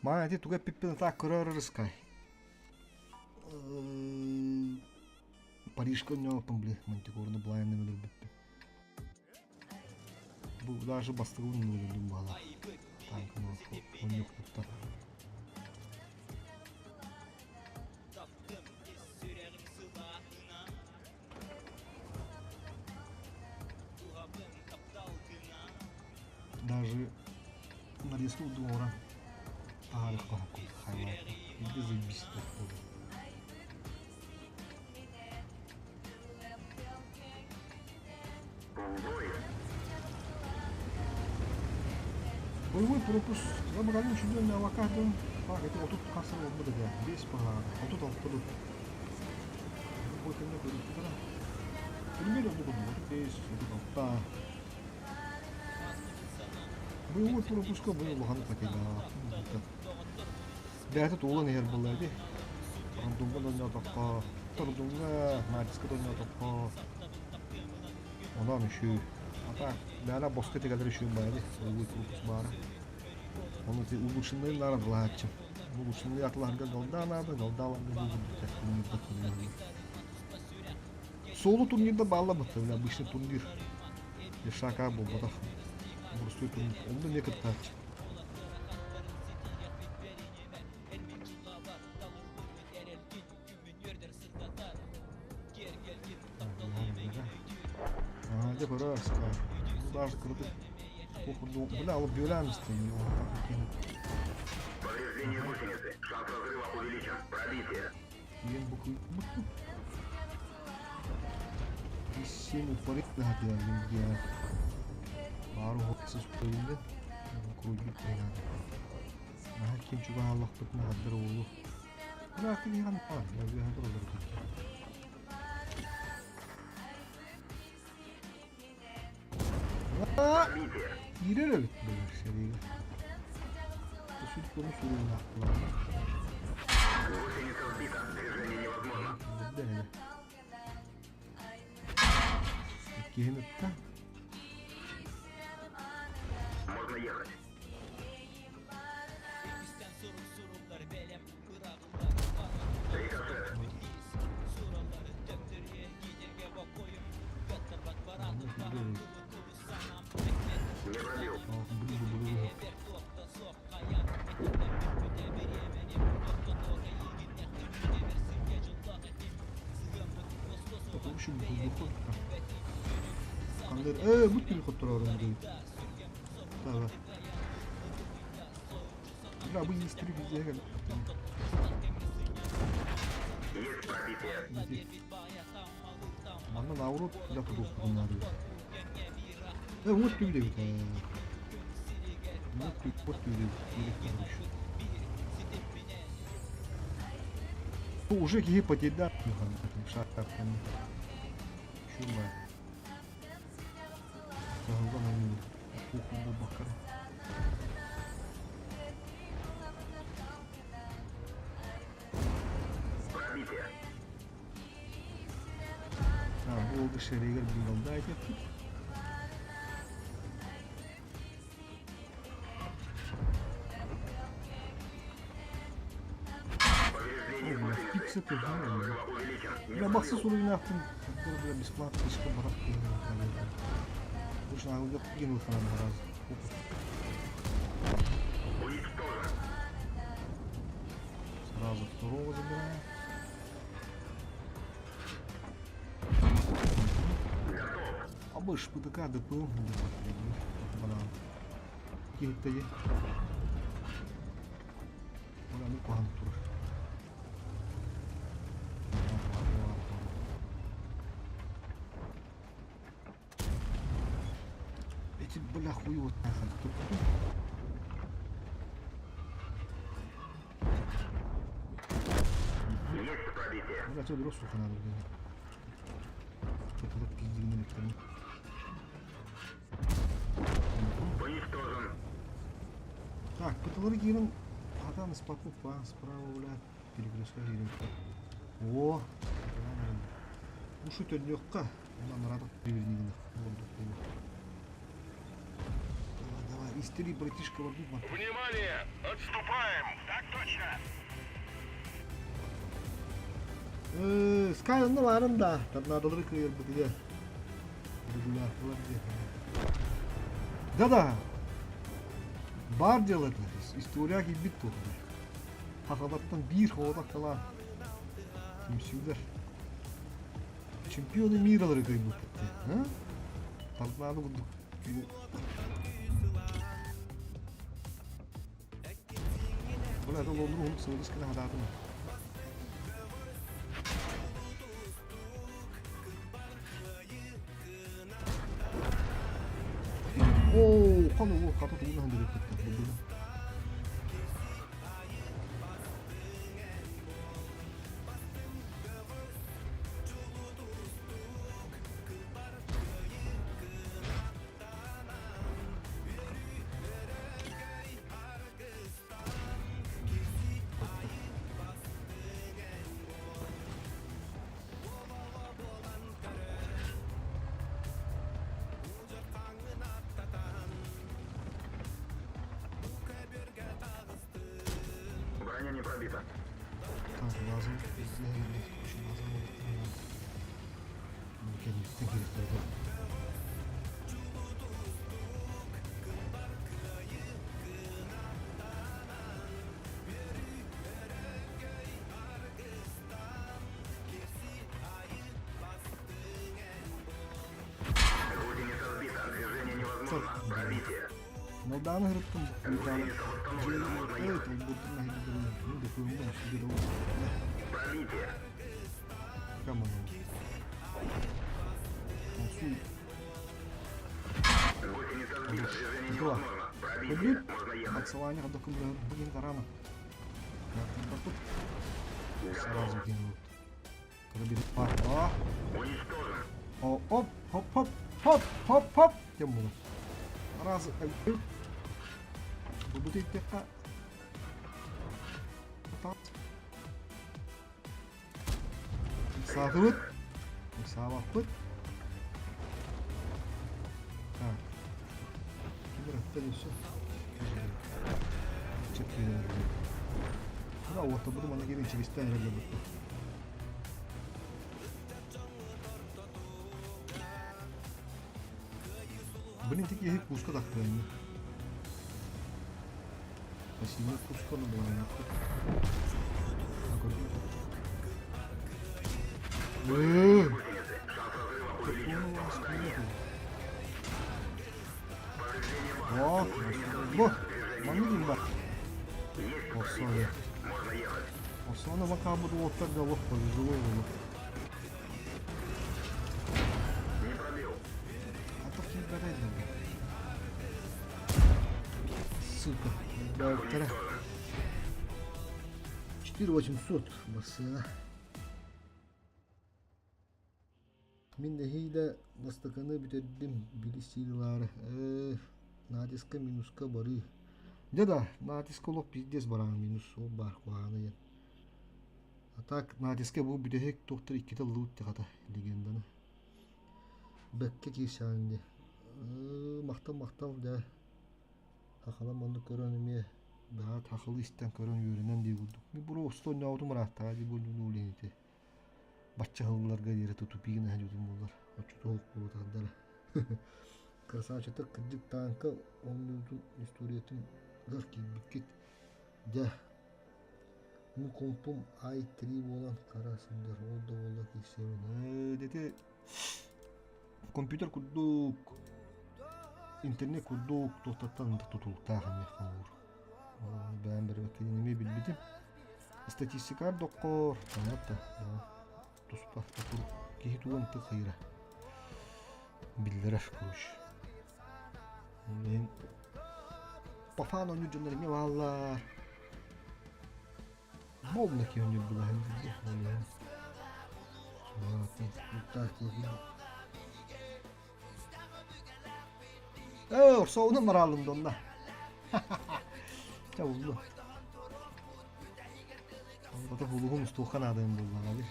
Маа ити тугу эппиппин атаак көрөөр ырыскай. Парижка ойнооттум били Мантикорны блайнным өлөрбүппүн. Бу даже бастыгыбын өлөрдүм баала. Танканы ойнуохтуттар. Даже нарезку дуора таһаарыахха хайлайт. Иди заебись Боевой пропуск. Забрали чудесный авокадо. Так, это вот тут касса вот будет, да. Весь по. А тут алта тут. Любой кэмҥэ көрүөхпүт эрэ. Турнир оннук оннук 35, 36. Боевой пропуска бу улахан потерялаах. Бэйэтэ туолан иһэр буолла ити. Рандомҥа донньоотоххо, тордуҥҥа, Мартиска донньоотоххо онон үчү. Ата бэйэлэ боско тигэлэр үчү баайы, боевой пропуск баара. Ону ити улучшенный наара былаһааччым. Улучшенный атылаһарга голда наада, голда аларга булбут турнирда турнир. Соло турнирда баалла бытта, обычный турнир. Ешака буолбатах. Боростуой турнир. Онно эмиэ кыттааччы. Ага, дьэ көрө Даже кырдык. Бля, ол бүөлээн истин. Повреждение гусеницы. Шанс разрыва увеличен. Пробитие. Диэн бу Семь упорит наһатыгар диэн баар уһуксус көрүллэ куруйбут Наһаа ким чугаһааллахпытына хаддар уолу. Быраакка киһиэхэ баар, үөһэ тураллар Киирэр эбит былыр сэриигэ. Сүр көмүс суруйнаахтылар. Гусеница сбита. Движение невозможно. Иккиһин ытта. Можно ехать. Рикошет. Не пробил. Э, бу күн хотторорум дии. Тава. Бля, бу истри везде кэл. Есть пробитие. Манна наоборот бля тутуохпутун наада. Э, вот түгү эбит ээ. Вот түг, вот түгү эбит. Уже киһи потерял шарканы. Чума. Кыһыллан ойуур. Кухня буолбаккара. Пробитие. А, бу уолга шеригэр билгалда этиэхпит. Повреждение О, бля, гусеницы. пицца ты Шанс знаешь. разрыва увеличен. Не Бля, бахсы пробил. суруйнаахтын. Бля, бесплатно ишка барак Уж на кинул ханан разу. Уничтожен. Сразу второго забираем. Готов. А больше ПТК, ДПМ, банан. Киһиттэ Ону куһаҕан турар. Эти, бля, хуй вот нахуй. Есть пробитие. Бля, тебе сухо надо, блин. Это пиздили на Уничтожен. Так, ПТЛР киирэн хатан ыспаппыт справа, бля, перекрестка киирэн. О, ушу төннүөххэ, онон нарадах переверни ордук буолуо. Давай, давай, истери, братишка, барбыт ма. Внимание! Отступаем! Так точно! Э, Скай онно баарын да, торнадолары кыайарбытыгар. Регуляркалар диэн. Да-да, баар дьыала это, история киирбит туох. Хахалаттан биир хоҕотох калаан түмсүүлэр чемпионы миралары кыайбыппыт дии. Торнадо курдук. Бля, это Лондон уһун сылгыс гына хатаатым. Оо, хан уу, хата тугун аһын дөрөппүттэр булдум. сбита. Так, база база Кэнниттэн кириэхтэрэ. Гусеница сбита. Движение невозможно. Пробитие. Молдааны ырыттым. Гусеница восстановлена. Можно ехать. Пробитие. Гусеница сбита. Движение невозможно. Пробитие. Можно ехать. Сразу кинут. Уничтожен. О, оп, хоп, хоп, хоп, хоп, хоп. Тем буолар. Раз, бу иттэххэ Саатыбыт. Саабаппыт. Так. Кибер өссө. Чэпкиирэн Да, уота буду мана кирин чигистен эрэллэ бутта. Блин, такие куска тахтыанньа. Спасибо, куска на была. О, бу, маннык бар. Осоны. Осоны бакабыт уоттар да олох повезло было. Не пробил. А то киирбэтэ Сука, бэктэрэ. 4800 массыына. Мин нэһиилэ бастакыны бүтэрдим били сыылаары. Ээ, натиска минуска барыы. Дьэ да, натиска олох пиздец бараан минус ол баар куһаҕана диэн. А так натиска бу бүтэһик туохтар иккитэ лут хата легенданы. Бэккэ киирсэҕин дии. Махтал махтал дьэ. Хахалар маннык көрөн эмиэ бэҕэт хахалы истэн көрөн үөрэнэн дии курдук. Мин бу устун оонньообутум ырааттаҕа дии бу ити. Бачча ыһылларга диэри тутупиин аһа буолар. Оччотуох буолутардара. Красавчиктар кырдьык тааҥка оонньуутун историятын гар киирбиккит. Дьэ, мин компум i3 буолан хара сылдьар ол да буолла киирсиэбин. Ээ, дети компьютер курдук интернет курдук туохтаттан да тутулуктаах эмиэ холуур. Бэйэм бэрбэккэ эмиэ билбитим. Статистикаар доккор, да туспа киһи тугун тыхыйра биллэрэр короче. Мен Пафан оонньуур дьоннор эмиэ бааллар. Буолла киһи оонньуур былаһын Ээ, орсоонун мараалым донна. Чэ уллу. Ото хулугум устуохха наадайым буоллаҕа дии.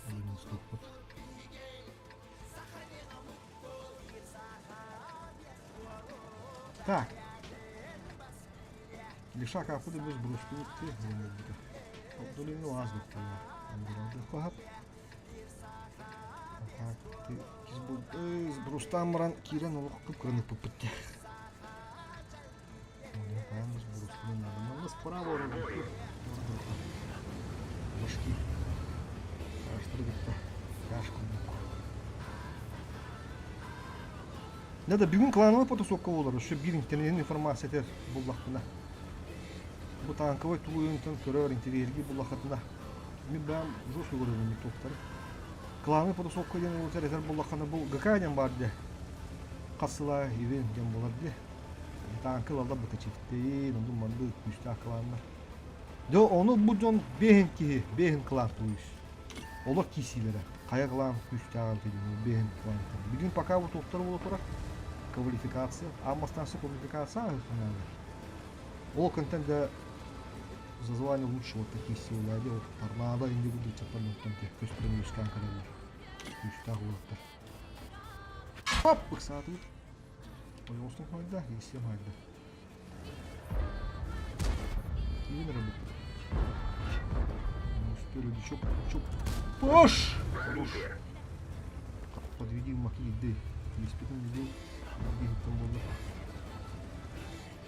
Алын устуохпут. Так. Леша капыды біз брустубут ти Абдулину аз бу Брустан баран киирэн олох кып-кырыныппыппыт дии. Башки. Аштыры кытта. Каш курдук. Да, бүгүн клановый потасовка буолар. Өссө биир интернет информация этэр буллахпына. Бу танковай тулуйунтан көрөр интэриэһиргии буллаххытына мин бэйэм жестко көрөбүн туохтары. Клановый потасовка диэн улутар этэр буллаххына бу ГК диэн баар дии. Хас сыла ивент диэн буолар дии. Танка ылаллар бытачиттейин, оннук маннык күүстээх кланнар. Дьэ ону бу дьон бэһин киһи, бэһин клан туйус. Олор киисиилэрэ. Хайа клан күүстээҕин тыйдын, бэһин клан. Бүгүн пока вот туохтар буола турар. Квалификация. Аан бастаан квалификация ааһыаххын Ол контент да за звание лучшего таких сил вот торнадо инди курдук чаппар көстөрөн үскээн кэлэллэр. Күүстээх уолаттар. Хоп! Ыксаатыбыт. Ойоҕостон хойда, ииссиэм хайда. Киирин эрэ бу. Первый дичок, дичок. Пош! Хорош. Подведи в макиды. Беспекин видел. Там было.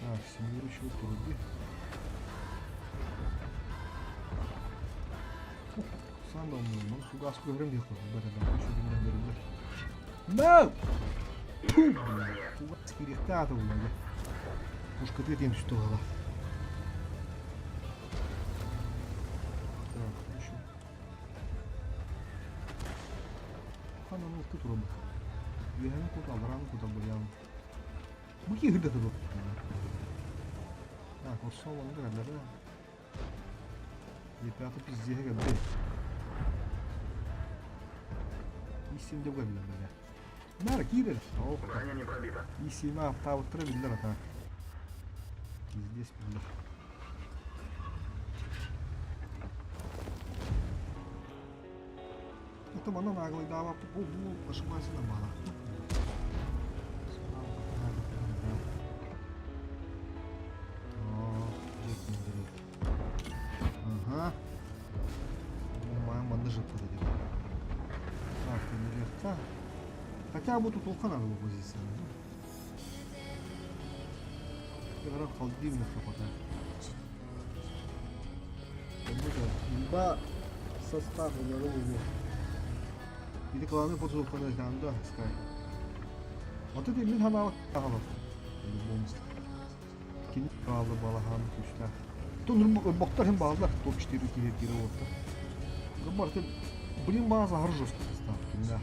Так, семерочку труби. Сам дал мне, он фугаску говорим, ехал. No! Ту, бля, фугас перехтата, бля. Пушка ты тем что была. Так, хорошо. Ханан ты турабы. Үөһэни кут, алларааны кут албайаан. Бу киһи да турук. Так, орсон онно кэллэ Ребята пиздеһэ кэлбит. Иссимде кэллэ бля. Нара киирэр. Ох. Броня не пробита. Иссиме аптаабыттара биллэр ата. Пиздец биллэр. Это манан ааглайдаабаппыт бу бу ошибайся на бала. Ага. Манна жыппыт этим. Так, төннөрүөххэ. Хотя бы тут улахан надо было позиция. Игра холодильник хапата. Имба состав уларылуу. Ити кланы подзулканы да, Скай. Вот это мин ханаабат таҕалар. Кини хаалы балаһаан күүстээх. Тон ырбохтор хин бааллар топ-4 киһи киирэ уоттар. Барытын блин баҕас аһар жестко состав кинилээх.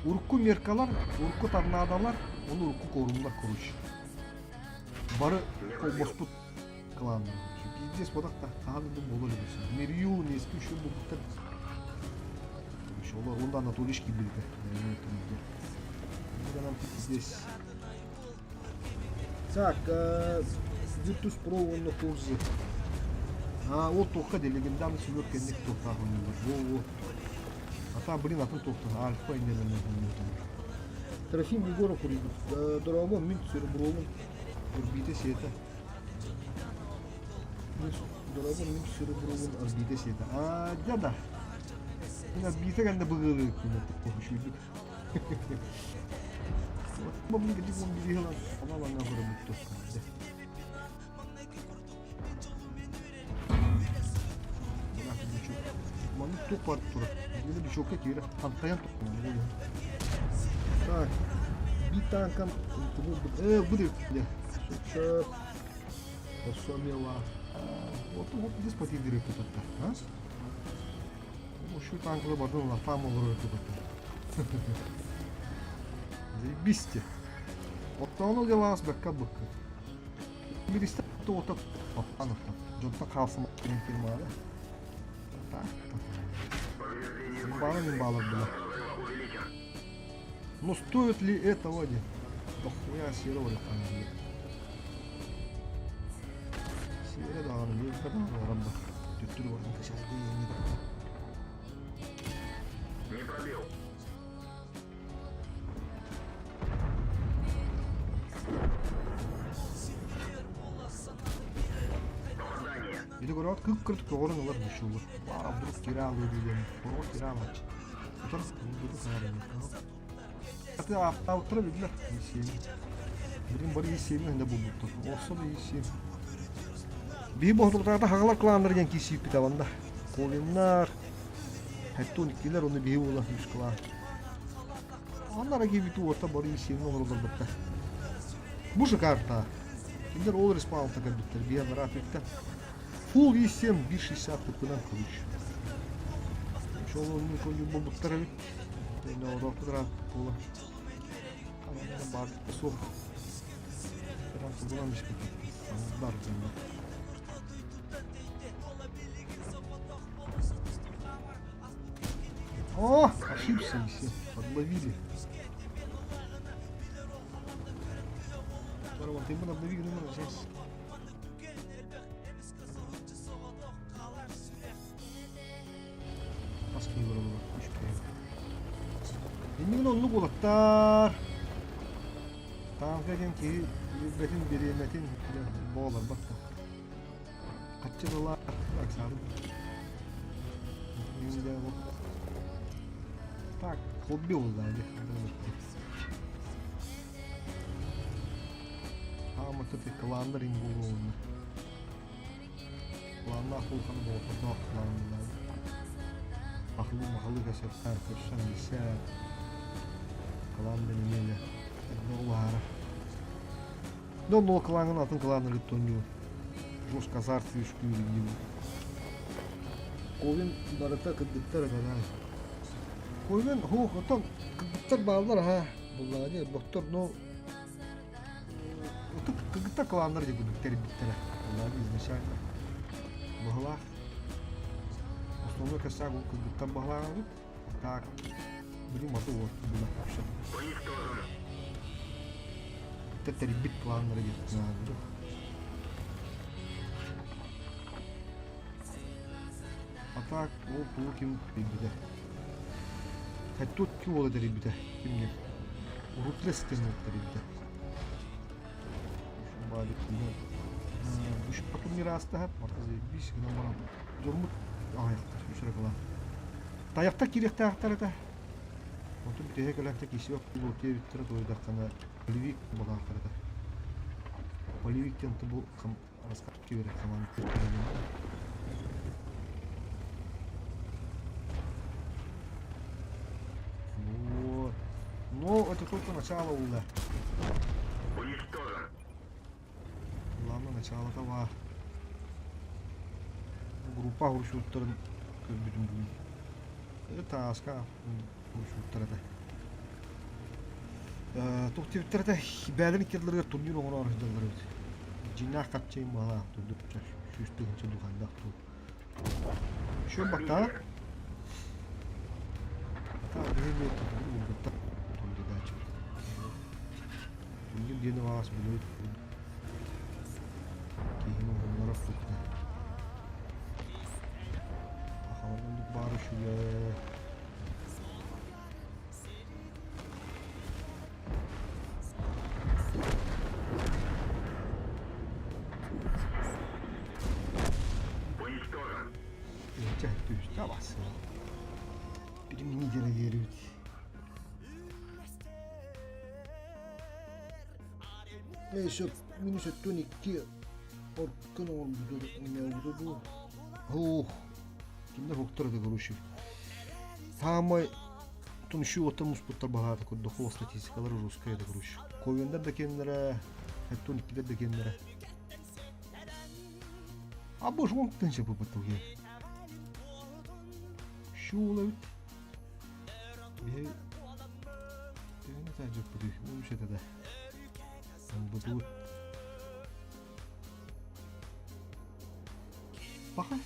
Урукку меркалар, урукку торнадолар, оны урукку корумнар короче. Бары холбоспут кланнар. Пиздец бодах та хаһан да буолар эбит. Мерью, Нески еще булбуттар. Короче, олар онда Анатолич киирбитэ. Здесь. Так, Virtus Pro уонна Фурзи. А, ол туохха де легендарный сүлүөр кэнник туохтаах ойуулар. Во-во. А та, блин, атын туохтан Альфа иннелэринэн Трофим Егоров уруйбут. Дорообо мин Серебровун орбита сиэтэ. Дорообо мин Серебровун орбита сиэтэ. А, дяда. Мин орбита кэннэ быгыалыы үчүйдүк. Вот, блин, кадик он бирихилан. Ана лаңа көрөмүт туохка. Маннык туох бар турар. Биле бичокка киирэ хантайан Так, би танкам будет Сөп. Осомела. Вот вот здесь потидери тут-то, а? Ушу танклы бардын лафам олорор тут. Заебись Оттону делаас бэкка быкка. Биристе туота Папановтан. Дьонтон хаалсым фирмада. Так, Повреждение Баллы не баллов было. разрыва увеличен. Но стоит ли этого не? Да хуя серого там. Сиэрэ даҕаны бииргэ даҕаны баран бар. Төттөрү баран сейчас Не пробил. Попадание. Ити көрөҕүт кып-кырдык көҕөрөн ылар мучуулар. Баа вдруг киирэ аалыы диэн хороҕор киирэ аалааччы. Утар Аты ааттаабыттара биллэр. Исиэми. Билин бары исиэми хэнэ булбуттар. Орсо да исиэм. Биһи боһутуктаата хагалар кланнар диэн киирсииппит абанда. Ковиннар, Хэттун иккилэр оны биһи буола үс клан. Аннара киирбит уота бары исиэми олороллор бытта. Бу шикарта. Кинилэр ол респаунта кэлбиттэр. Биһи анараа бүттэ. Full И7 B60 тупынан короче. Шол онну конью болбуттар эбит. Орохтура була. Бар суох. Тугунан биспит. Бар О, ошибся все, подловили. Вон, ты ему обнови, сейчас. Маски вырвало, Иннигин оннук уолаттар. Таанка диэн киһи билбэтин, бириэмэтин буоларбат да. Хаччы тыла Оксана. Так, хобби буолла дии. Хаамыта кланнар ин буолуоҕунна. Кланнаах улахан болҕомтолоох кланнар. Ахлыы махалыы кэсэттаан көрсөн билсээт. Клан бэнимиэлэ. Улаара. Да онно клаҥын атын кланнары кытта оонньуур. Жестко азарт үөскүүр диибин. Ковин барыта кыргыттар этэ Ковин һуох оттон кыргыттар бааллар аһа буллаҕа дии боттор но ытык кыргыттар кланнар дии курдук тэрийбиттэрэ. Буллаҕа изначально. Баһылаах. Основной косяк ол кыргыттар баһылаабыт. Так, блин, маты вот было вообще. Тэрийбит планнара диэн А так, ол тугу ким билбитэ. Тут ким уола тэрийбитэ? Кимҥэ? Рутлес диэн уол тэрийбитэ. Потом не раастаһап, марта заебись, гынан баран дьоммут аҕыйахтар, үс эрэ кылаан. Тайахтар киириэхтээхтэр этэ. Онтон бүтэһик кэлэн киисибэт буолуо диэбиттэрэ туойдаххына полевик буолаахтар этэ. Полевик диэн бу раскачивали команду. Вот. Но это только начало было. Уничтожен. Главное начало того. Группа хуршуттарын көрбүтүм бүгүн. Тааска хуршуттар этэ. Туох диэбиттэр этэ, бээлэрин иккидлэригэр турнир оҥороору сылдьаллар эбит. Дьиҥнээх хапчайын баҕалаах турдук 100 000 духайдаах туу. Еще бакка. Ата биһиги турбуттар турдудааччы. Турнир диэни баҕас билэбит. Киһини уһуннарар тутта. Сахалар баар үчүгэй. Уничтожен. Чэ, түстэ бассın. Bir mini диэри Минус 12 оркун оҥорбуту дуу. Ох, кимнэр хуктар это короче. Самай туншу оттон муспуттар баһаата курдук ол статистикалар русская это короче. Ковендар да кеннere, хеттон иккилер да кеннere. А боже, он тынча попытал я. Шула ведь. Биһи төһөнү таажыппытый уус этэ да ылбытыбыт Баха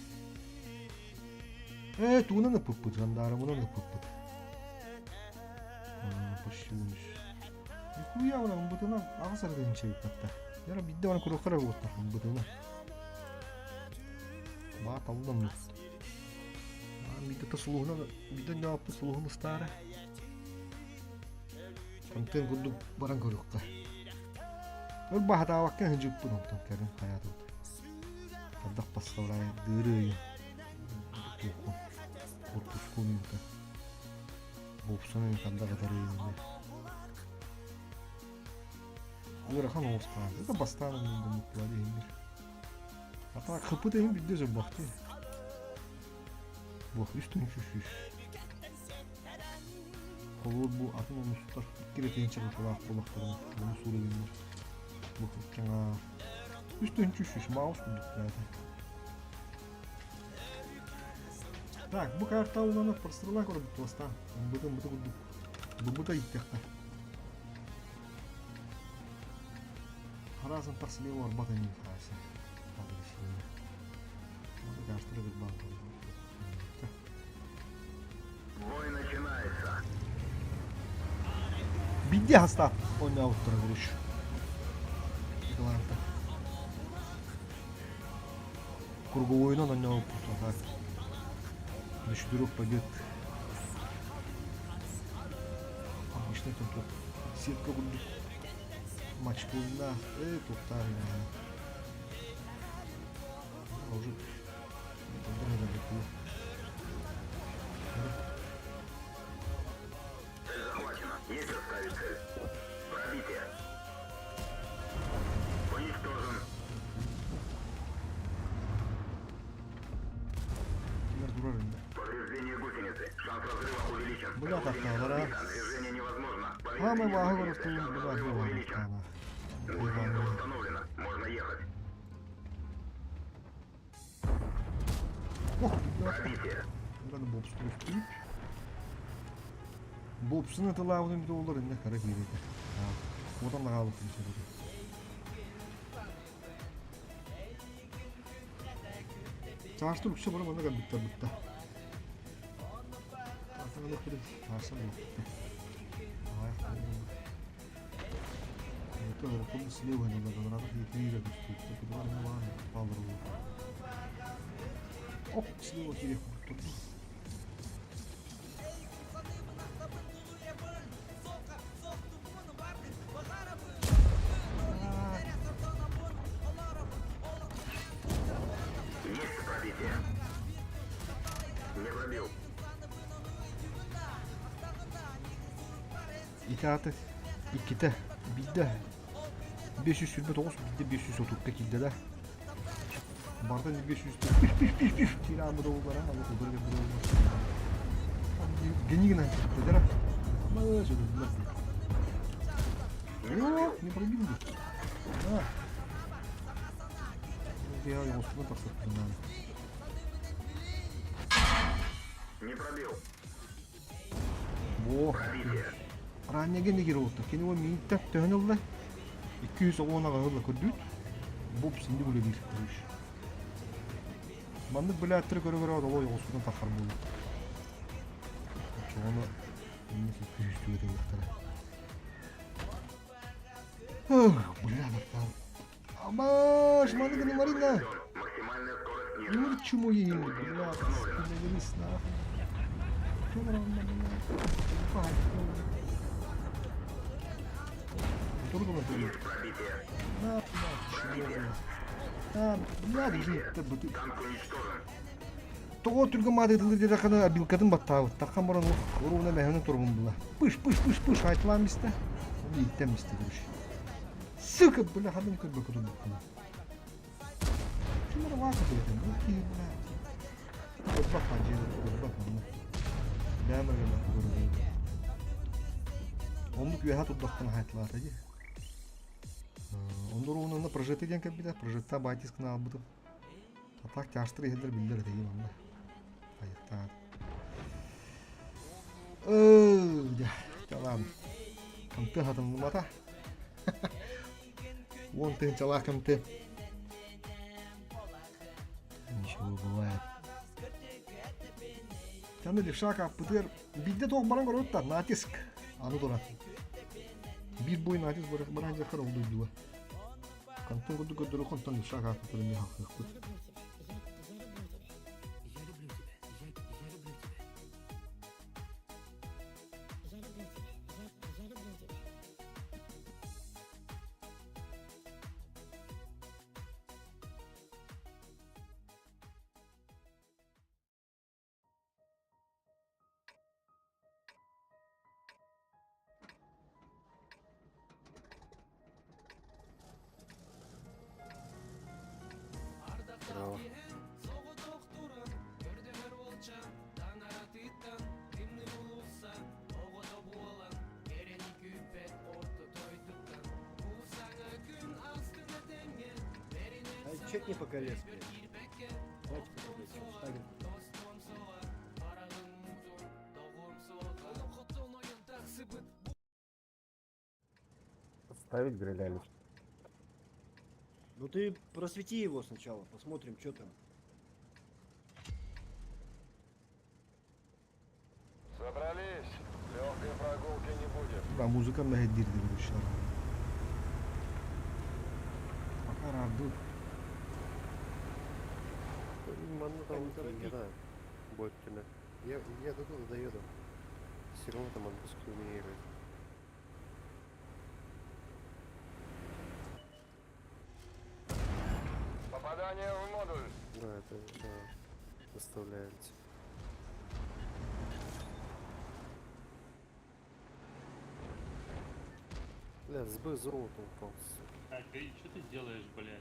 Ээ тугунан ыппыппыт жандарымынан ыппыппыт почти үс Нихуя она ымбытынан аҕыс эрэ тыһыынча ыыппатта Яра биирдэ баран куруохха эрэ буолуохтаах ымбытынан Баа таллан Биирдэ сулуһунан биирдэ ньооппут сулуһун ыстаара Онтон курдук баран көрүөххэ. Өр баһатаабакка сылдьыппын онтон кэлин хайаатыбыт. Ардах бассалаай дыырыйын туохпун корпускун ыыта бопсун хандах ытарыйын ыарахан оҕустаан это бастаан муктула диһиннир а так хыппыт иһин бидде зубахты Буох үс тыһыынча сүүс. Холобур бу атын онустар икки эрэ тыһыынча кылаах буоллахтарына ону суурайыннар. Бу икки 3 300 маус курдук бэйэтэ. Так, бу карта улана прострела көрбүт бастаан. Бытын быты курдук. Бу ииттэххэ. Хараасан тахсыбы барбат эми хаасы. Бой начинается. Бидде хастаап ойнаабыттара короче. Гланта. Круговойунан ойнаабыппыт так. На четырех побед. Обычно там тут сетка курдук. Матч буолла. Э, туохтаах Уже. Цель захвачена. Есть расставить цель. Пробитие. Уничтожен. Кинилэр турар инде. Повреждение гусеницы. Шанс разрыва увеличен. Бля, Гусеница тахтаалара. сбита. Движение невозможно. Хаамай Повреждение бааһы гусеницы. көрөр Шанс бля разрыва увеличен. Гусеница восстановлена. Можно ехать. Ох, Пробитие. Мураны бобстур Бобсуны тылаабытын бүтэ олор инне кара киирэтэ. Куотан даҕаабыттын сөбүтэ. Чаастыр үксэ бары манна кэлбиттэр бытта. Чаастыр буолбутта. Ох, слева киирэх курдук. Есть пробитие. Не пробил. Ити аата иккитэ, биирдэ 529, биирдэ 530 киирдэ да. Барда 500 пиш пиш пиш пиш тираамы доллара, алы кудыр доллар. Гений гына киттелер. Малы сөдүллэр. О, не пробил бы. А. Я оҕуспунан тахсыппын Не пробил. Во. Пробитие. Раннеге не кириутта. Кини ол мииттэн төһөн ылла? 210 аҕа ылла көрдүүт. Бу синди үлэлиир көрүш. Маннык билээттери көрө-көрө олой оҕуспутун таххар буолла. Оччоҕуна инник күүстүгэ тыллахтара. Бля, Наркан. Амаш, маннык гына Марина. Максимальная скорость снижена. Юр чуму бля, спиногриз, нахуй. Чё нам надо, бля? Тургана ты. Есть пробитие. На, на, чмо, бля. А, бля, дежи, быты. Танк уничтожен. Тоҕо түргэн маадытылы диэтэххинэ обилкатын баттаабыт. Таххан баран уруuna мэһэнэ турбун була. Пыш, пыш, пыш, пыш, айтылаан мистэ. Ииттэн мистэ короче. Сука, бля, ханан көрбөккө турбуккун. Шуннары вака билэтин, бу киһи, бля. Көрбөх хадьыыр, көрбөх манна. Бэйэм эрэ көрөрүм. Оннук үөһэ турдахпына айтылаата дии. Онно уруунанна прожекты диэн кэлбитэ, прожекта баайтисканы аалбытым. А так тяжтыр иһэллэр биллэр этэ манна. Айыктаат. Дьэ, ладно. Кымты хатыллыбата. Уон тыһыынчалаах кымты. Ничего бывает. Таны левшак аппытыгар биирдэ туох баран көрөт натиск. Аны туран. Биир бой натиск баран дьахтар ол дойдуга. Кантын курдук көрдөрө онтон левшак аппытыр эмиэ хахыахпыт. Браво. А чекни по колес, блядь. Давайте пока, блядь, всё, встанем. Ставить гриля или Ну ты просвети его сначала, посмотрим, что там. Собрались. Легкой прогулки не будет. Да, музыка мэһэйдиир короче. Пока рады. Манна там Не торопи. да, Боткина. Я до туда доеду. Все равно там английский умею играть. Попадание в модуль. Да, это да, доставляется. Бля, с Б золото упал, сука. Так, и что ты делаешь, блядь?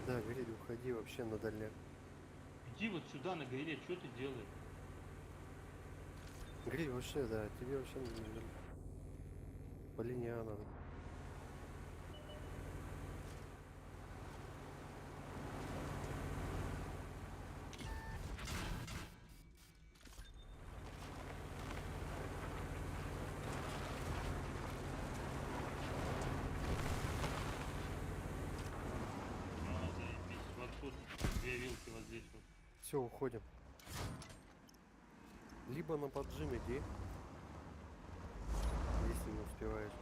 Да, Гриль, уходи вообще на дальняк. Иди вот сюда на гриле, что ты делаешь? Гриль вообще, да, тебе вообще на- по линии А надо. А, заебись. Вот тут две вилки вот здесь вот. Все, уходим. Либо на поджим иди, если не успеваешь.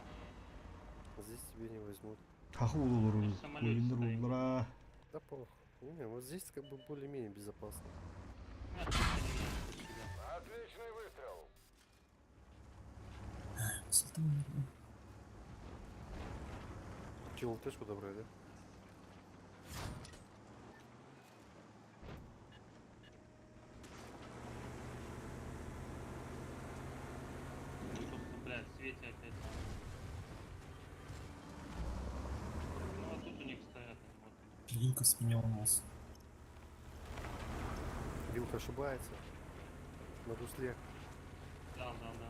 Здесь тебе не возьмут. Хахы олору, Самолет ойындар стоит. олора. Да пох. Не, вот здесь как бы более-менее безопасно. На, ты не меня сюда. Отличный выстрел. Че, ЛТшку добрать, да? Ну, собственно, блядь, в свете опять. Ну, вот тут у них стоят. они Вот. Вилка в спине у нас. Вилка ошибается. На гусле. Да, да, да.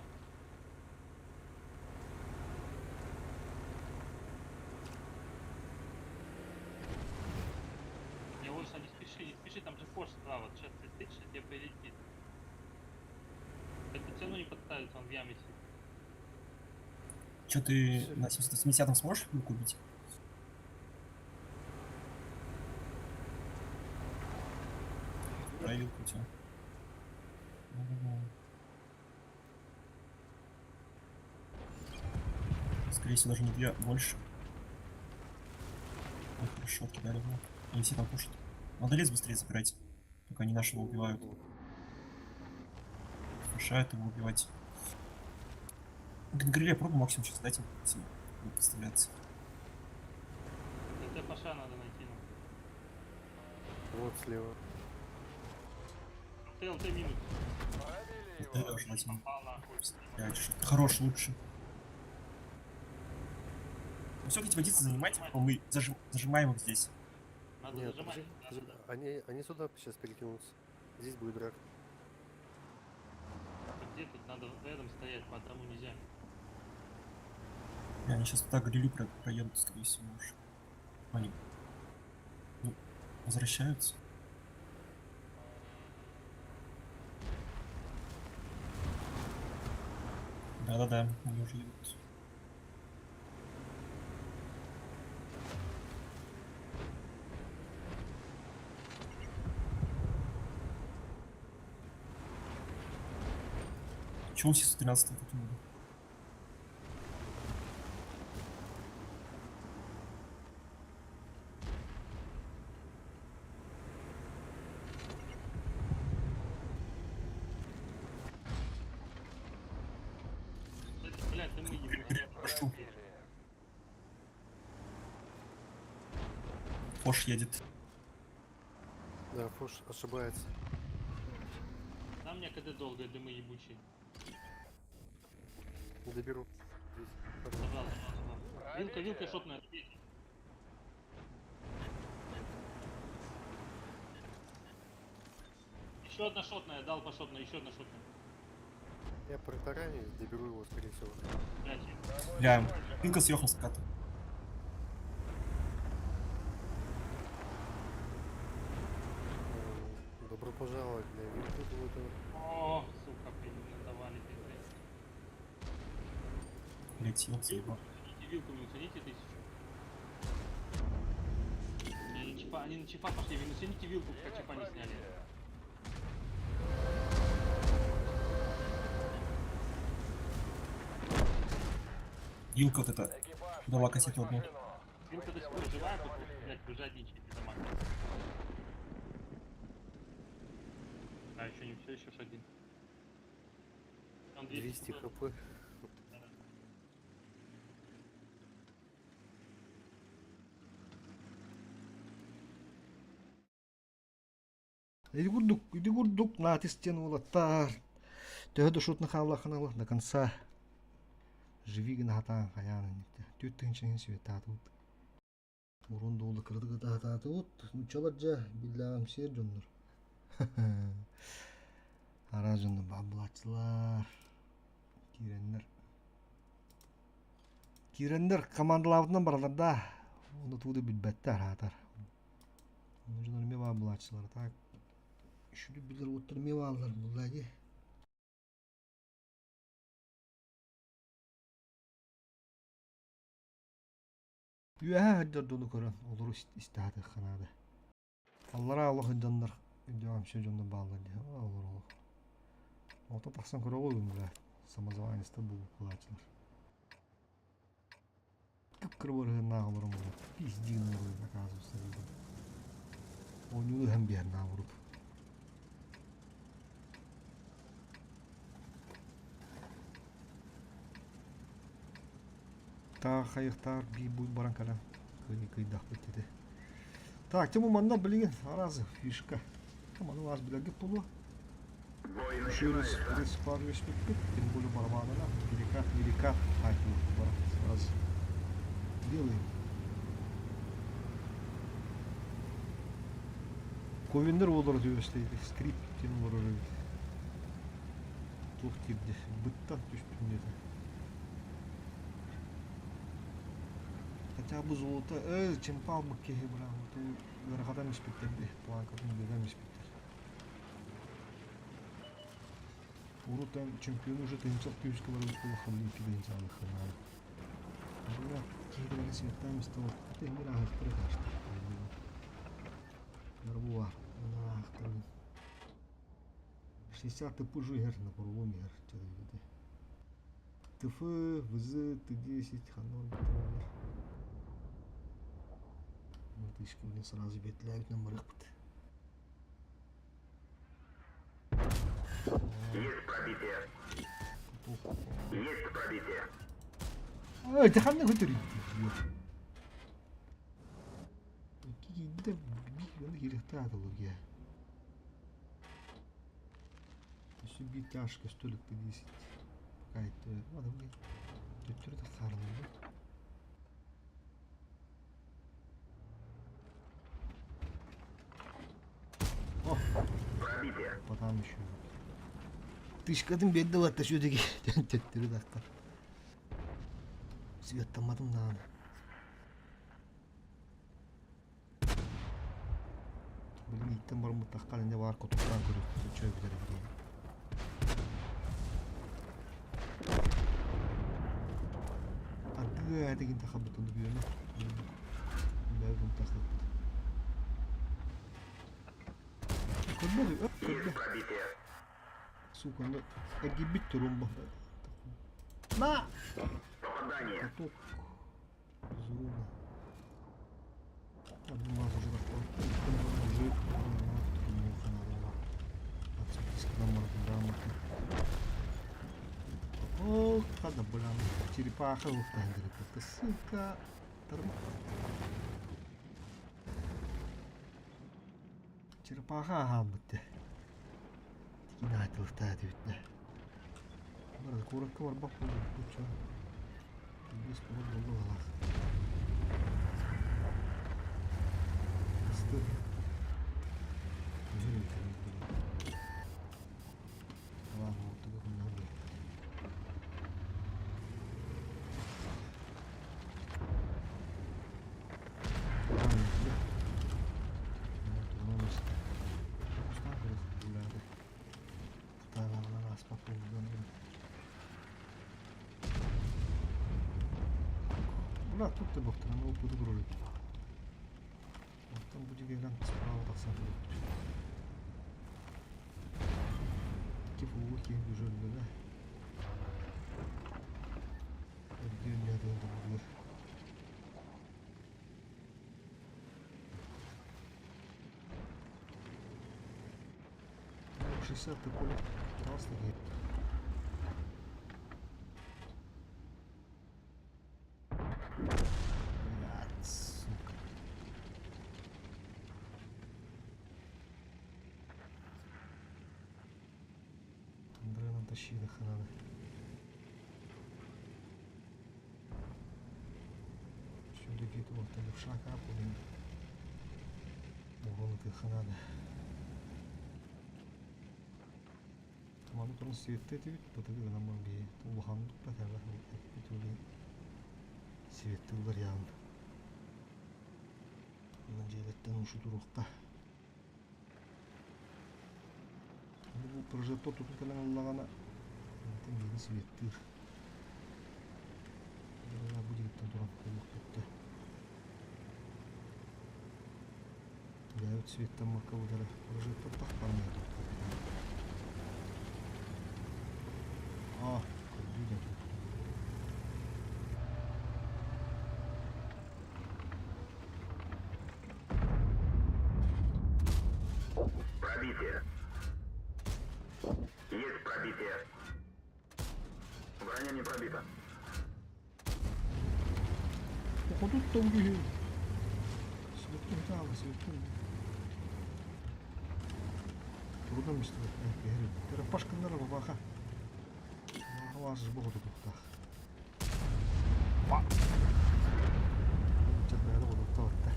Не, Ольша, не спеши, не спеши, там же форс справа. Сейчас ты встретишься, тебе прилетит. Это все равно не подставится, он в яме сидит. Че ты на 780 сможешь вилку убить? Да, вилку у тебя. Да-да-да. Скорее всего, даже не две, а больше. Ой, хорошо, откидали его. Они все там пушат. Надо лес быстрее забирать, пока они нашего убивают. Мешают его убивать. Гриле пробу максимум сейчас дать им всем будут подставляться. ТТ Паша надо найти нам. Вот слева. ТЛТ минус. Пробили Да, его. желательно. Попал нахуй. Блядь, что- Хорош лучше. Ну все, эти позиции занимайте, потом мы зажимаем их здесь. Надо Нет, зажимать. подожди, Да, подожди. да, да. Они, они сюда сейчас перекинутся. Здесь будет драка. А Где тут надо рядом стоять, по одному нельзя. Бля, они сейчас туда грилю проедут, скорее всего, уже. Они ну, возвращаются. Да-да-да, они уже едут. Чего он 713 выкинули? Это, блядь, да мы ебучие. Прошу. Пробили. Фош едет. Да, Фош ошибается. Нам мне КД долго, дымы ебучие. Доберу. Здесь. Забрал, забрал, забрал. Вилка, вилка, шотная, ответь. Еще одна шотная, дал по шотной, еще одна шотная. Я протаранюсь, доберу его, скорее всего. Блядь, Бля, вилка съехал с ката. Добро пожаловать, бля. Вилку тут этого. О, сука, блин, надавали пиздец. Блять, ел заебал. Идите вилку минусаните тысячу. Они на чипа, они на чипа пошли, минусаните вилку, пока чипа не сняли. Вилка вот эта. Экипаж Дала покинуть кассету одну. машину. Вилка до сих пор живая, тут, блядь, вы жадничаете, дома. А, еще не все, еще ж один. Там 200 хп. хп. Иди курдук, иди курдук, натистен уолаттар. Төһө да шутна хааллаххына до конца. Живи гына сатаан хайаан инникте. 4 000 иһин светаатыбыт. Урун дуулу кыратык ытаатаатыбыт. Нууччалар дьэ биллээҕимсийэр дьоннор. Араас дьоннор баар булааччылар. Киирэннэр. Киирэннэр командалаабытынан бараллар да. Ону туу да билбэттэр аатар. Ону дьоннор эмиэ баар булааччылар. Так Үшүлү билэр уоттар эмиэ бааллар булла дии. Үөһээ сылдьар дьону көрөн олору истэһэтиэххэ наада. Аллараа олох дьоннор өйдөөх дьоннор бааллар дии. Олор олох. Ото тахсан көрөҕүн бля. Самозванецтар буолааччылар. Кып-кыра бырыһыаннаах олорон буолар. Пиздин олорон оказывается. Оонньууну ыһан биһэр наоборот. Таах хайыхтаар биир буут баран кэлэн кыйдахпыт дии. Так, тему манна билигин араас фишка. Маны аас билэргит буолуо. Үшүөрүс респар үөспүппүт, тем более барабанына перекат, перекат бар сразу. Делаем. Ковендер олору түбэстэйди, скрип тем олорор эбит. Туох киирди, быттан түстүм диэтэ. Хотя бы золото, чемпал киһи быраабыт, ыарахатан испиттэр дии, планкатын биэрэн испиттэр. Урут там чемпион уже тыһыынча күүскэ барбыт буоллахха билин 2 тыһыынча алыахха Бля, киһи светтаан истэ тэҥҥин ааһыахтара таастар. Нарбуа, ааһыахтарын. 60 тыпы иһэр, на пролом иһэр, чэ ТФ, ВЗ, Т10, ханна барбыттар. Мытышка, блин, сразу бетлээбитинэн барыахпыт. Есть пробитие. Есть пробитие. Ой, ты ханна көтөрүй? Киинде биир оны кириэхтээх атылыгия. Өссө биир тяжко столик 10. Пока это... Ладно, блин. Төттөрү тахсаарылар. О! Пробитие. Потом еще. Тышкатын биэрдэ ылатта сүөдүги төттөрү тахтар. Светтамматым даҕаны. Билин ииттэн барыммыттахха инньэ баар кутуктаан көрүөхпүт үчүгэй билэр эбит. Аргыа этигин тахабытын бүөнэ. Бэйбин тахабыт. Көрбөдү, өп көрдө. Пробитие. Сука, ну эргийбит турумба. На! Попадание. Каток. Зуруна. Алмаз уже уже О, хада, бля, черепаха это сука. Черепаха аһаабыт Тикинаатылыктаа диэбитинэ. Бары куоракка барбах буолбут чё. Биэс буолан буолла баҕалаах. Ыстык. Үзүр эбит Талаан оҕотуга күннээх биэрбит. Бля, тут ты доктор, она буду гружить. Оттон бу дьигэлэн справа тахсан көрөбүт. Икки фулу киһи уже да. Эргиэн ньыатын тобуллар. 60 такой классный. Блядь, сука. Андре нам тащи надо. диэки туохтан левша кааппытын уурун ытыахха наада. Маны туран светтэ этибит, бытыгы гынан баран биһи улаханнык да кэлэ эппит үлэ светтыллар яан. Онон дьиэлэртэн ушу туруохха. Бу прожектор тутун кэлэн ыллаҕына, онтон биһини светтыыр. Бу диэкиттэн туран көрүөхпүттэ. Бэйэбит светтаммакка эрэ прожектор тахпаннай Аа, көрдүү да Пробитие. Есть пробитие. Броня не пробита. Хотуттан киһи Светлый таалы, светлый. Турдан мистер Пашканнара бабаха. Баҕа бу хотутуктаах. Чарбайда хотуттаатта.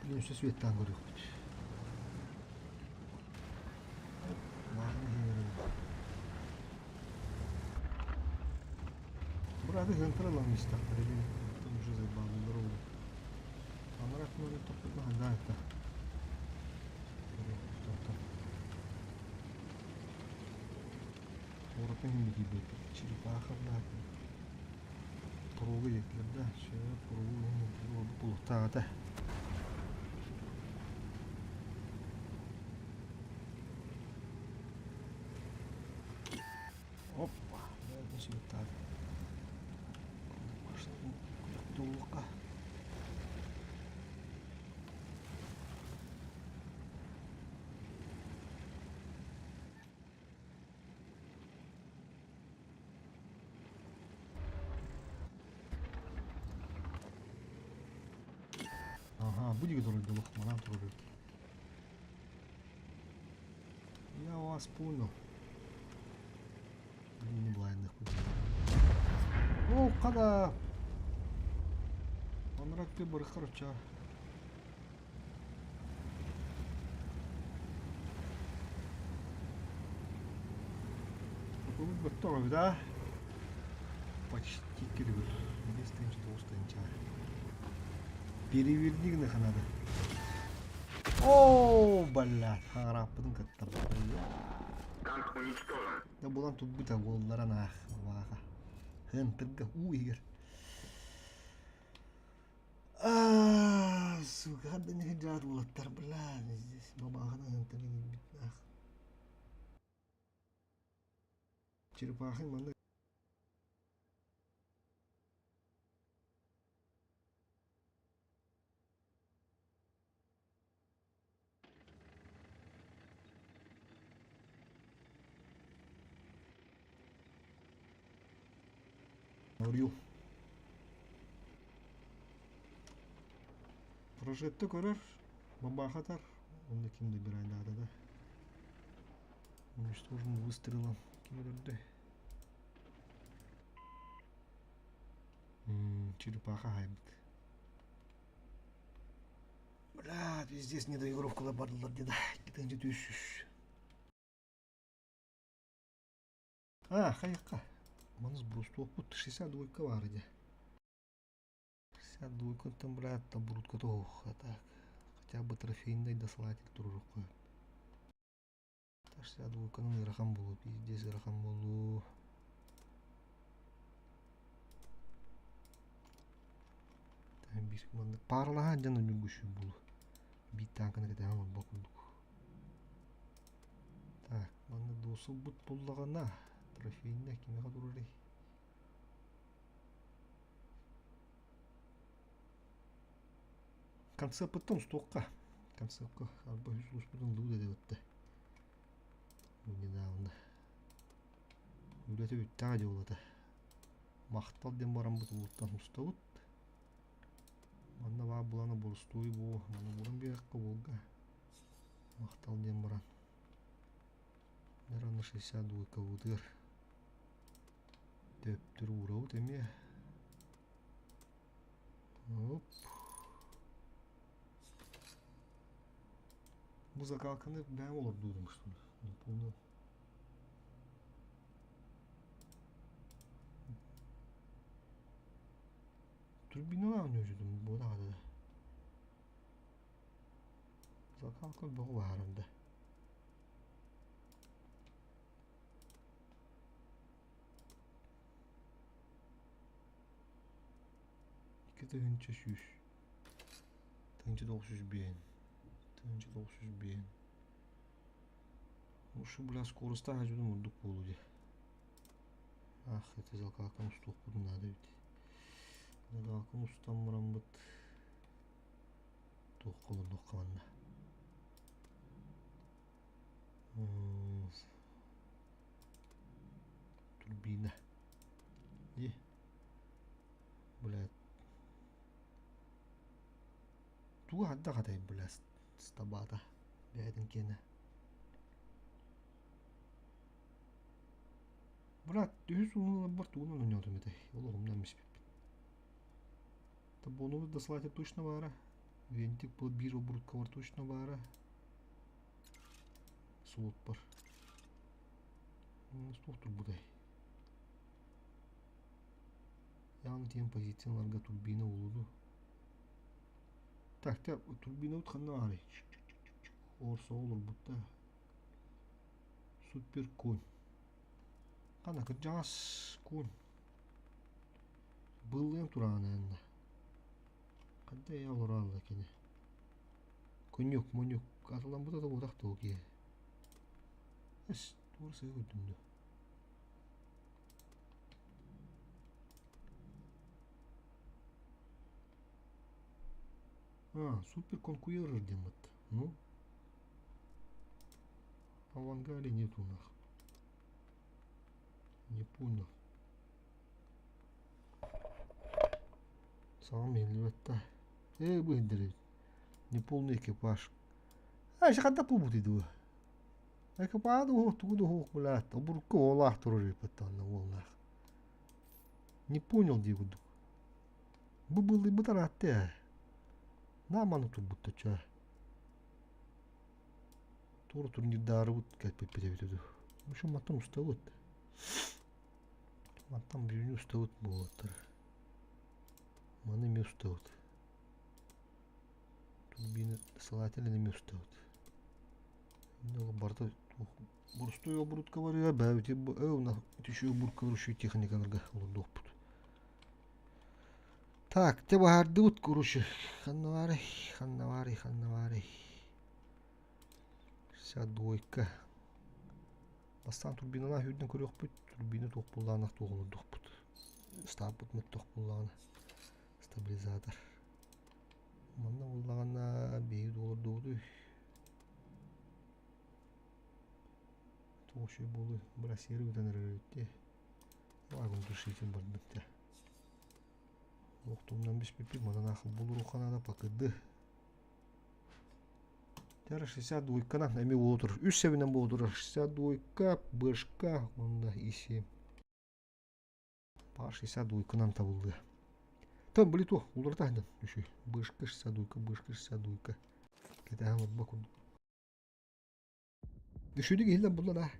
Билим светтаан көрүөхпүт. Быраты хантар ылан истэхтэрэ дии. Оттон уже заебалылар ол. Анарак мөрү топпутна хандаан это. Оротун иһин киирбэппит. Черепаха блядь. Поруга диэтилэр да. Сөп, поругу иһин ордук булуктаах этэ. Опа, сүөттаат. Туллукка. Ага, будет турар манан турар. Я вас понял. Не блайных. О, када. Анрак бар короче. Готово, да? Почти кирбил. 2 тысячи Переверни нахуй надо. О, блядь, хараппытын кытта. Танк уничтожен. Да булан туппута уоллара наах, вааха. Хынтырга уу иһигэр. А, сука, ханна не дьаат уолаттар, бля, здесь бабаахана хынтырга киирбит наах. Черепахи манна Орю. Прожекты көрөр, бабахатар, онно ким добирает да, да. Уничтожен выстрелом. Ким өлөрдө? Черепаха хайбыт. Бля, пиздец, недоигровка бардылар деда. Где-то түшүш. А, хайыққа. Маны сброс туохпут 62 бар иде. 62 там, блядь, там бурутка тоох, а так. Хотя бы трофейный дослатель турурукку. 62-ның ыарахан буолу, пиздец ыарахан буолу. Биир маннык пааралаһан дьон үнүргүшү буолу. Биир таанканы кэтэһэн олорбот курдук. Так, манна дуосулбут буллаҕына трофейный кимиэхэ турарый? Концеппыттан устуохха. Концепка арба үс улууспутун луу да Бу недавно. Үлэтэ бүттэҕэ дьуолата. Махтал диэн бараммыт улууттан устабыт. Манна баар булана борустуой буо, манна булан биэрэххэ Волга. Махтал диэн баран. Наверное, 62 кабытыгар. Төптөр уурабыт эмиэ. Оп. Бу закалканы бэйэм олордуурум что ли? Не помню. Турбиналаах ньүөдьүтүм буолаҕа да. Закалка бөҕө баһааран да. 2100. 1905. 1905. Ушу бля скоростаах дьонум ордук буолуо дии. Ах, это закалкам устуохпутун наада эбит. Закалкам устан бараммыт туохха олордуохха манна. Турбина. Дии. Блядь. Тугу хадда хатай, блядь, стабата. Бэйэтин киэнэ. Брат, үһүс уһунуларбар тугунан оонньоотум этэй? Олоҕумнан биспиппин. Табонубут дослать точно баара. Винтик был биир обрудкабар точно баара. Слотпар. Суох турбутай. Яғни тем позицияларга турбина улуду. Так, те турбина ханна баарый? Орсо олорбутта. Супер конь. Хана кырдьаҕас конь. Быллыан тураҕын эннэ. Ханта я олоралла кини. Конюк, монюк, атыламмыта да буотах туо киһи. Эс, туора сыа көрдүм дуо? А, супер конкурер диэн бытта. Ну? А в ангаре нету нах. Не понял. Саҥам иһиллибэт да. Ээ, бу иһиллэр Неполный экипаж. А, ханна буолбутуй дуо? Экипаж уһуох тугу да уһуох блядь. Обурукка уолаах турар эбиппит уоллаах. Не понял дии курдук. Бу быллыйбыт араатты ээ. Нааманы турбутта чаа. Туора турнирдаарыбыт кэлбиппит эбитэ дуу. Еще мантан устабыт. Мантан бүгүн устабыт буолуохтара. Маны эмиэ устабыт. Турбина салатель эмиэ устабыт. Инне барыта боростуой оборудка барыа бэйэбит үчүгэй оборудкалар үчүгэй техникаларга олордуохпут. Так, те баһаардыбыт короче. Ханна баарый, ханна баарый, ханна баарый. 62. Бастаан турбиналаах үрдүн көрүөхпүт, турбина туох буллаҕына туох олордуохпут. Ыстааппыт мөттөх буллаҕына стабилизатор. Манна буллаҕына биһиги олордубутуй. Туох үчүгэй буолуой, брассиеры бүтэн эрэр эбит дии. Огнетушитель барбыт дии. Охтумнан биспиппит манан аахыл булуруохха наада пакыды. Тера 62-канан эми буола турар. Үс сэбинэн буола турар. 62 бышка уонна ИС. Пар 62-канан табыллыа. Там были то, уларыта сылдьан үчүгэй. Бышка 62, бышка 62. Кэтэһэн олорбо курдук. Үчүгэй иһиллэр булла да.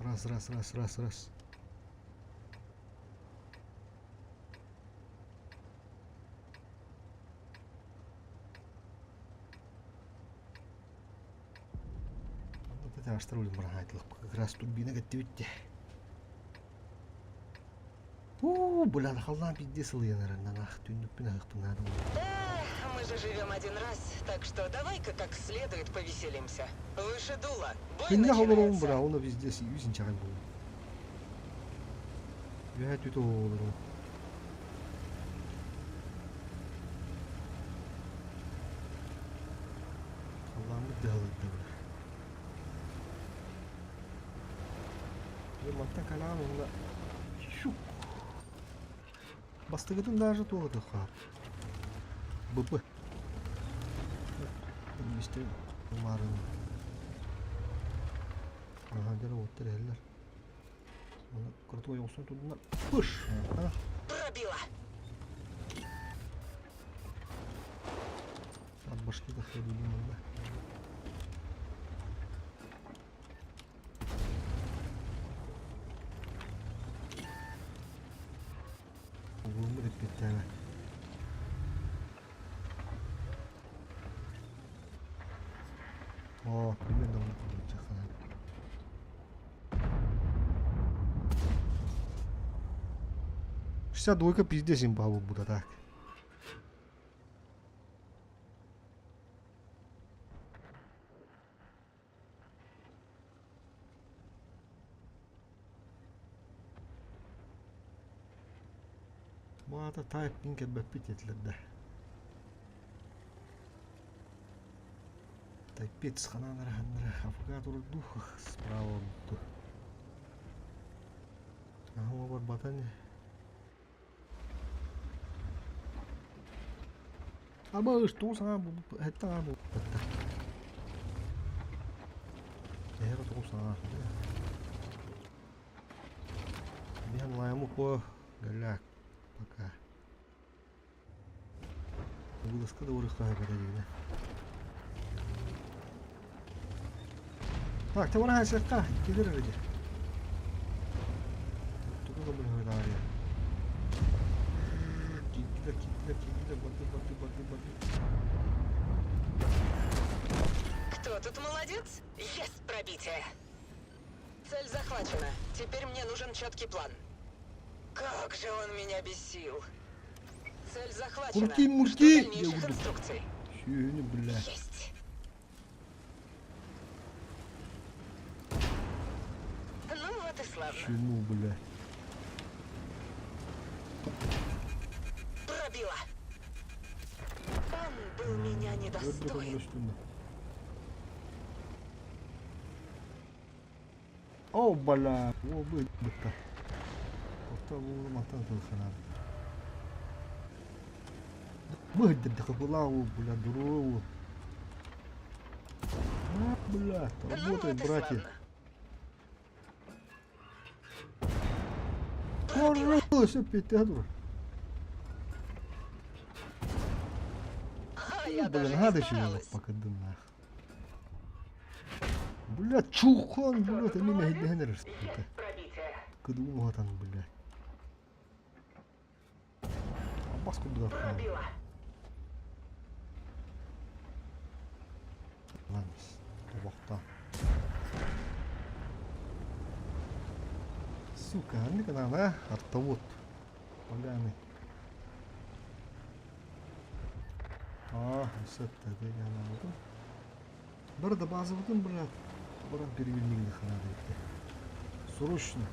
Раз, раз, раз, раз, раз. Астар как раз турбина кэттибит Уу, бля, халлаан пиздец сылыйан эрэр ах түннүкпүн аһыахпын наада Эх, мы же живем один раз, так что давай-ка как следует повеселимся. Выше дула. Бой Иннэ олоруом начинается. бра, уна везде үс инчэҕэй буолла. Үөһэ түт олоруом. Халлааммыт дыһалыйда бля. Дьэ мантан кэлэҕин уонна щук. Бастакытын даже туох этэ БП. Мистер Марын. Ага, дьэ уоттар иһэллэр. Оны крутой оҥостон турдунар. Пыш! Ага. Пробила. От башки доходили манна. Угулуммут эппиэттээмэ. Оо, билбэт да курдук 62 пиздец имба буолбута так. Маата тайп кэлбэппит этилэр да. Тайпец ханаан эрэ афгат урду справа урду. Аһыма барбатан Аба тугу саҥа эттэ аҥаар буолбуттар. Эһэҕэ тугу саҥа Биһэн лайму по голяк пока. Вылазка да урыхха диинэ. Так, ты вона сякка, кидер эди. Тугу да билэр Киирдилэр, киирдилэр, киирдилэр, барды, барды, барды, барды. Кто тут молодец? Есть пробитие. Цель захвачена. Теперь мне нужен четкий план. Как же он меня бесил. Цель захвачена. Курки, Жду мурки! дальнейших Я инструкций. Сүүнү, бля. Есть. Ну вот и славно. Чему, бля? Пробила. Он был меня недостоин. О, бля! О, бытта. Орто буолу мантан тылханар. Быһдырды кыбылаа бля, дуруу. А, бля, Ну работает, вот и братья. славно. Пробила. Корру, петя дур. А я Ну, даже блин, не надо еще старалась. пока нах. Бля, чухан, Кто бля, тут ты меня молодец? генеришь, Есть пробитие. Кыдуму там, бля. Абас куда Пробила. Ладно, тобохта. Сука, а надо, а? Артовод. Поганый. А, все это деген Бір да базыбытын, блядь. Баран перевели надо идти. Срочно.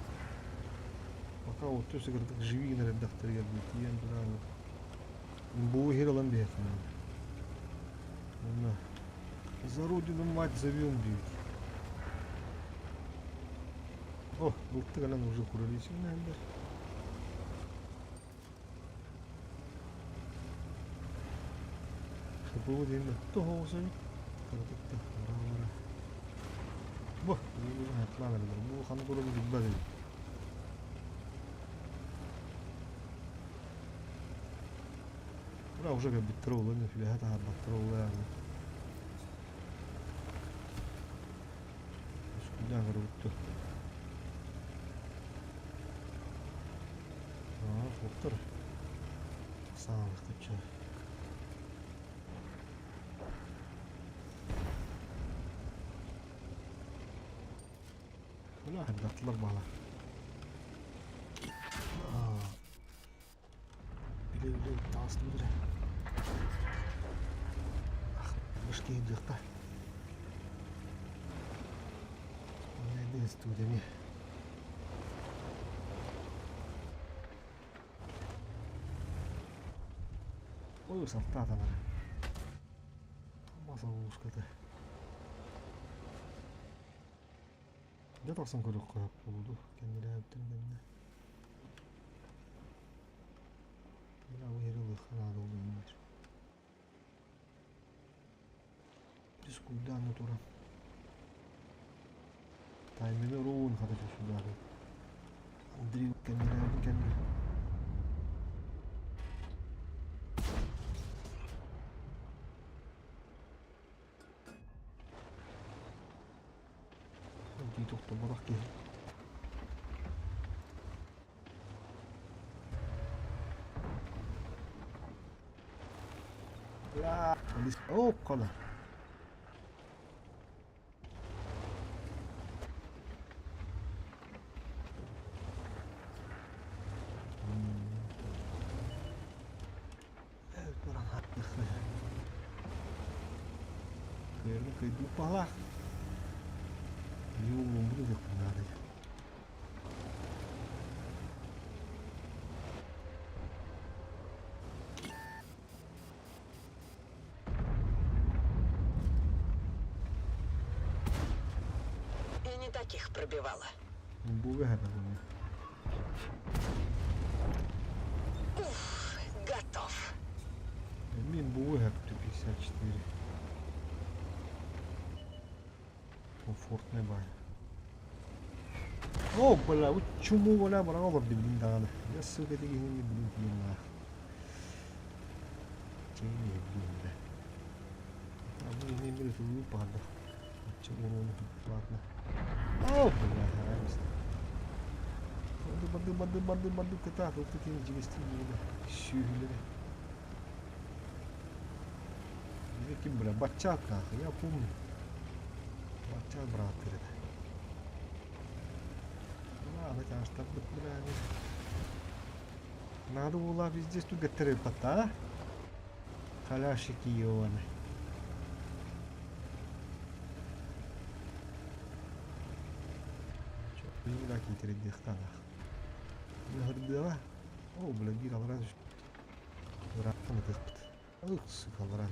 Пока вот то есть живи на редакторе тиен бля. Бу хералан бе надо. За родину мать зовем бить. О, былтыгалан уже куралисин наверное. Хапы дейм тоһоосой. Каратыкта. Бара. Бу, бу хатлан Бу хан куру билбэт. Бра уже как битроул, не фига это битроул yani. Куда говорю, А, фоктор. Сам хочу. Бля, хаддатлар бала. Аа. Биле биле таас биле. Ах, башки дыхта. Не студия. Ой, салтата на. Маса уската. Дэ тахсан көрүөххэ буолду кэннилээбиттэрин Бля, уйрылыха надо улыммыр. Дискуйда натура. Таймины уруун хата сюда. Андрей кэннилэрин кэннэ. Дии тохтоборох киһи. Оп, қана. Кыйдык палах. Надо. И не таких пробивала. Уф, готов. Мин буга 54. Комфортный бай. О, бля, вот чуму бля, браво, блин, да. Я, сука, таких не блин, блин, нах. Чейни, блин, да. А вы не имели тут панда. Чего ладно. О, бля, радость. Бады, бады, бады, бады, ката, тут такие дивести не Сюгли. Каким, бля, бачат, нахуй, я помню. Бачат, брат, это. Ладно, аж так, бля, Надо было везде тут пота. Халяшики ёны. Била китердихтанах. Нахрдела. О, бля, бир алраз. Рахмет ыхпыт. Ух, сука, алраз.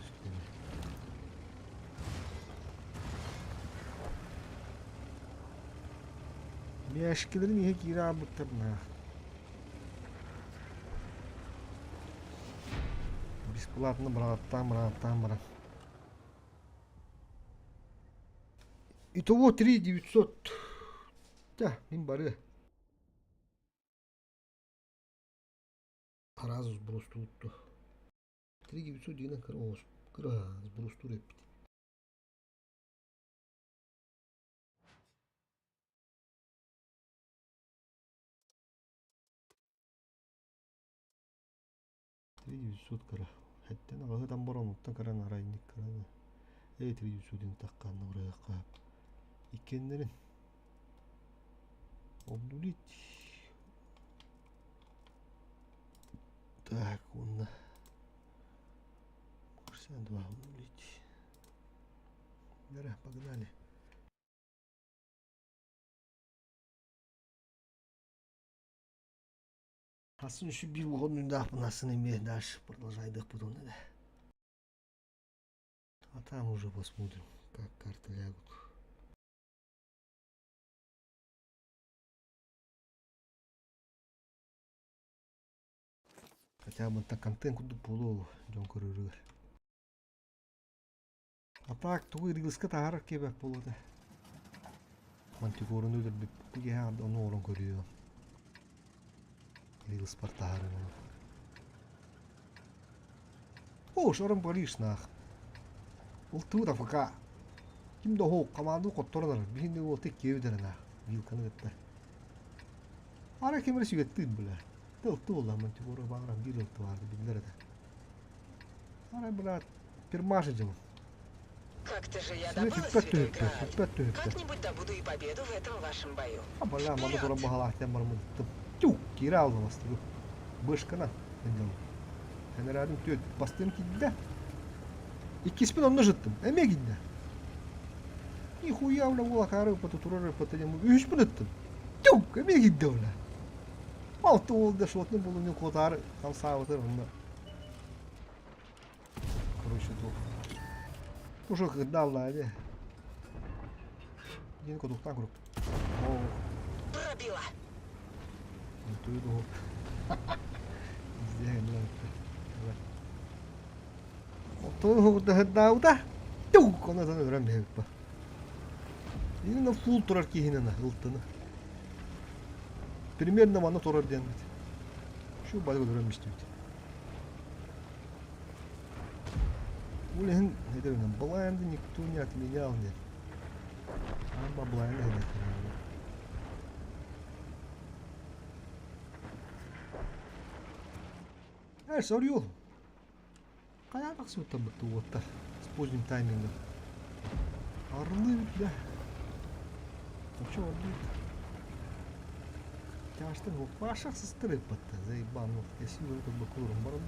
Мяшкилерин ihe кира буттарна. Бесплатно, братан, братан, брат. Итого 3 900. Да, мин бары. Разу сброс тутту. 3 900 дигән кыр кыр сброс тур эппит. 3 900 кыра. Хәттен ағасы баран оттан кыран арайник кыраны. Эй 3 900 дин таккан урайка. Иккеннерин обнулить. Так, он 62 обнулить. Бера, погнали. Асын еще бир болгон насын эме дальше продолжайдык потом да. А там уже посмотрим, как карты лягут. Хотя бы так контент куда полу дьон көрөрүгөр. А так тугу рилска таарар кебек болот. Мантикорун өдөр биттиге оны орон көрüyor. Рилс портары. О, шорон Париж нах. Улту да фака. Ким да хо команду котторнар. Бихинде ол тек кебдер нах. Вилканы гытта. Ара кемер сүйеттин бля. Тыл тул да мантикору баграм бир ылты барды билдер да. Ара бля пермаши жыл. Как-то же я добыла святой Грааль. Как-нибудь добуду и победу в этом вашем бою. А бля, маны тура бахалахтен бармын. Тюк, кире алдым асты. Бышкана. Хенерадым төт бастым кидде. Иккиспин онны жыттым. Эме кидде. Нихуя, бля, ула кары пата турары пата дем. Үч бүнөттүм. Тюк, эме кидде, бля. Алты ол да шотны булу мен котары там сабытыр онда. Короче, то. Уже когда ладе. Дин кодуктан круг. О, Пробила. Туйду. Тугу да. Туг, оны да өрөм бе. Именно фул турар киһинэн ылтыны. Примерно манна турар диэн бит. Şu бары өлөрөн истибит. Ол иһин этэбинэн блайнды никто не отменял диэн. Аан блайнды эһинэ. Эй, Орел! Хайа тахсыбыттар бытты уоттар с поздним таймингом. Орлы, бля. Вообще орлы. Тяжтан Паша сестры патта, заебал, ну, я силу как бы куром барам.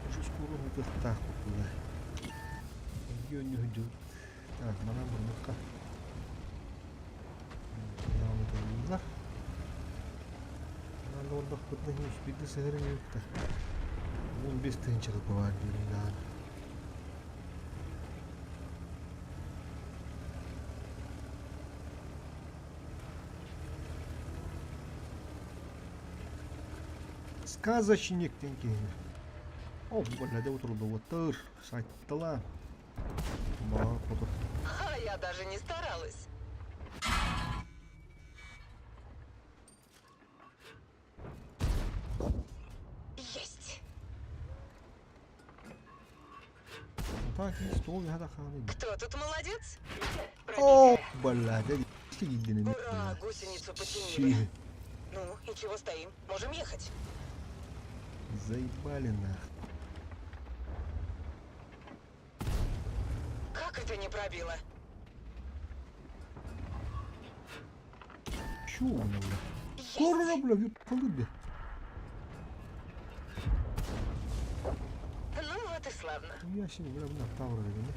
Уже скоро вот так вот туда. Ее не уйдет. Так, манан бурмукка. Манан олордохпутуна үс биирдэ сыһырын үктэ. 15 тыһыынча баар диирин даҕаны. Сказочник диэн киһини. О, бля, дьэ утурдубуттар, сайттала. Баа, хоту. А я даже не старалась. Есть. Так, стол я хааны. Кто тут молодец? О, Пробитие. бля, дядя, Ура, гусеницу починили. Ну, и чего стоим? Можем ехать. Заебали нах. Как это не пробило? Чё он, бля? Есть. Корра, бля, вертолет, Ну вот и славно. Я себе, бля, бля, тавра, бля.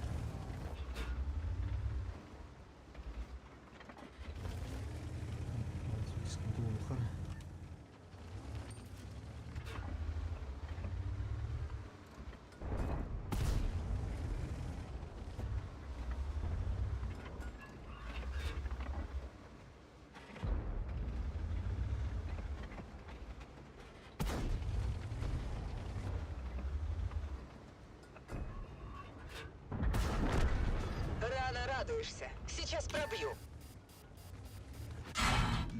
Рано радуешься. Сейчас пробью.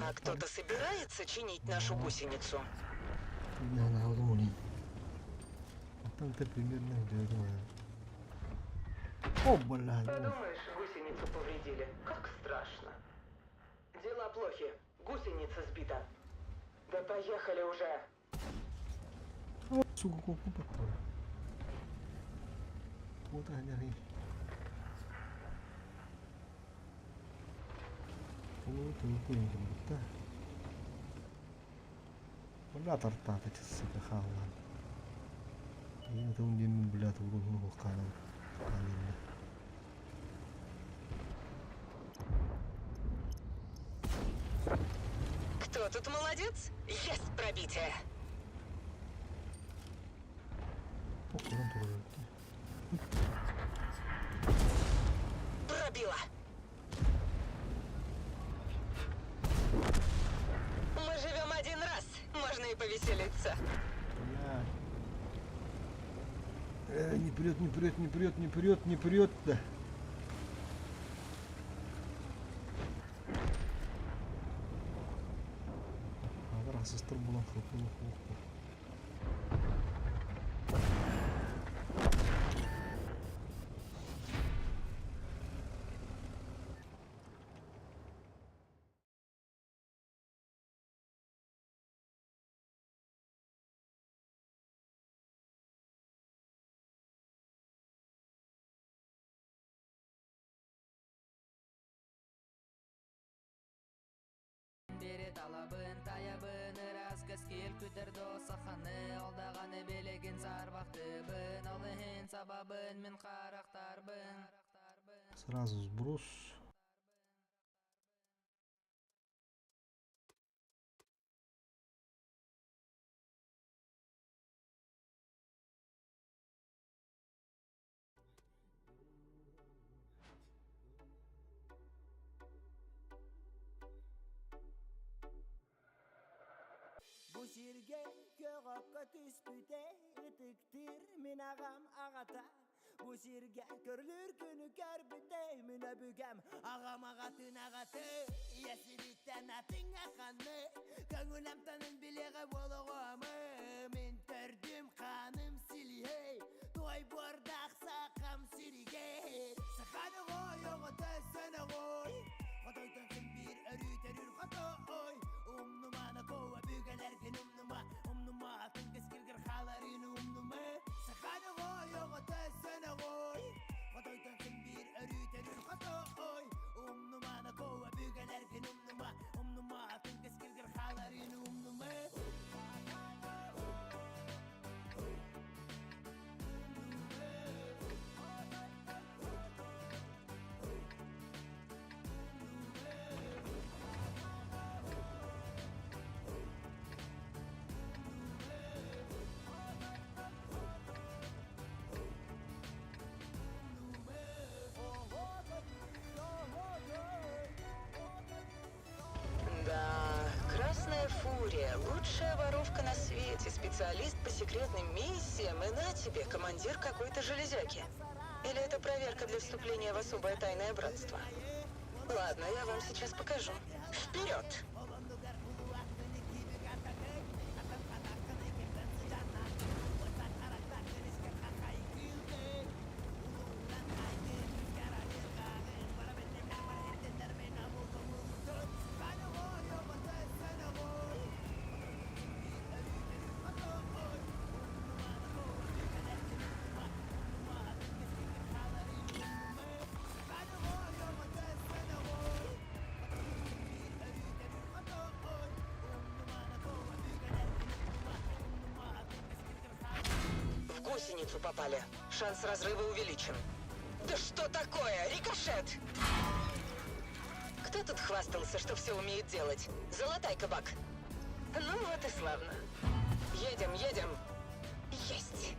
А кто-то собирается чинить нашу гусеницу? Я на удумали. А там ты примерно где О, бля, ну. Подумаешь, гусеницу повредили. Как страшно. Дела плохи. Гусеница сбита. Да поехали уже. О, сука, купа. Вот они. Вот, Бля, тартат эти, сука, халлан. И это он дем, бля, турун, ну, канал. Канал. Кто тут молодец? Есть пробитие. Пробила. Мы живем один раз. Можно и повеселиться. Бля. Не прет, не прет, не прет, не прет, не прет, да. Раз из турбулан хлопнул. Сразу сброс. Бу сиргэ көҕөккө түспүтэ ытыктыыр мин аҕам аҕата. Бу сиргэ көрүлүр күнү көрбүтэ мин өбүгэм Аҕам аҕатын аҕаты Ийэ сириттэн атын аханы Көҥүл амтанын билиэҕэ буолоҕомы Мин төрдүм хааным силиһэй Туой буордаах сахам сиригэй Саханы ой оҕото сөнөҕой Хотойтон син биир өрүү төрүүр хотой Умнумана коа бүгэлэргин умнума Умнума атын кэскилгэр хааларын умнума Саханы ой оҕото сөнөҕой Хотойтон син биир өрүү төрүүр хотой Умнумана коа бүгэлэргин умнума Умнума атын кэскилгэр хааларын умнума Да, Красная Фурия, лучшая воровка на свете, специалист по секретным миссиям, и на тебе, командир какой-то железяки. Или это проверка для вступления в особое тайное братство? Ладно, я вам сейчас покажу. Вперед! В гусеницу попали. Шанс разрыва увеличен. Да что такое? Рикошет! Кто тут хвастался, что все умеет делать? Золотай кабак. Ну вот и славно. Едем, едем. Есть.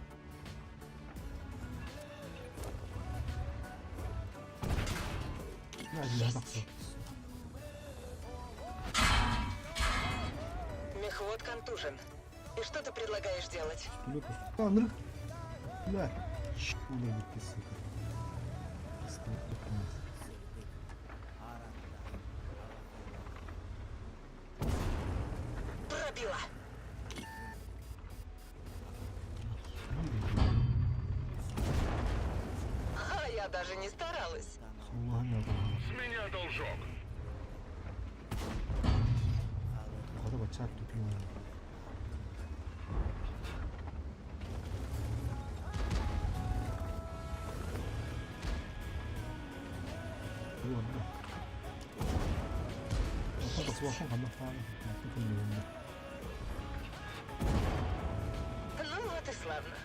Есть. Мехвод контужен. И что ты предлагаешь делать? Бля, ты, сука. Пробила. А я даже не старалась. С меня должок. Ну вот и славно.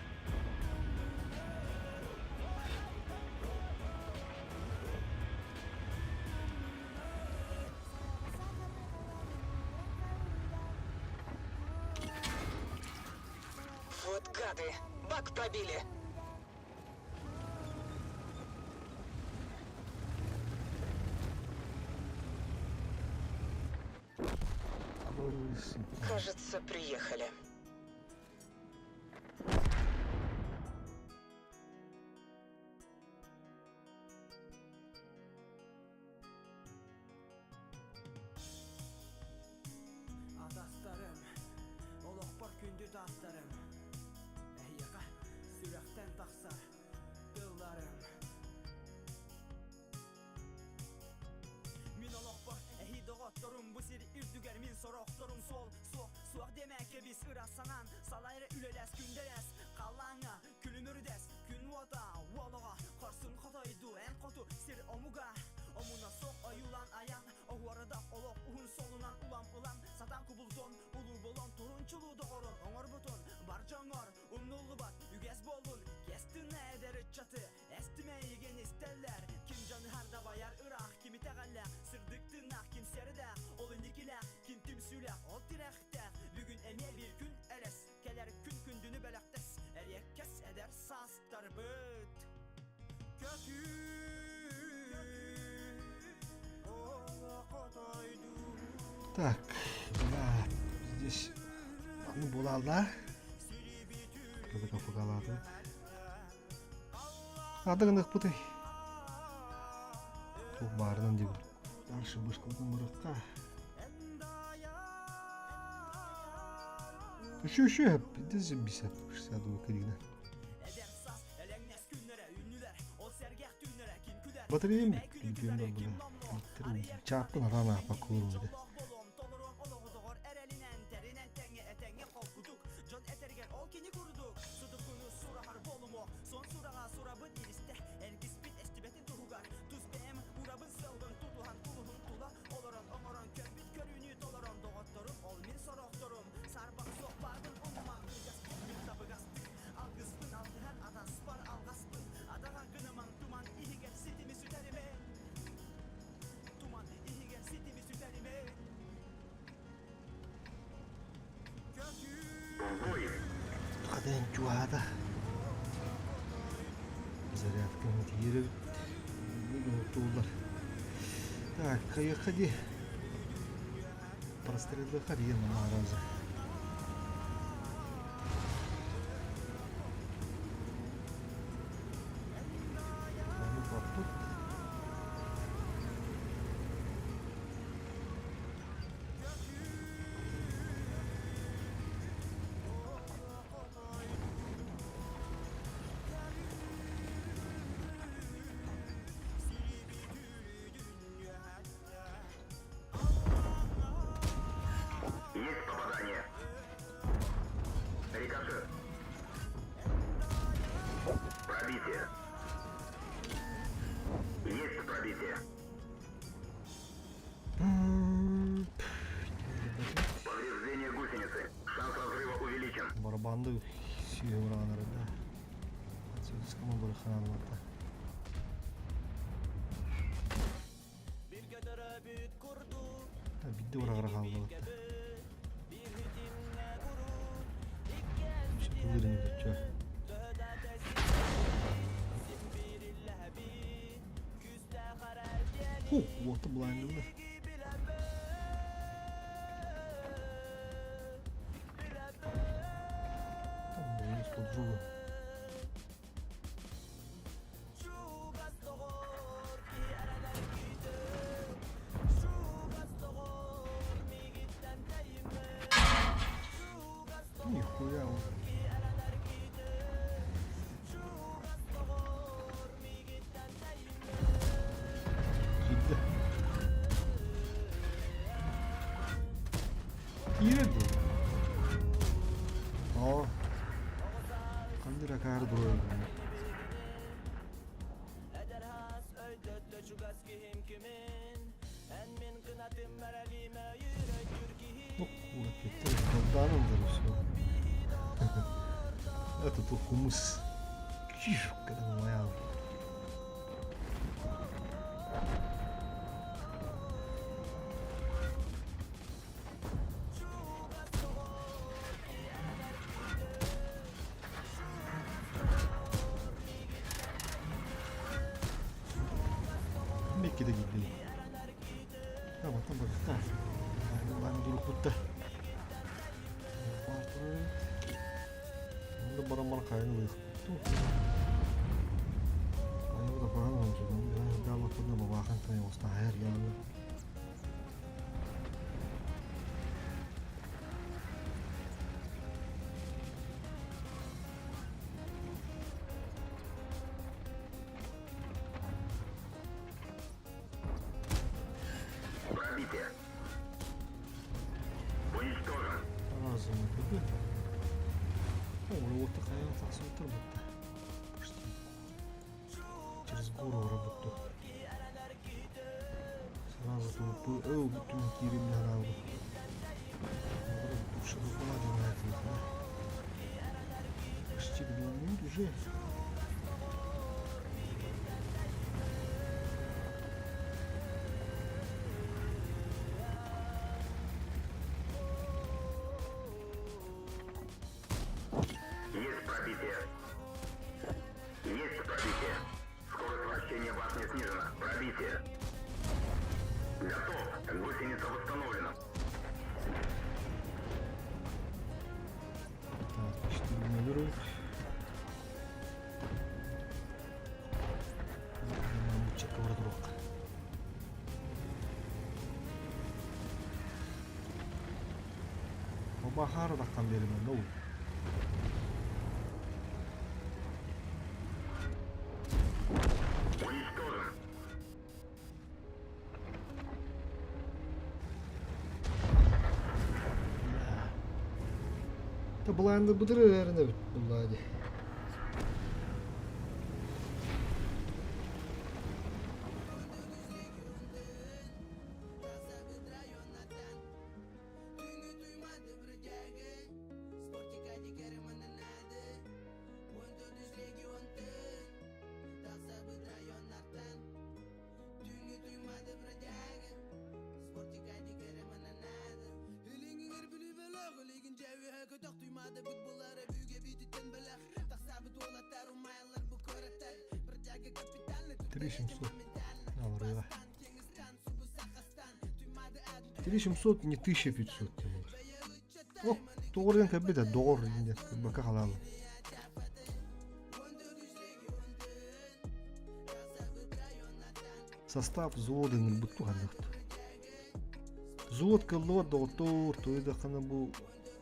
Вот гады! Бак пробили! Кажется, приехали. Атастарым, олохпор күндү таастарым, эһиэхэ сүрэхтэн тахсар тылларым. Мин олохпор эһи доҕотторум бу сир үрдүгэр мин сорохторум суол суох суох диэмэ кэбис ыра санаан салайра үлэлэс күндэлэс халлааҥҥа күлүмүрдэс күн уота уолоҕо хорсун хотойду эн хоту сир омуга омуна суох ойуулаан айан оһуорада олох уһун суолунан улам ылан сатаан кубулутун улуу болон турун чулуу доҕорун оҥорбутун бар дьоҥҥор умнуллубат үгэс буоллун кэс тына эдэр ыччаты эстимэ эйигин истэллэр ким дьаныһар дабайар ыраах ким итэҕэллээх сырдык тыыннаах ким сэрдээх ол инникилээх ким түмсүүлээх ол тирэхтээх бүгүн эмиэ биир күн элэс кэлэр күн күндүнү бэлэхтэс эриэккэс эдэр саастарбыт Так, бля, здесь ну булалда. Кырдыка фугалаты. Хата гыныахпытый? Туох баарынан диэбит. Дальше бышкабытын бырахха. Еще, еще, пиздец, 62 кирина. Батареям бүт, бар бля. Чааппын атаан ааппакка олорум этэ. Хатан чугаһаата. Зарядканы тиийэр эбит. Туулар. Так, хайыахха дии. Простреллыахха дии маразы. Аны баппыт. Есть попадание. Рикошет. Пробитие. Есть пробитие. Повреждение гусеницы. Шанс разрыва увеличен. Барабанды сүйе да. Отсюда бараханалата. Бидде урагара хааллыбатта. Тылырын өтчө. Ху, вот блайндылы. Там минус поджуга. Нихуя он. Киирдэ. Киирэр дуо? Оо. Ханнык акаары дуруйар Ну, все. Это тут хумус. Когда моя. Мекки да киирдэ. Таматтан барыахтаах. Бааны дурукпутта. Онно баран хайын ылыахпыт. Айы да баран олорсун. Даалаппытына бабаахан тайы остаайар яаны. Пробитие. Уничтожен. Разум көтө. О, вот такая тахсыбыттар бутта. Почти. Через гору работу. Сразу тут о, бүтүн киирин хараабы. Почти минут уже. Есть пробитие. Есть пробитие. Скорость вращения башни снижена. Пробитие. Готов. Гусеница восстановлена. Так, 4 наберут. Бахара таххан биэримэн да Уничтожен. Та былаанды быдыр эрэрин эбит буллаа дии. 3700. Алрыга. 3700 не 1500 Тимур. О, тоҕор кэббит доҕор бака халаалы. Состав взвода ыҥырбыт туһанныахт. Взвод кыллыбат доҕоттоор, туйдаххына бу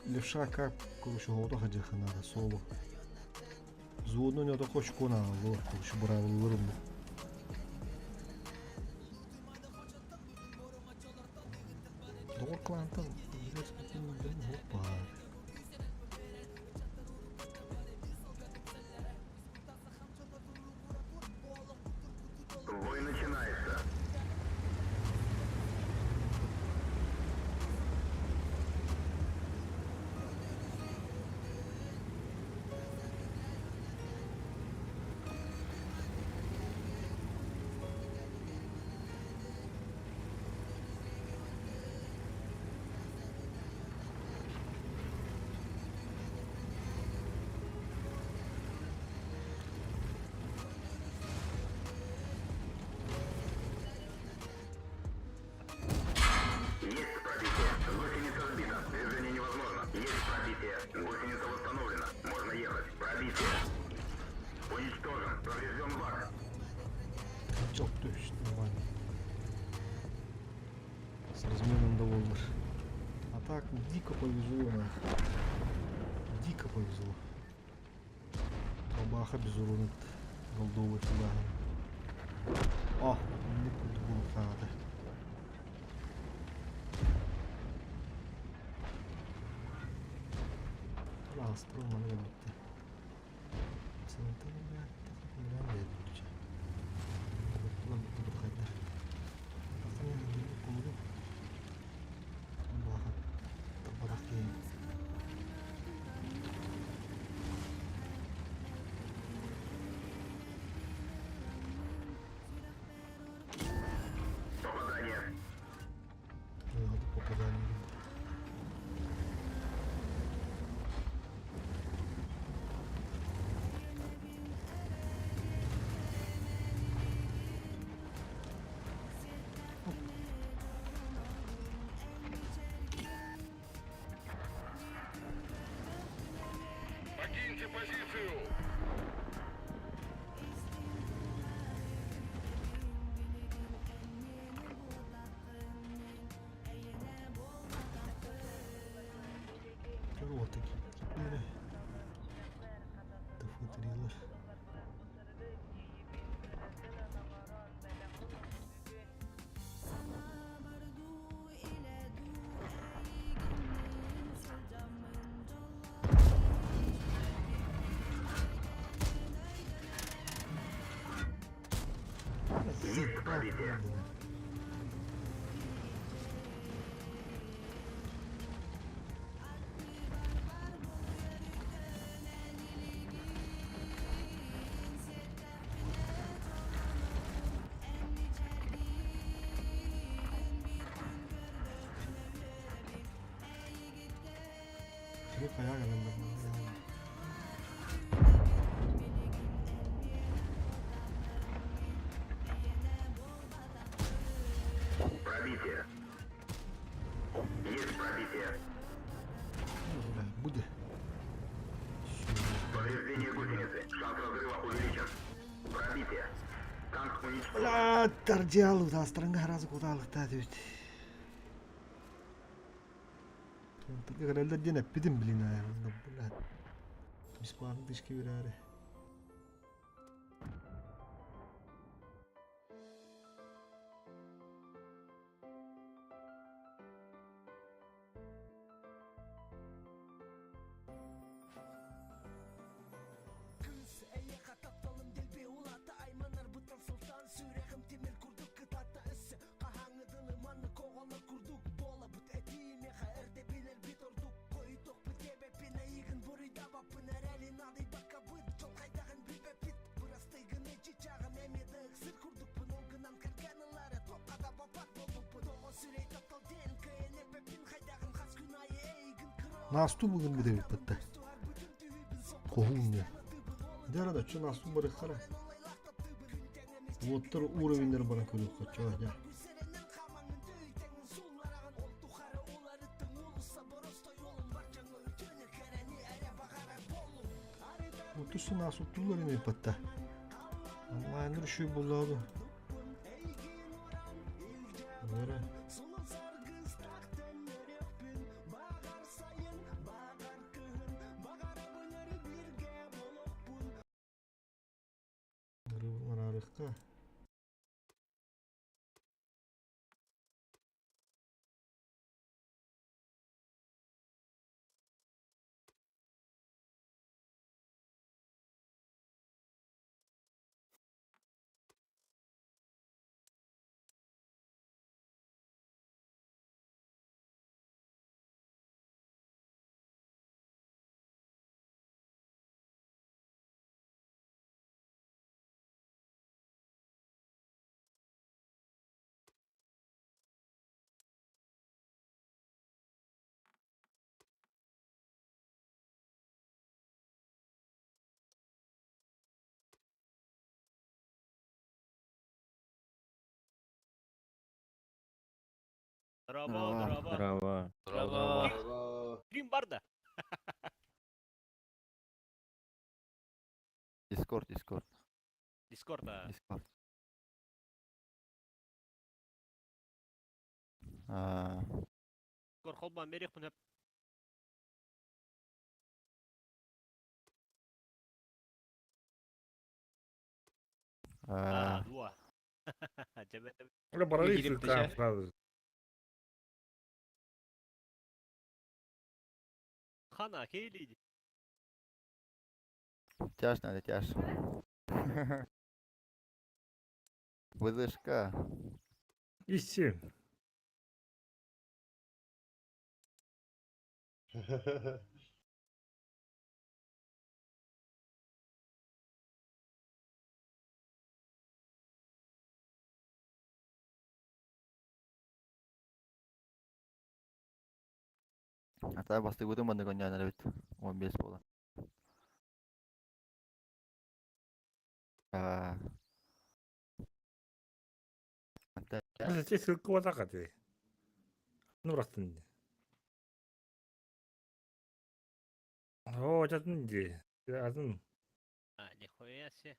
левша как короче оҕото хадьыаханаада соло. Взводну не то очко нааллар, короче быраабыллар бу. Доҕор клантан баар. Бой начинается. Есть пробитие. Гусеница сбита. Движение невозможно. Есть пробитие. Гусеница восстановлена. Можно ехать. Пробитие. Уничтожен. Поврежден бак. Çok düştü нормально. С разменом довольны. А так дико повезло нам. Дико повезло. Бабаха без урона голдовый флагом. О, не курдук Астро маны bitti. Попадание. Попадание. Покиньте позицию! Вот такие. Тафутрилар. Есть пробитие. Кини хайа гынан Пробитие. Есть пробитие. Бля, буде. Повреждение гусеницы. Шанс разрыва увеличен. Пробитие. Танк уничтожен. Бля, тардиалу, да, странга разу кудалык та дебит. Центрга кэлэллэр диэн эппитим, блин, наверное, блядь. Бесплатно тычки берээри. Насту бүгүн бүтэбит бытта. Хоһуун диэн. Дьэ эрэ да, чё Насту барыаххара. Уоттар уровеннары баран көрүөххэ чё дьэ. Отuz насуттулар ини патта. Онлайнер үшүй буллаады. Нere? Арарыкка. Здорово, здорово. Здорово. Здорово. Стрим бар да. Дискорд, Дискорд, Дискорд, а. Дискорд. А, Дискорд холбан берех пын. а, А, дуа. Жабет. Бля, барали сразу. Хана, кейли. Тяж надо, тяж. ВЗШК. Ищи. А та бастыгытын маннык онньоон эбит. 15 буолан. А. Здесь ссылка ты. Ну, раз ты. О, сейчас где? Один. А, нихуя себе.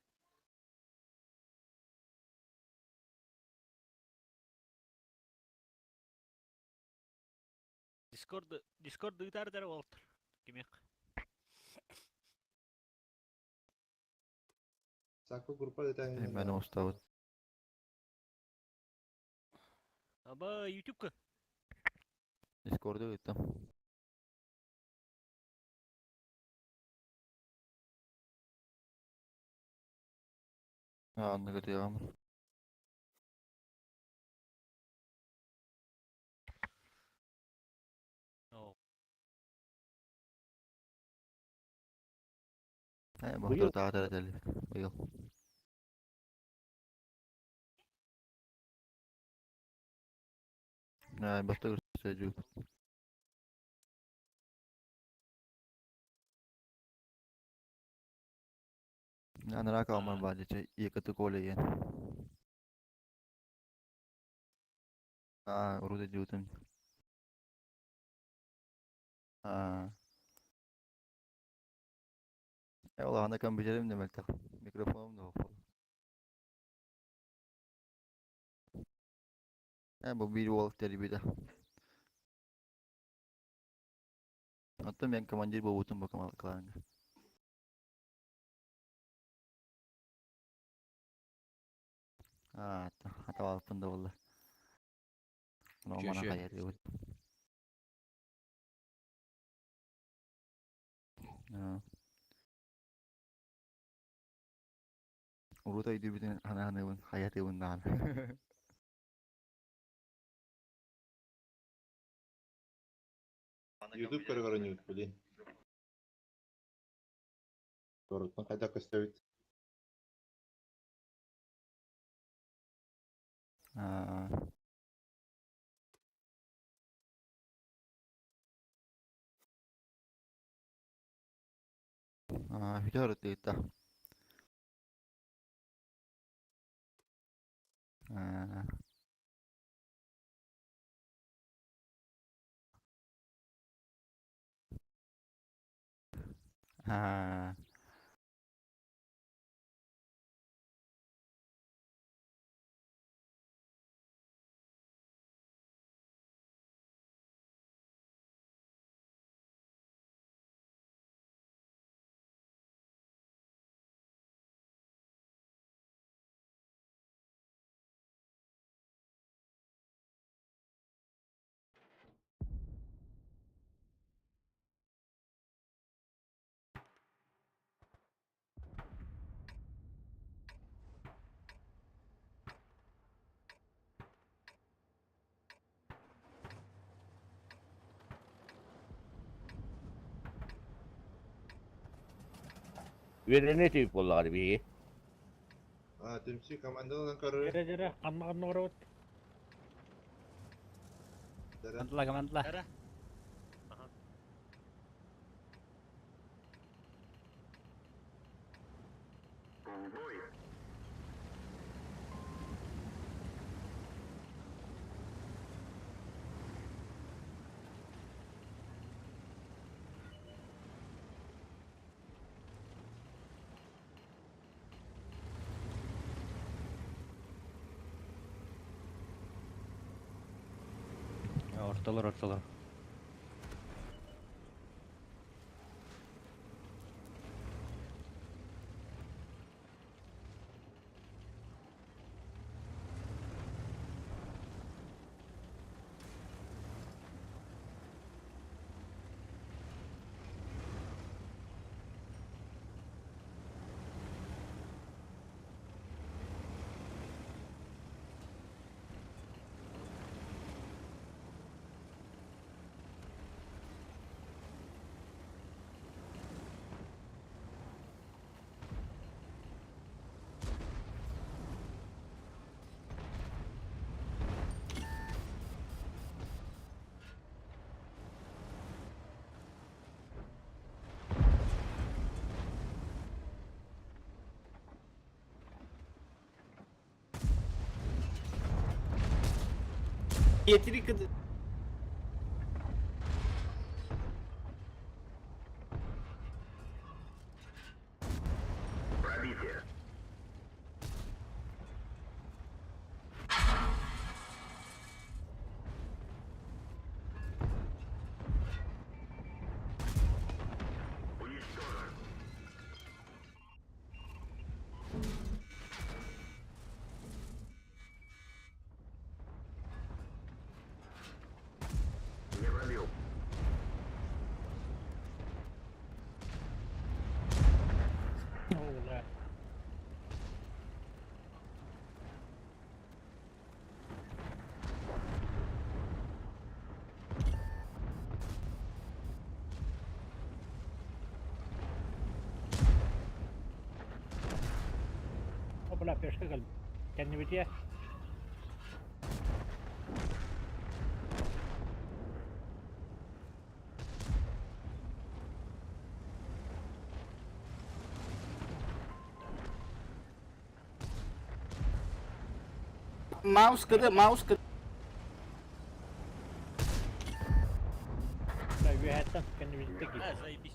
Дискорд, Дискорд ыытар Уолтер. Кимек. Мен уставыт. Аба, ютубка. Дискорду ыыттым. А, оннук ытыаҕым. О, Э, бохтор таатар этели. Быйыл. Аа, бохтор сөдүү. Анараа каалмар баар дьэ иэкэти Коля диэн. Аа, урут өйдүүтүм. Аа. Э, ол аҕана компьютерим да мөлтөх. Микрофоным да суох. Э, бу биир уол тэрийбитэ. Оттон мен командир буолбутум бу клаҥҥа. Аа, атабалпын да буолла. Романа Үчүө. хайа Аа. Урут өйдүүбүтүн ханааныбын, хайатыыбын даҕаны. Ютуб көрө-көрө блин. Торуттан хайдах көстөбүт? Аа. Аа, бүтэ ырытыыта. Аа. Аа. Үөрэнэ тиийбит буоллаҕа биһиги. А, түмсүү командаланан көрөр. Дьэрэ дьэрэ, ханна ханна барабыт? Командала, командала. Эра. Ага. В бой. Ортолор, ортолор. Yetiri kıdı. Пробитие. Уничтожен. Не пробил. О, бля. О, бля, пешка кэлбит. Кэннибитиэ. Mouse кыды, mouse кыды. Бля, үөһэттэн кэннибититтэн А, киирдэ. заебись.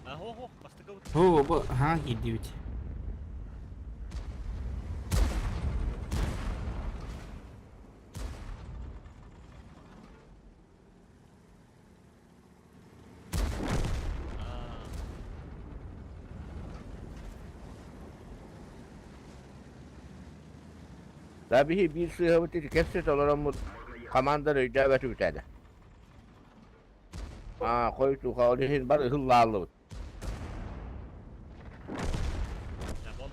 Оо, бу аһаа киирдибит. Да биһи биир сыыһабыт ити кэпсэтэ олороммут команданы өйдөөбөтүбүт этэ. Аа, хойутууха ол иһин бар ыһыллааллыбыт. Ол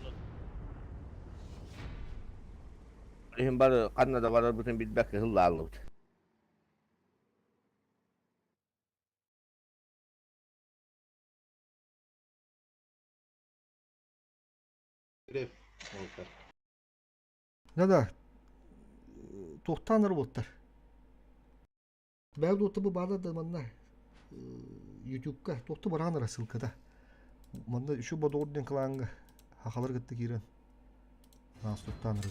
иһин бары ханна да барарбытын билбэккэ ыһыллааллыбыт. Да-да. Туохтаан роботтар. Бэйэ дуота бу баада да манна Ютубка туохта бараан ара ссылката. Манна үчү бодоҕур диэн кылаанга хахалар кытта киирэн наастуттаан ара.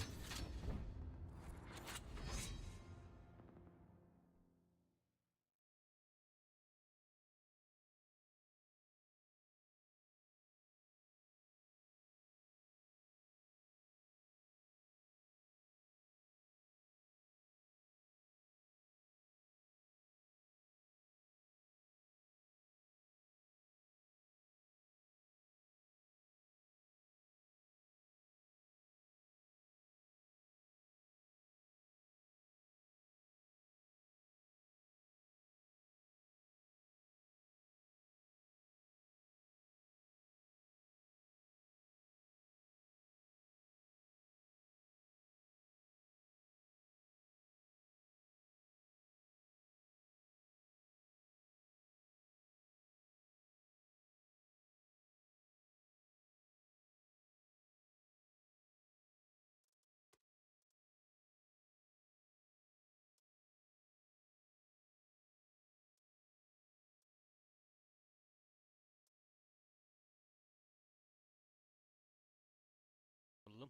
Ыллым.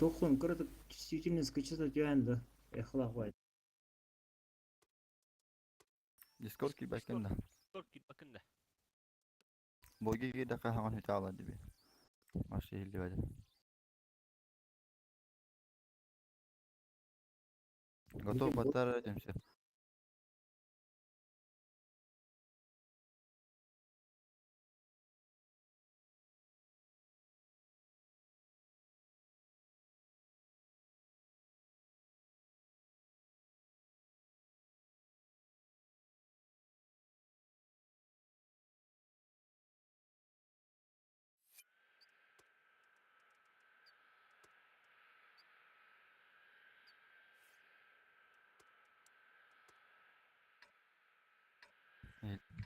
Туххун кыратык чувствительность кыччата түһэн да эхлах Дискорд киирбэккин да. Дискорд киирбэккин да. Бойга киирдэххэ хаҥан үтэ диби. Маш иһиллибэт. Готов баттар түмсэ.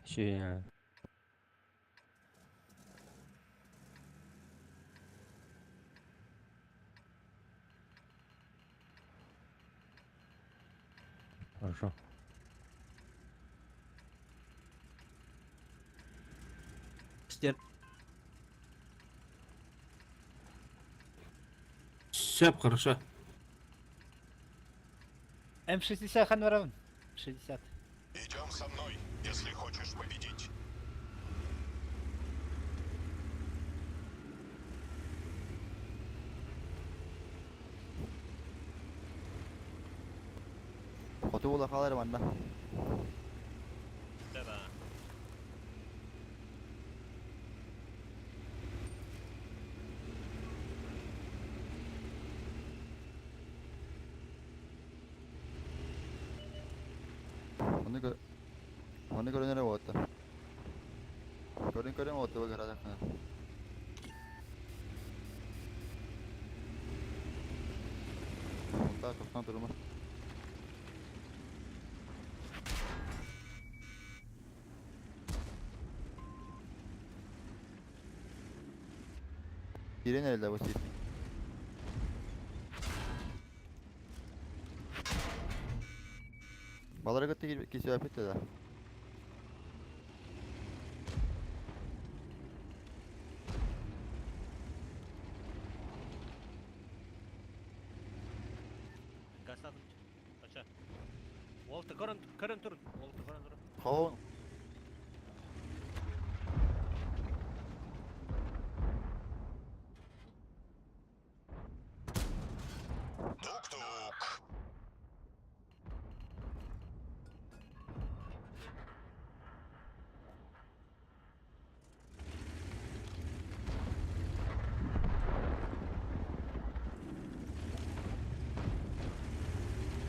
Şey Хорошо. Все хорошо. М60 ханварабын. 60. Идем со мной, если хочешь победить. Хоту була хаалар манна. Да. Оны көр... Оны көрөнөр буолта. Көрүн көрүн буолта бу көрөдөххүнэ. Онтаа тохтоон турума. Киирэн эрэллэр бу сир. Балары кытта киирсибэппит да. Гасадым. Ача. Уолта көрөн көрөн турун. Уолта көрөн турун. Хоһун. Тук-тук.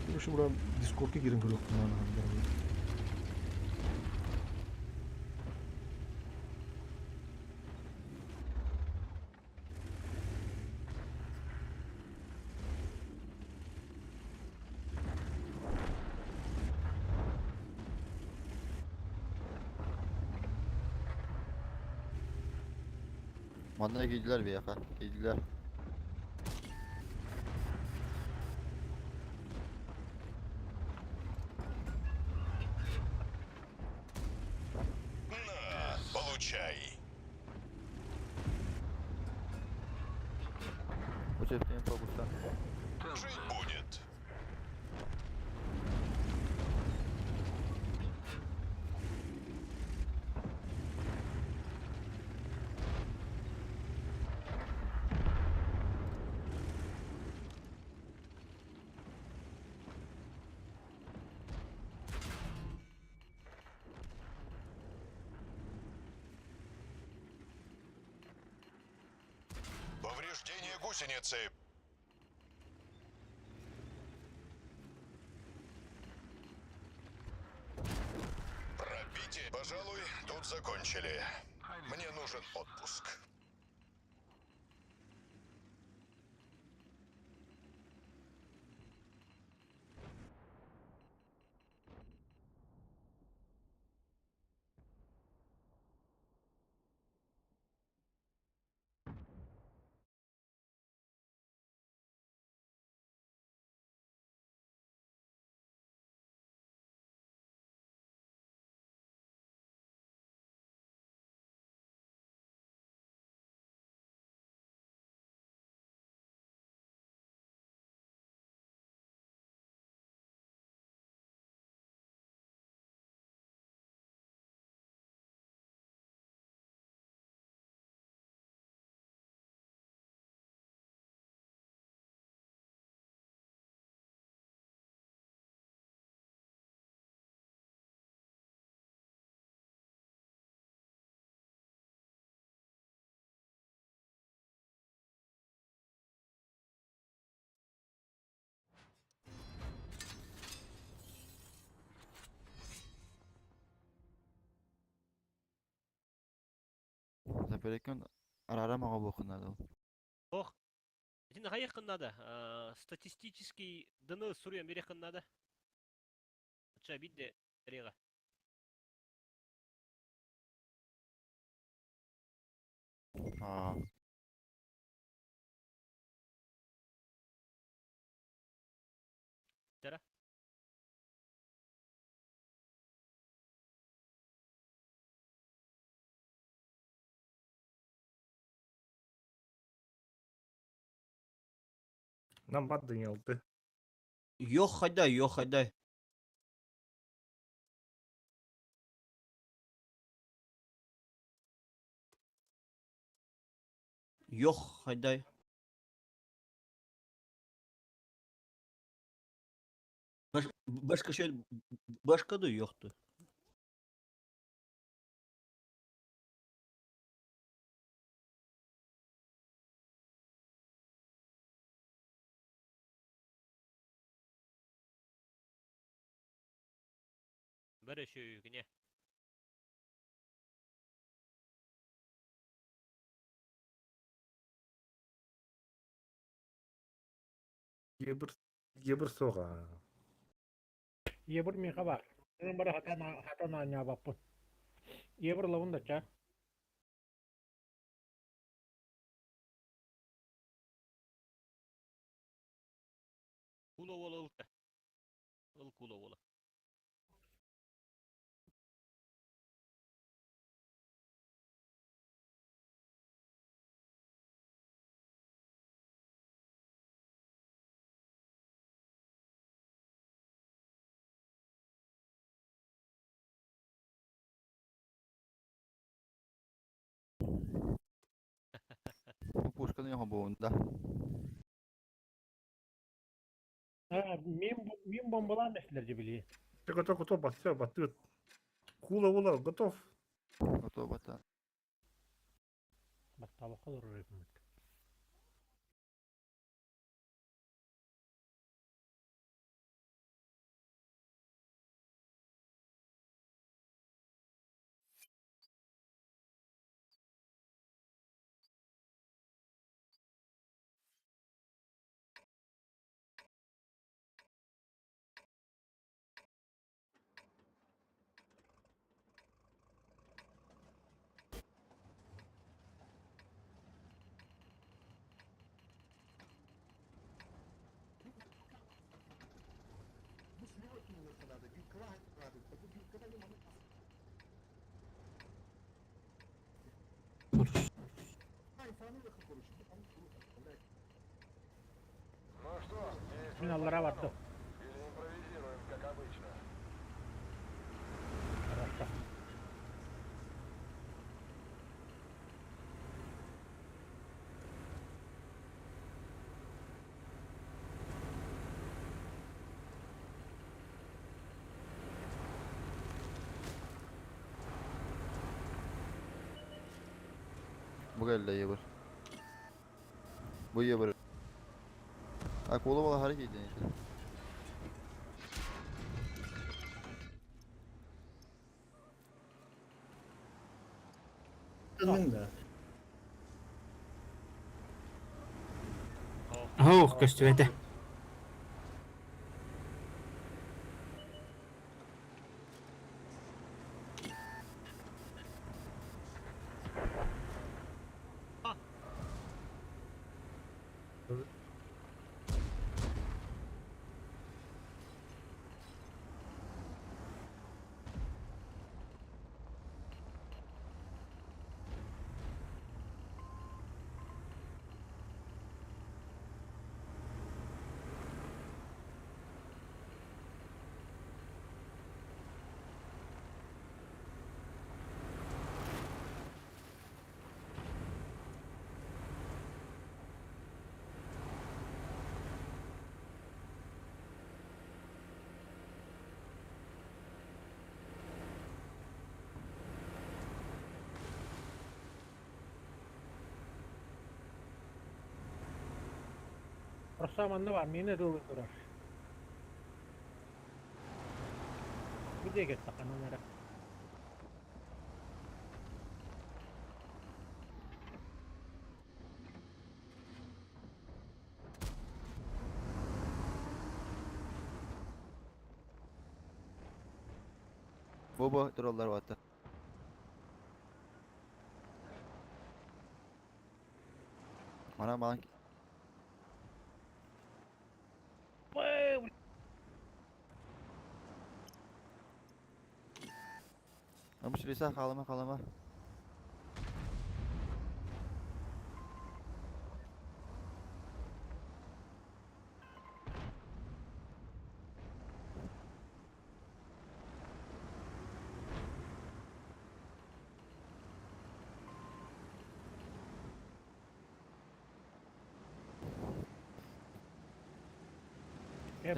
Короче, бura Discord'a girin көрүөхпүн. Манна киирдилэр биһиэхэ. Киирдилэр. На, получай. Бу сөптөөн фокустан. Жить будет. Повреждение гусеницы. Пробитие. Пожалуй, тут закончили. Мне нужен отпуск. Запереккин арара маҕа буохуннаада ол. Ох. Итини хайыаххын наада? Статистический дыны суруйан биэриэххин наада. Ача биирдэ эриэҕэ. Аа. Тара. Нам баддың алды. Йох хайдай, йох хайдай. Йох хайдай. Başka şey başka da yoktu. Бәрі шүйгіне. Ебір ебір соға. Ебір меха бар. Мен бара хатан аня баппын. Ебір лавын да ча. Кула уола ылта. Ыл кула уола. Бу пушканы хобуунда. А, мин, мин бомбалаан эстилер же били. Все, готов, готов, все, батыт. Кула ула, готов. Готов бата. Баттаабакка олорор эбиппит. Мин аллара бардым. Хорошо. Бу кэллэ ебір. Бу ебір. А кула була хары кейден ити. Да. Ох, көстүбэтэ. Просто манна бар, мені дылы турар. Бу деге тақанан ара. Бу тураллар бата. Мана мана Амыш лиса халама халама.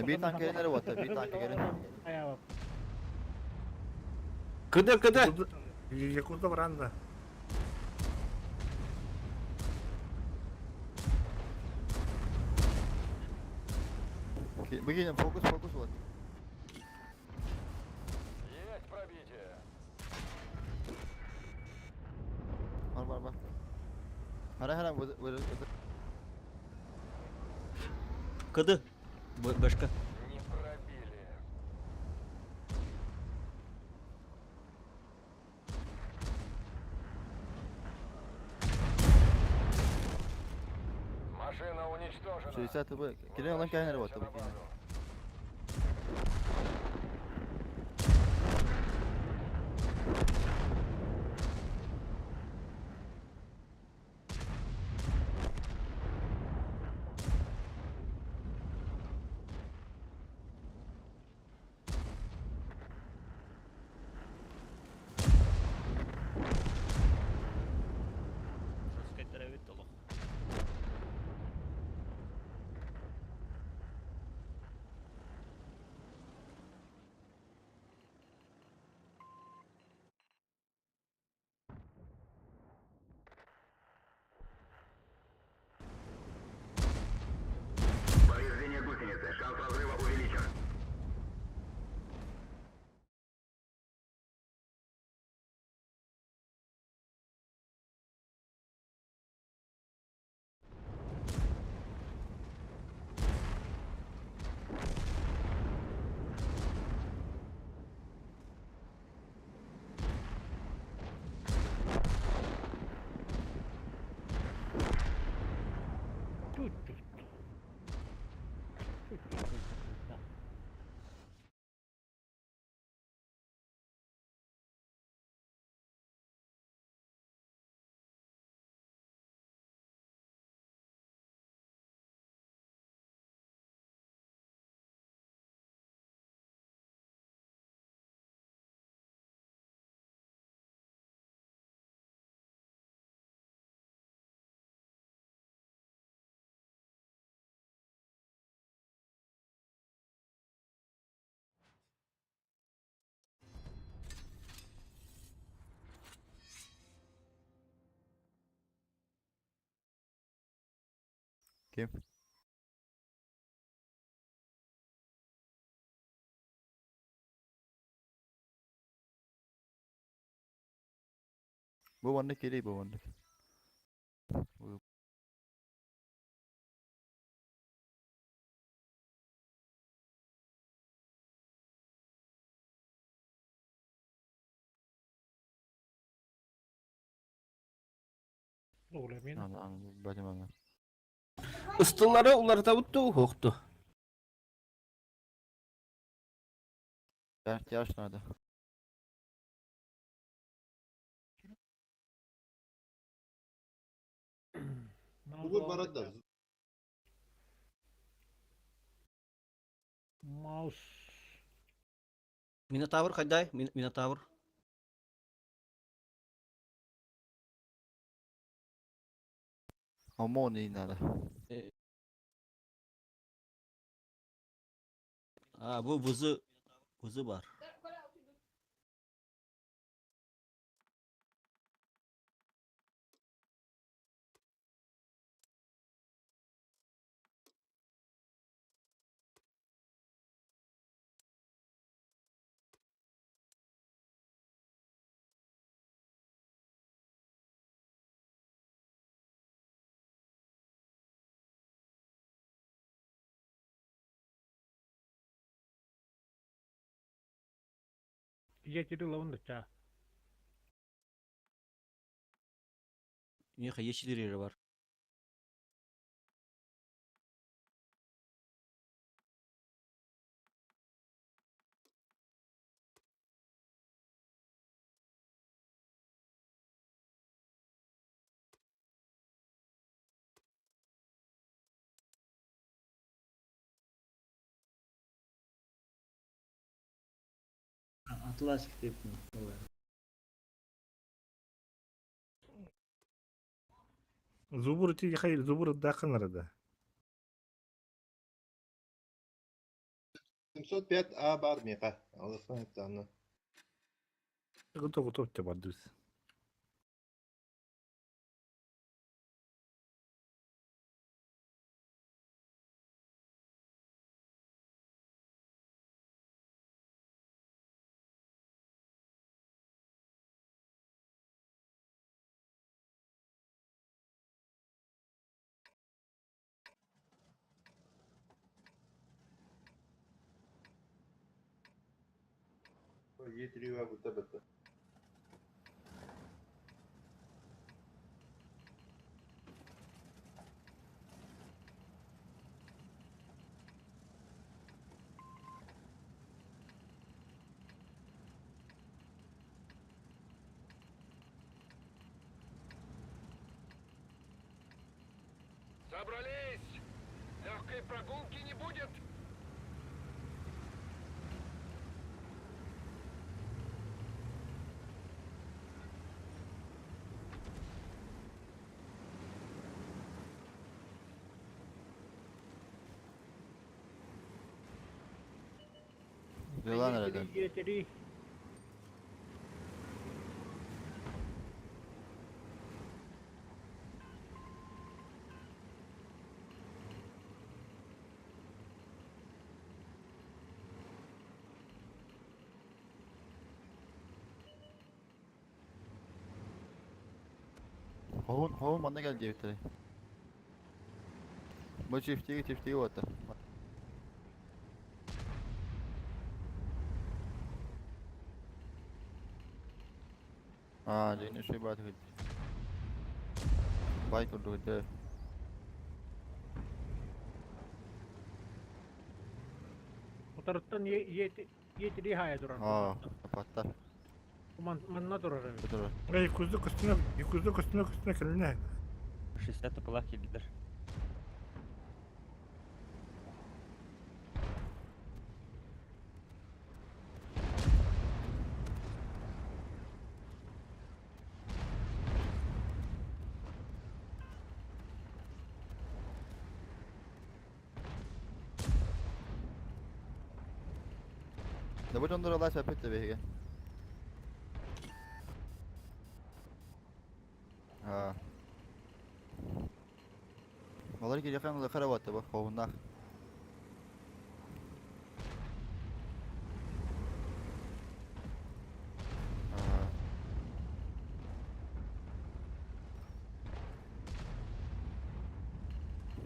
Bir tank gelenleri var bir tank gelen. Кыды, кыды. Якутов ранда. Бігінем фокус фокус вот. Есть пробитие. Бар бар бар. Хара хара вот вот. Кыды. Башка. Не пробили. Машина уничтожена. 60 бу. Келен olan кайнер вот бу. Олох. Повреждение гусеницы. Шанс разрыва увеличен. Тут тут. Тут тут тут. Kim? Bu vanlık geliyor bu vanlık. Bu Oğlum Anladım anladım. Bakayım anladım. Ыстылары уларытабыт дуу хуохту. Gel gel şuna hadi. Бугур барада. Маус. Минотавр хайдай, Минотавр. Aman iyi nerede? А, bu vızı vızı var. Е4 лавын да. Меха Е4 var. Атласик деп. Зубур ти хай зубур дахын арада. 705 А бар меха. Алысан это Готов готов те бардыс. Е3 бутта бутта. Собрались! Легкой прогулки не будет! Хатылаан эрэ. Е3. Хоһун, хоһун манна кэл диэбиттэрэ. Бу чифтиги чифтиги уоттар. Аа, дьиҥ үчүгэй бааты кэлбит. Бай курдук этэ. Утарыттан Е3 хайа турар. Аа, капаттар. Манна турар эбит. Турар. Эй, кузду көстүнэ, кузду көстүнэ көстүнэ кэлинэ. 60 тыпылах килдилер. Да бу дьоннор алаас эппит да биһиги. Аа. Балар кириэхэ ылыхара буолта бу хоһуннаах. Аа.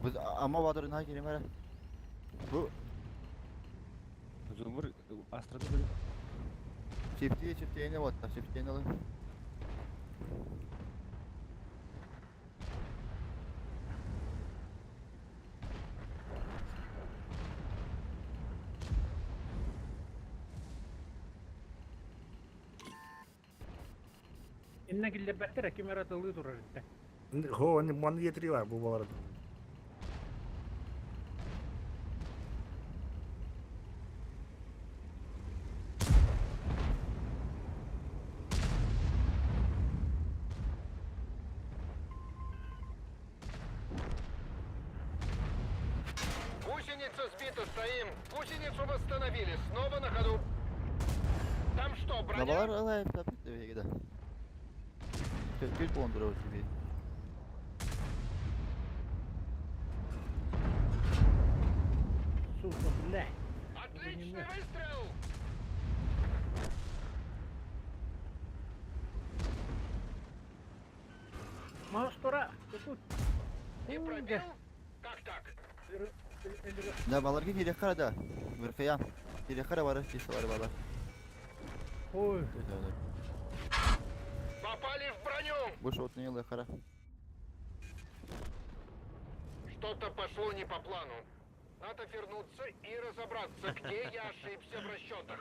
Бу ама баатырын хай киримэрэ. Бу Зумур астрады били. чифтии чифтиини буолта, чифтиини ылын. Инна киллэрбэттэр ким эрэ тылыы турар этэ. Хо, они манна Е3 бар бу балар. Гусеница сбита, стоим. Гусеницу восстановили. Снова на ходу. Там что, Да балар ылай эппит да биһиги да. Күл буолан турар биһиги. Сука, бля. Отличный выстрел! Маус тура. Тут. Не пробил? Как так? Да баларга кириэххэ да. Верхоян. Кириэххэ бары, кисе бары балар. Ой. Попали в броню! Бу шотный ылыхара. Что-то пошло не по плану. Надо вернуться и разобраться, где я ошибся в расчетах.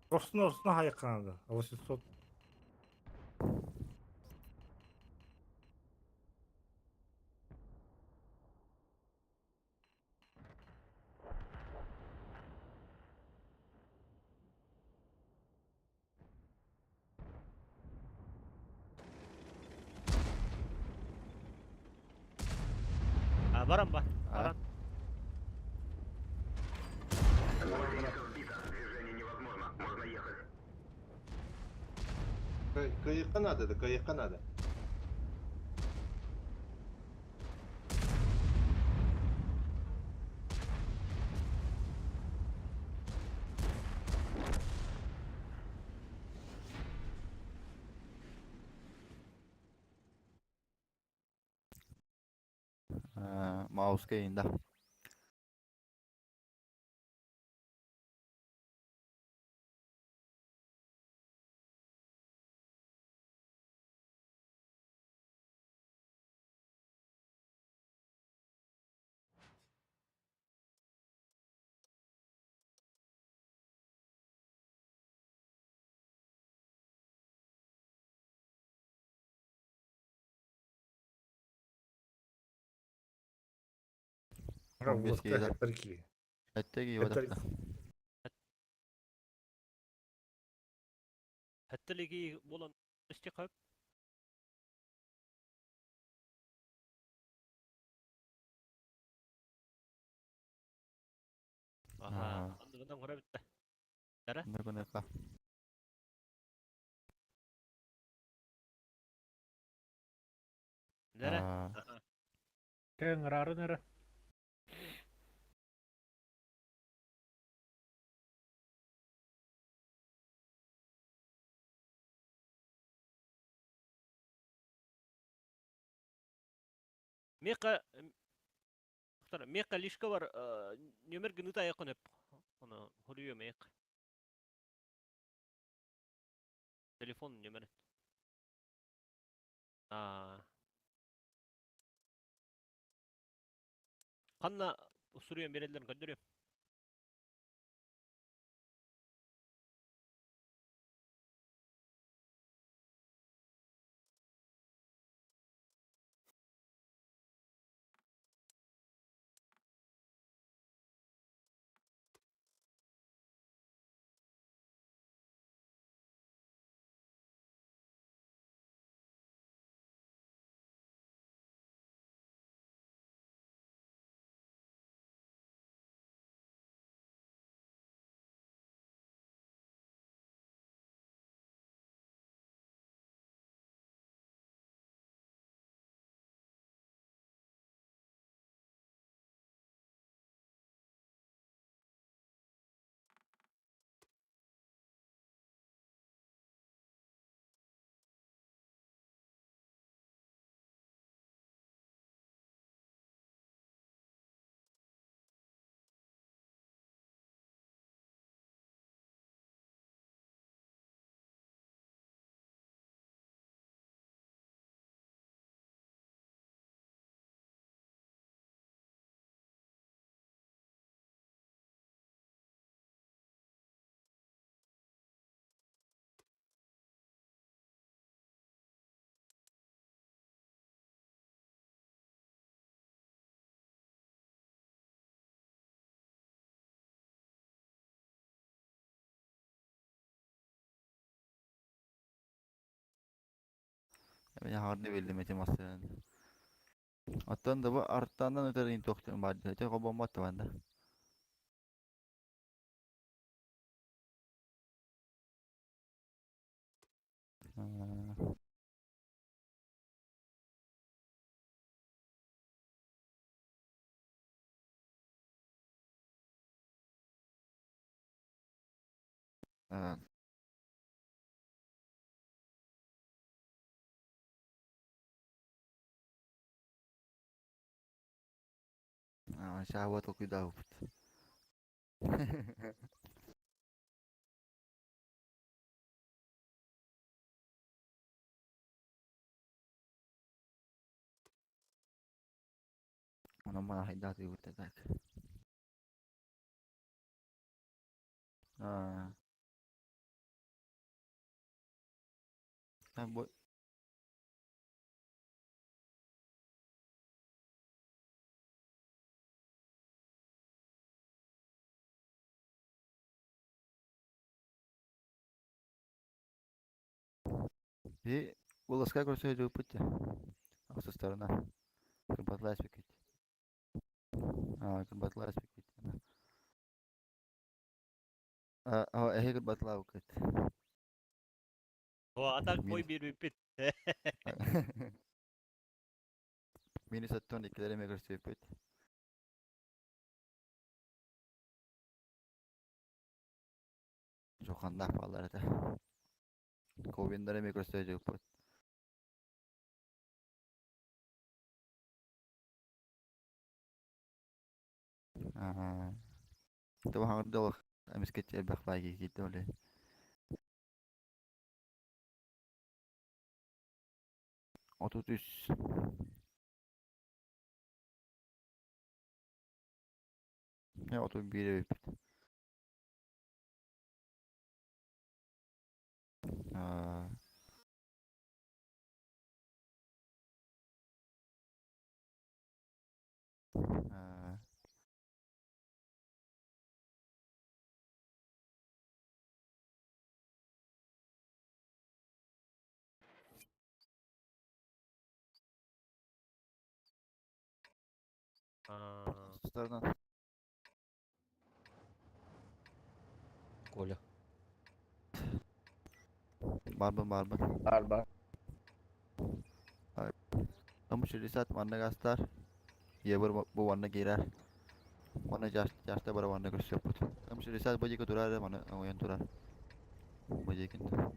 Осна осна хайканды. 800. А, баран бар. Баран. Движение невозможно. Можно ехать. Кыйыққа надо, да кыйыққа надо. Мауска инда. 15 Уласка киһи. хаттар ки. Этте киһи Хаттар батахта. Хатталиги болан истиқап. Аха, андыгынан кора битте. Дара? Нагонека. Дара? Кэҥ рары. Мека Мека лишка бар нөмер гыныта якын өп. Оны хуруйо мек. Телефон нөмер. А. Канна суруйон берелерин көндөрүм. Мен харды билдим эти массаны. Оттон да бу арттандан өтөрүн токтун бар. Эте бомба таванда. Шахват окуйдаабыт. Онон мана хайдааты бутта так. Аа. Бу И уласка көрсө жупут. Аксы сторона. Кырбатлас бекет. А, кырбатлас бекет. А, а, эхе кырбатлау кет. О, атак бой бир биппит. Мини саттон иккилере көрсө жупут. Жоханда балар это. Ковиндер эме көрсө жупут. Аа. Туга хаңырдылых эмискет элбэх байги китте оле. 33. Я 31 биппит. Аа. Аа. Сторона. Коля. Барбын барбын. Бар бар. Аму 60 манна гастар. Ебір бу ванна киирэр. Уонна часта бара ванна көрсүөхпүт. Аму 60 бу диэки турар маны оҥойон турар. Бу диэкинтэн.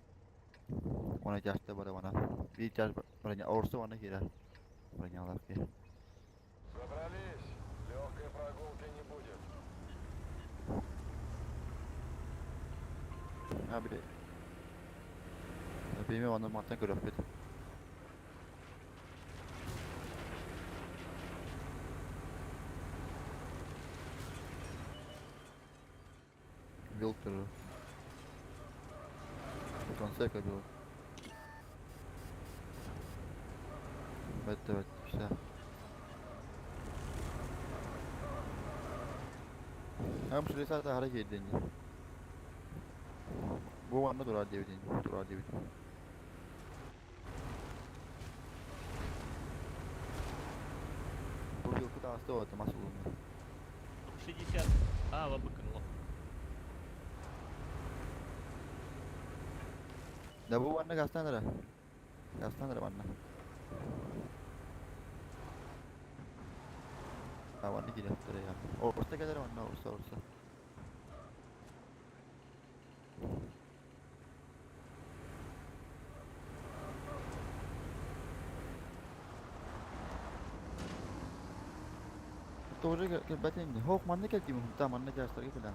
Уонна часта бара ванна. Биир час броня орсу ванна киирэр. Бронялаах киһи. Собрались. Легкой прогулки не будет. А, били. Биме онно мантан көрүөхпүт. Билд тоже. Фонсека билд. Это все. Hem 60 hara киирдин. Бу манна турар диэбитин, турар диэбитин. Бу билку тааста ота мас улунна. 60. А, лабыкнуло. Да бу манна гастан эрэ. Гастан эрэ манна. А манна киириэхтэрэ я. Орса кэлэр манна орса орса. Тоже кэлбэтин. Хоох манна кэлтим хунта манна жастарга кэлэн.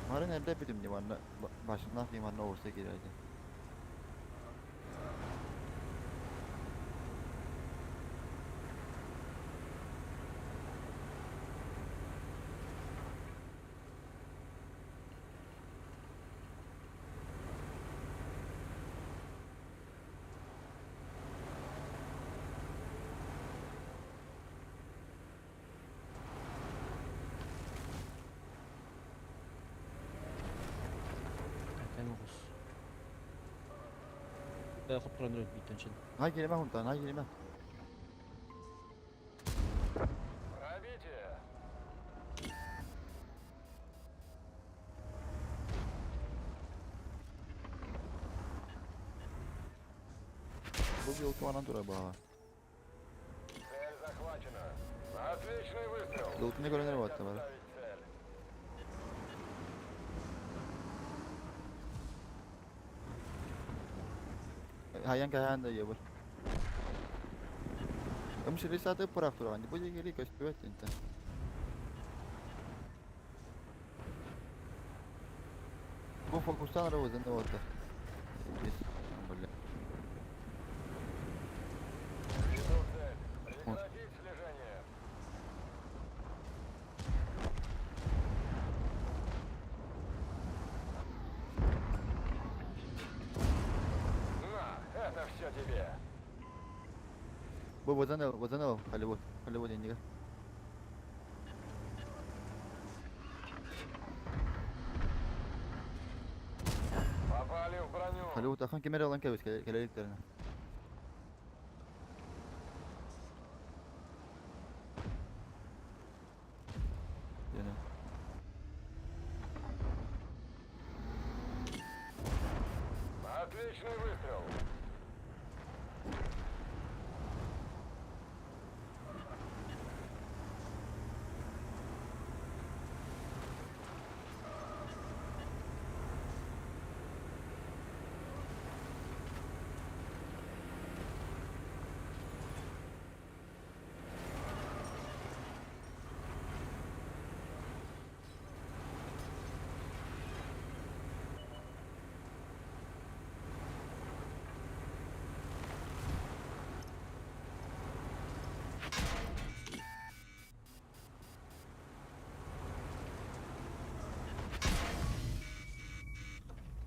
Марын эрдэ битим ди манна башыннаах ки манна орса киирээди. Этен оҕус. Хоптуран биттен чын. Най кииримэ хунта, най кииримэ. Пробитие. Бу билку анан турар баҕа. Цель захвачена. Отличный выстрел. Билкини көрөнөр батта бар. Отставить цель. Хайан кахан да ебір. Ым 60 пырах тураган. Бу дегери көстүбөт инте. Бу фокустан ара өзінде отыр. Бис, бля. Веду цель. Прекратить слежение. На, это все тебе. Бу бозан бозан Холливуд, Холливуд инниге. Попали в броню. Холливуд ахан кемер алан кебис келеликтерine. Yani. Отличный выстрел.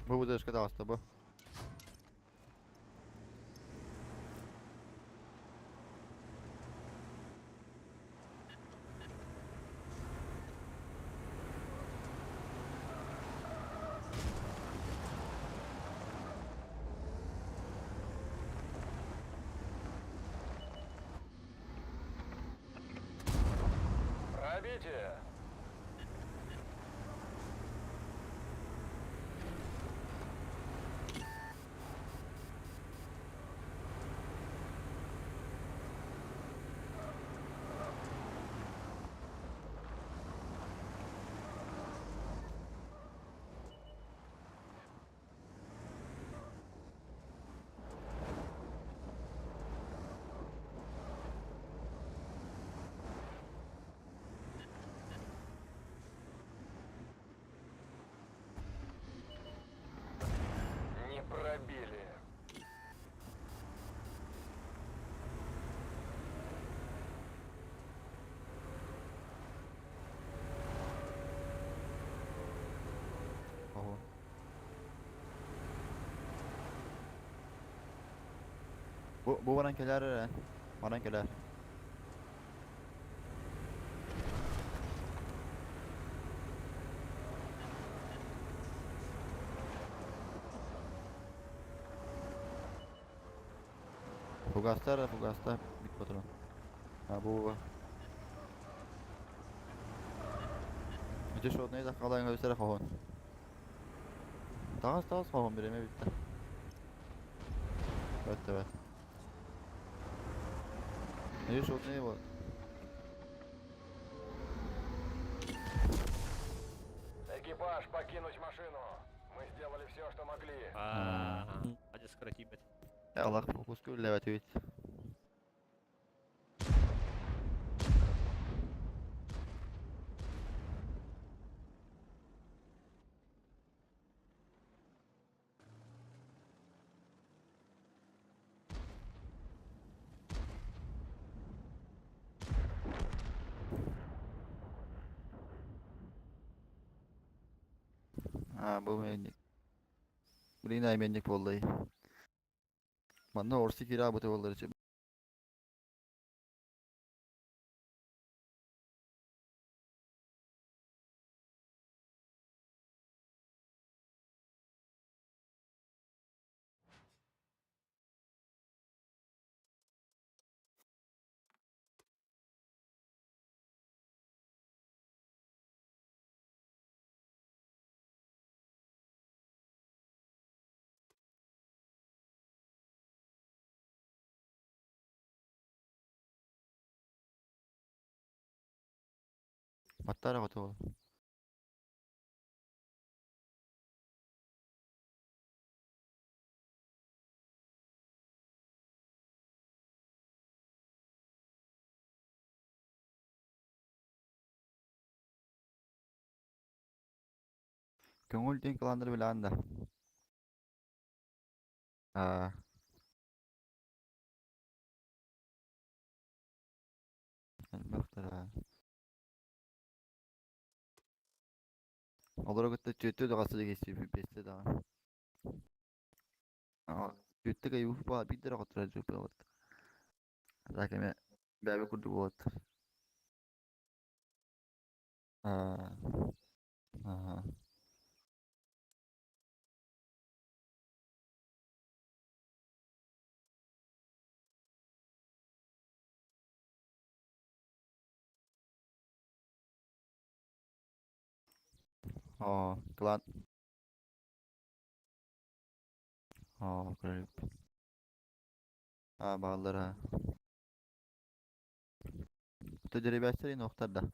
Бу бу даста бу. Пробитие! Не пробили. Ого. Бу баран кэлэр эрэ. Баран кэлэр. Фугастар, фугастар, бит патрон. А бу. Ити шотный да қалайын өсірі хохон. Тағыз тағыз хохон биреме битті. Evet evet. Ne шотный вот. Экипаж, покинуть машину. Мы сделали все, что могли. Аа, адьас кыра тиийбэт. Аллах фокус күллэбэт үт. А, бу менник. Блин, айменник боллай. Манна орси кира бу боллар чы. Баттара готово. Көңүл ден кыландыр билан да. А. Бактара. Олар кытта чөттө да касы дегesi бесте да. А, чөттө кай уф ба бидер котра жуп болот. Так эме бәбе курду болот. А. Ага. О, клан. О, көрүп. А, бағалар. Тәжірибәсі ноқтарда.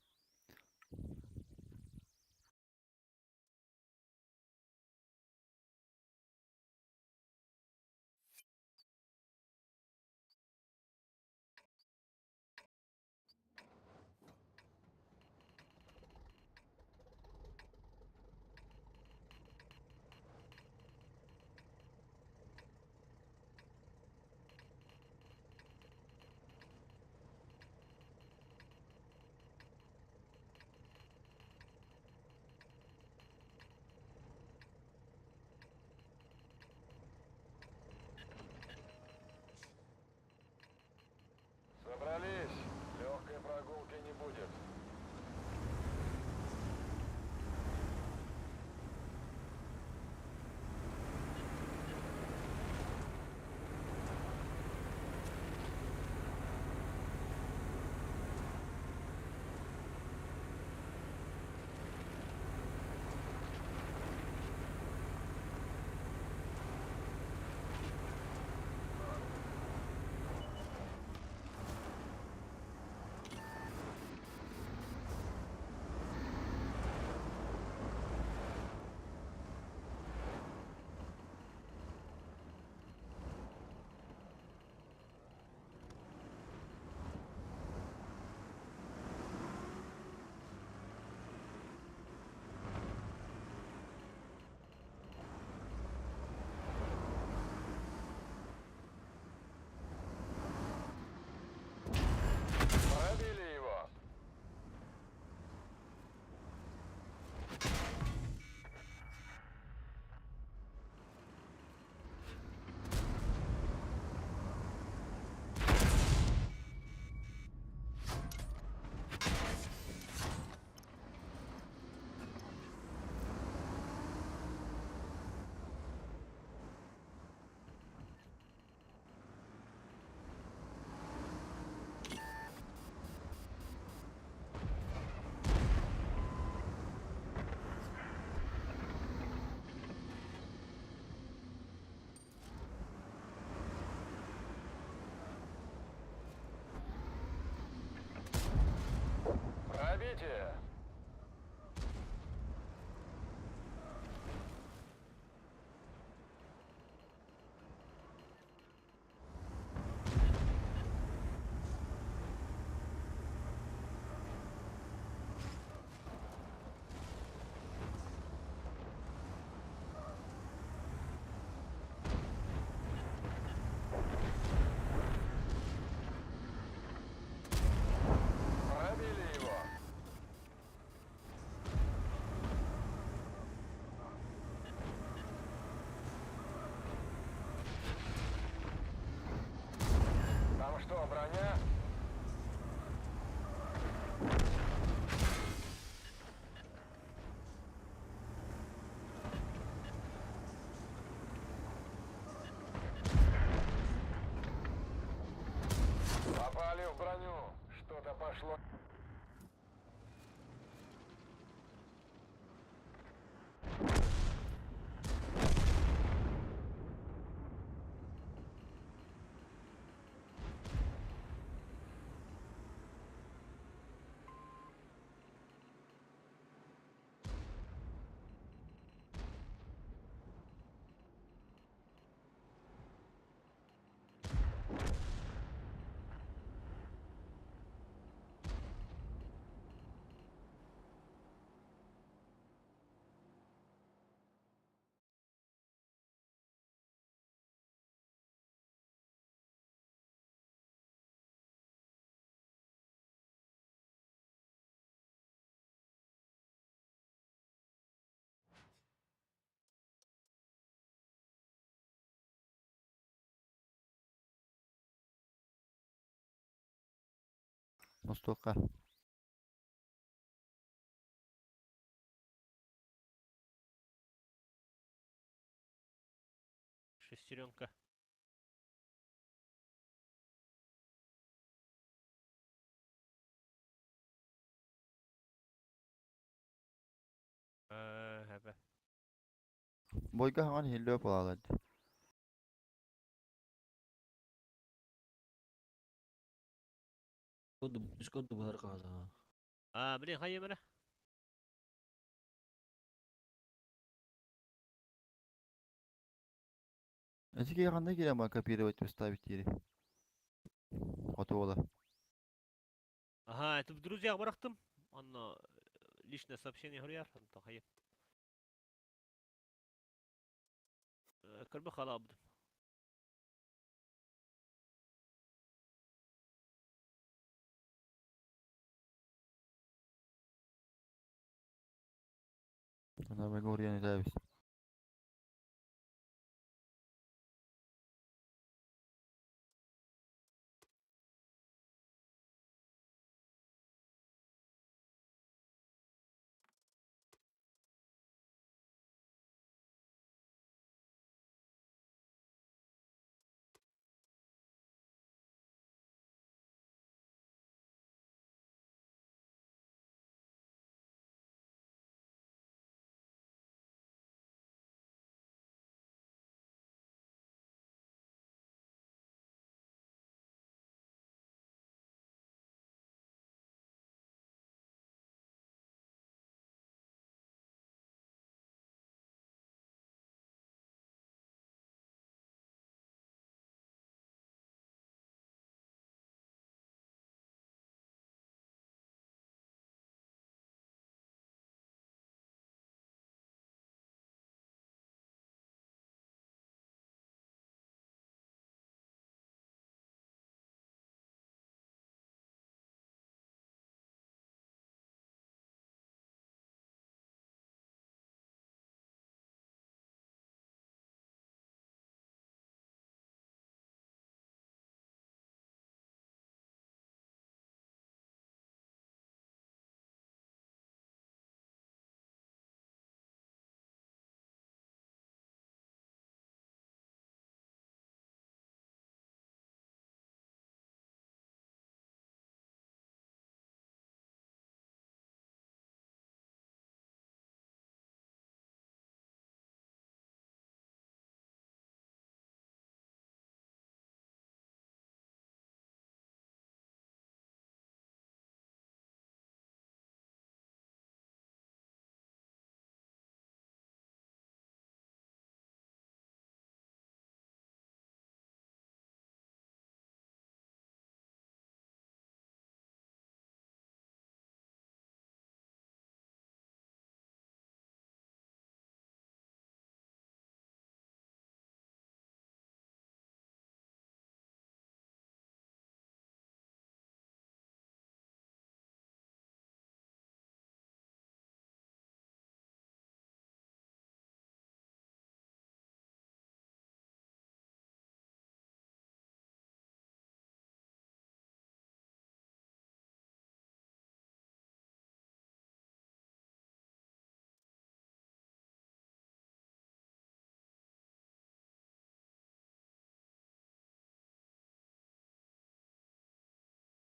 Пробитие! Пробили его! Там что, броня? Попали в броню. Что-то пошло. Мостуока. Шестеренка. Хэбэ. Бойга хаңан хиллөө балалар. Дискорд быһар хаада. А, блин, хайы мына. Эсиге ханда кирем ба копировать поставить дири. Готово. Ага, это в друзьях барахтым. Онно личное сообщение говорят, то хайы. Кырбы халабдым. Ана мен горьяны табис.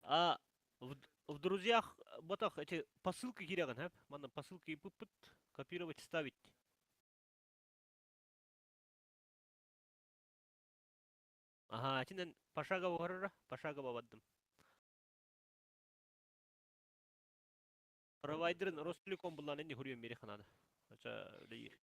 А в друзьях ботах эти по ссылке киирэҕин һэп. Манна по ссылке ыыппыппыт. Копировать ставить. Аһаа, итинэн пошагово барара, пошагово бардым. Провайдерын Ростелеком буллаан инни хуруйан биэриэх наада. Оча үлэлиир.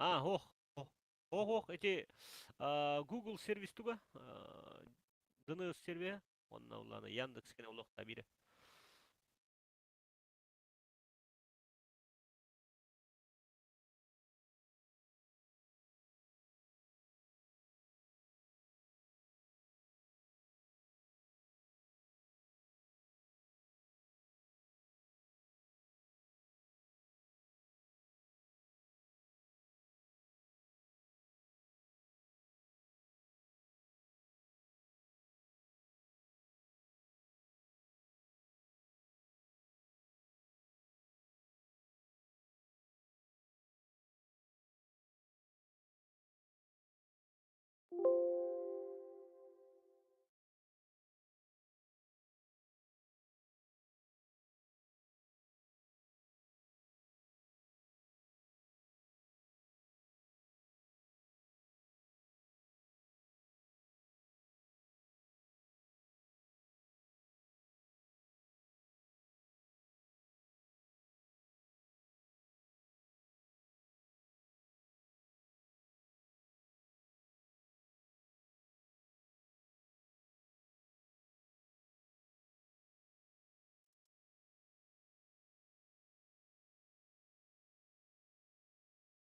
А, ох, ох, ох, эти Google сервис туга, DNS сервиһэ, онно улаана Яндекс кene олох табире.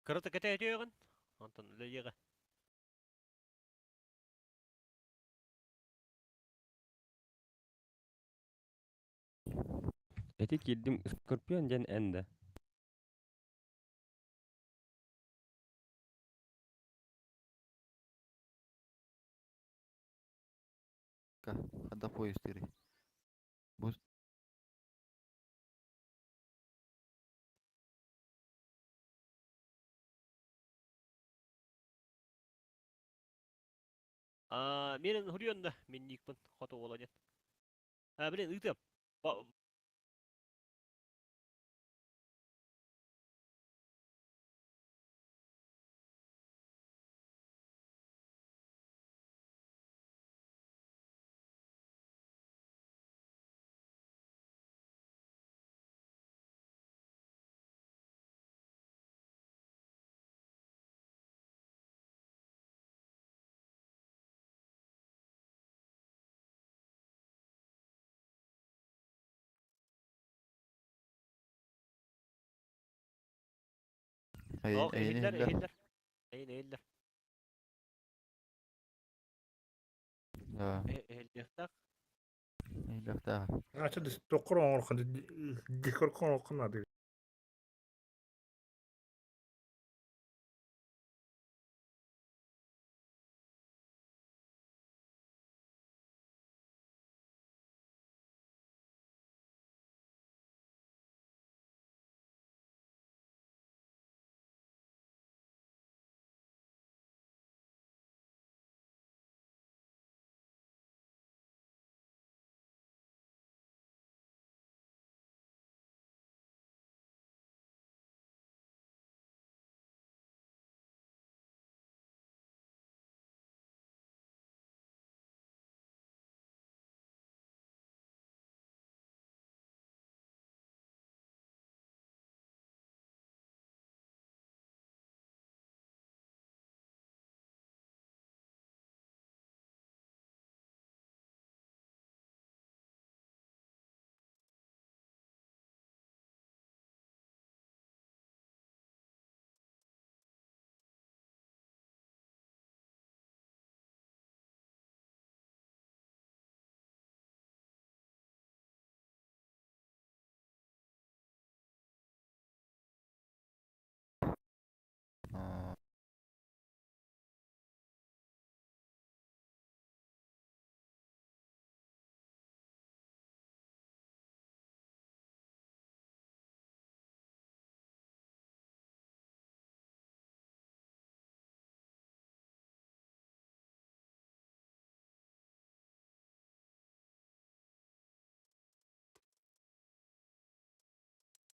Кырата кэтэһиэҕин, онтон үлэлиэҕэ. Ити киирдим Скорпион диэн эн да? Ханна поезд Бу А, менин хуруйан да мин никпин хоту уола диэн. А, блин, ыытыам. Ох, эйин иһиллэр, иһиллэр. иһиллэр. Эйин иһиллэр. Да, Иһиллиэхтээх. иһиллэхтээх. Ача токкор оҥорхон дикор оҥорхон наада.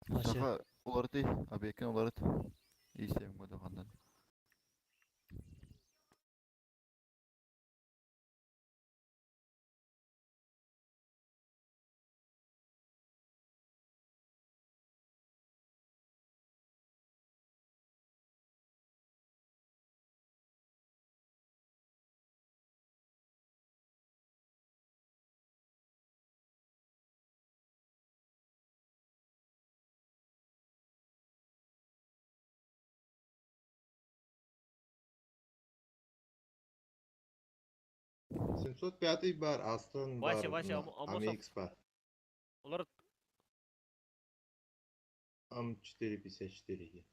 Вася. Саха уларытый, объекин уларыт. И7 года хандан. 705 бар, Астон бар, Вася, Вася, Амосов. AMX бар. Уларыт. Ам 454.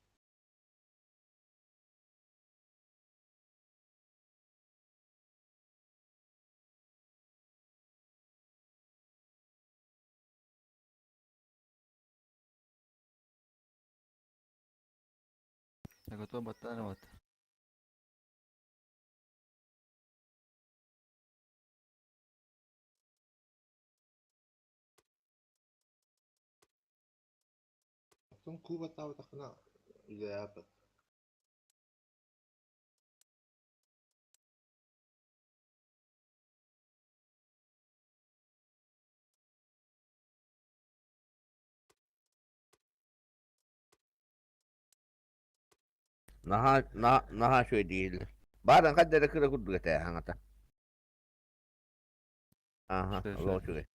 Я готов батаривать. Оттон куба таабатахына үлэлээбэт. Наһаа наһаа наһаа үчүгэй дииллэр. Бааран хас эрэ кыра курдук этэ аҥата. Аха, олох үчүгэй.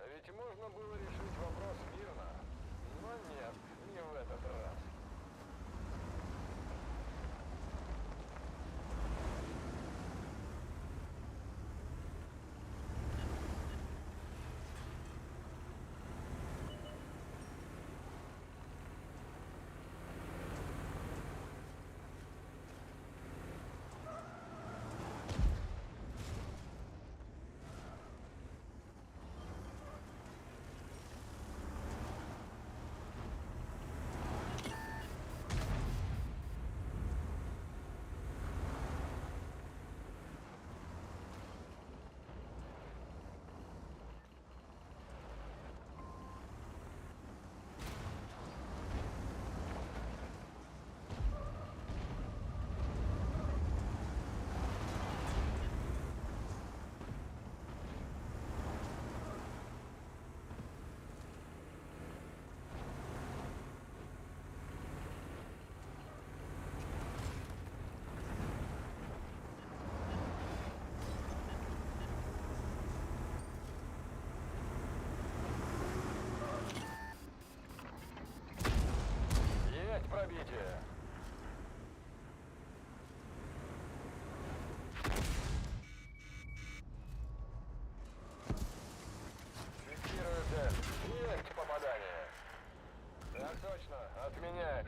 А ведь можно было решить вопрос мирно. Но нет, не в этот раз. Есть пробитие. Фиксирую цель. Есть попадание. Так точно. Отменяй.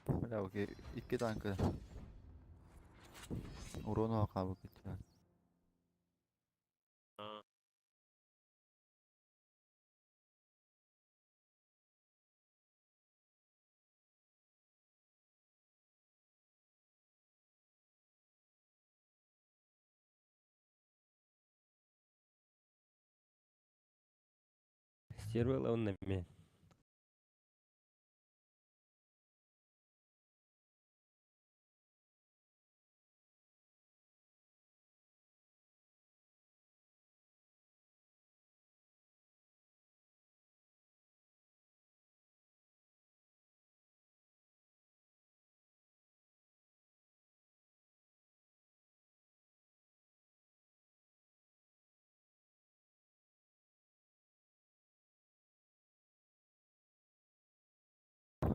Бля, окей, икки танка. Урон хаалбыт киттилэр. А. Стервела он на меня.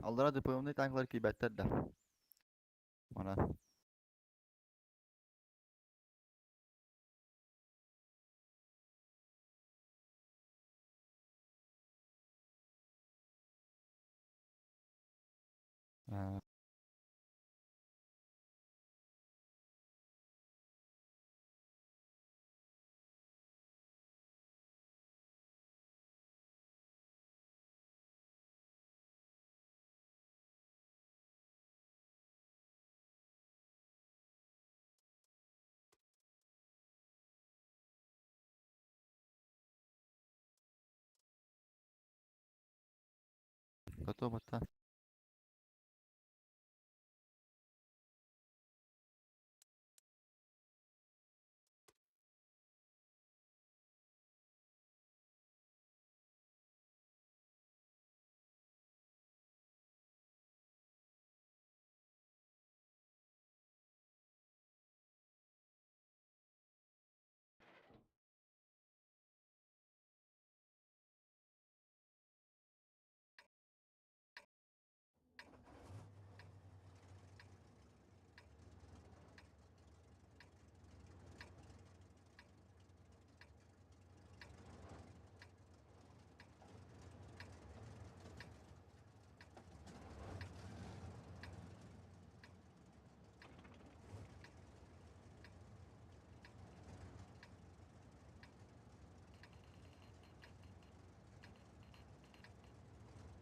Аллара ДПМ-ный танклар киирбэттэр да. Манан. Аа. Готово та.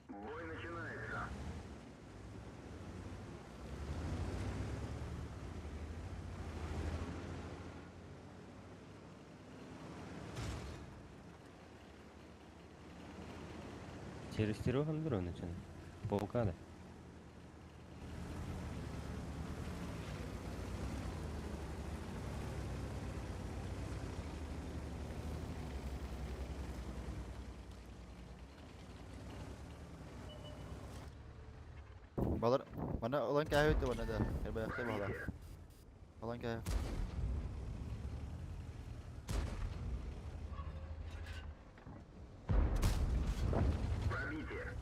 Бой начинается. Через Серега бюро начинает. Полка, да. Балар, мана olan кәһәвит бана да. Эрбаяқта балар. Olan кәһәвит. Пробитие.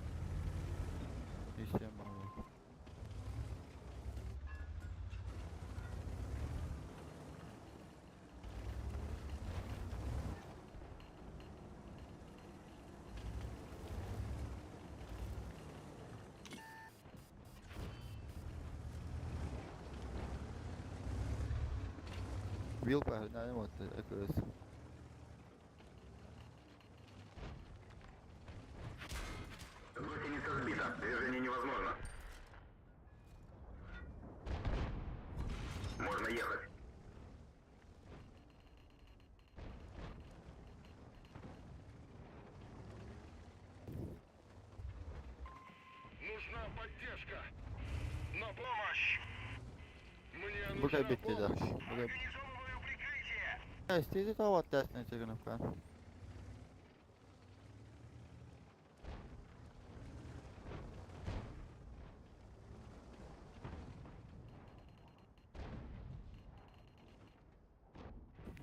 Ишем мало. Wheel pa, na вот, экс. Гусеница сбита. Движение невозможно. Можно ехать. Нужна поддержка! На помощь! Мне Бугай нужна битти да. помощь! Бугай. Стези тават дәсне чыгынып кан.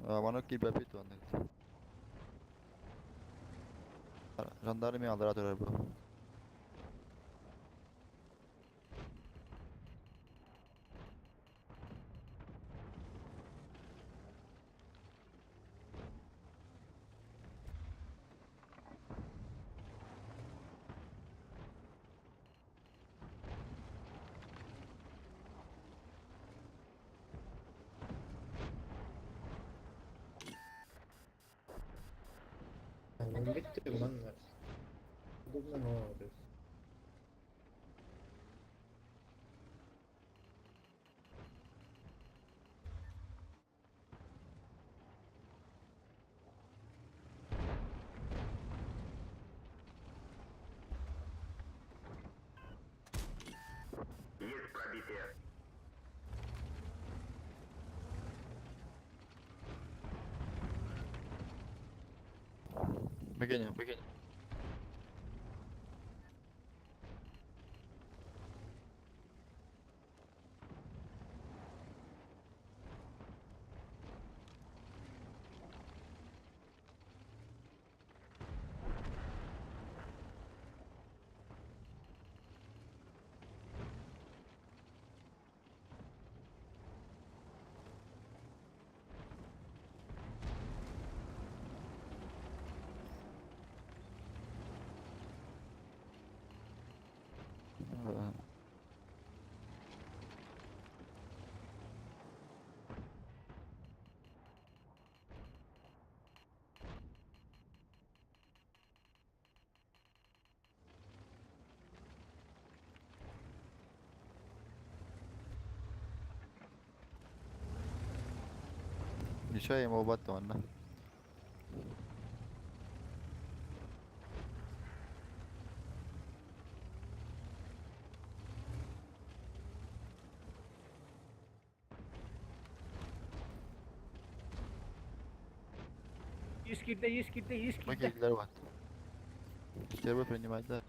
Мана кибәпит онны. Жандармия алдыра турар бу. Бүттэ манна. Удобно, но то есть. Есть пробитие. Бегене, бегене. Ничего ему батонно. Искирде, искирде, искирде. Могилер вот. Стервы принимать, да.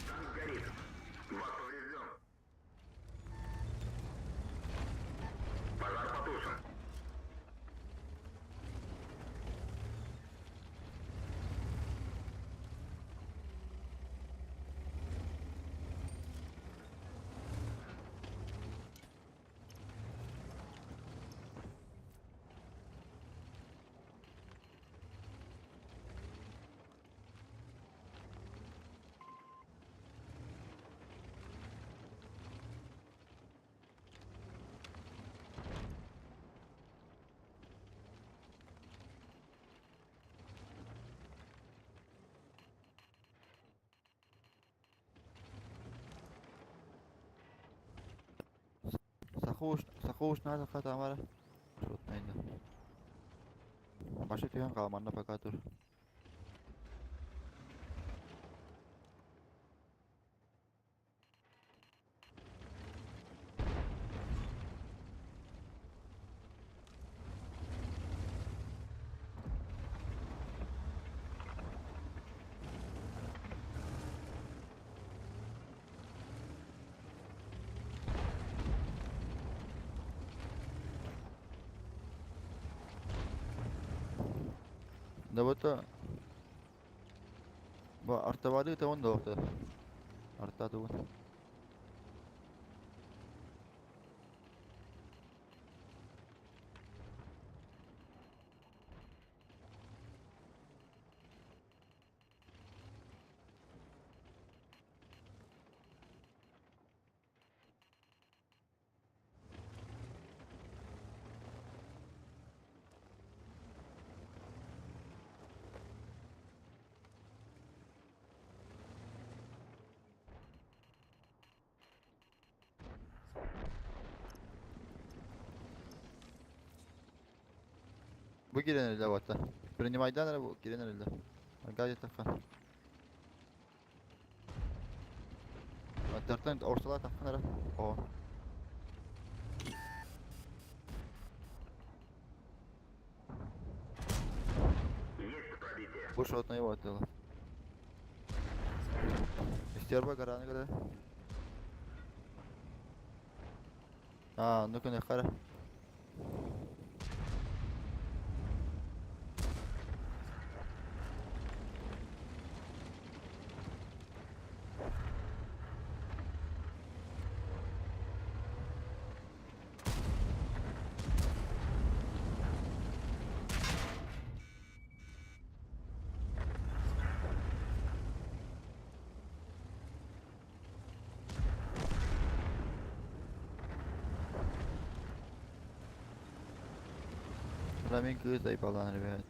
Танк горит. Вас поврежден. Пожар потушен. Сахуш, сахуш надо хата амара. Шотнайда. Башы түйен қалманна пока тур. Да вот Бу артабады та он доқты. Арта тугун. Бу кирен эле батта. Принимайдан эле бу кирен эле. Гаджет таккан. Тартан ортала таккан эле. О. Есть пробитие. Бу шотный вот эле. Стерва гараны кара. А, ну-ка не хара. Рамин кыыс айбалаан ребят.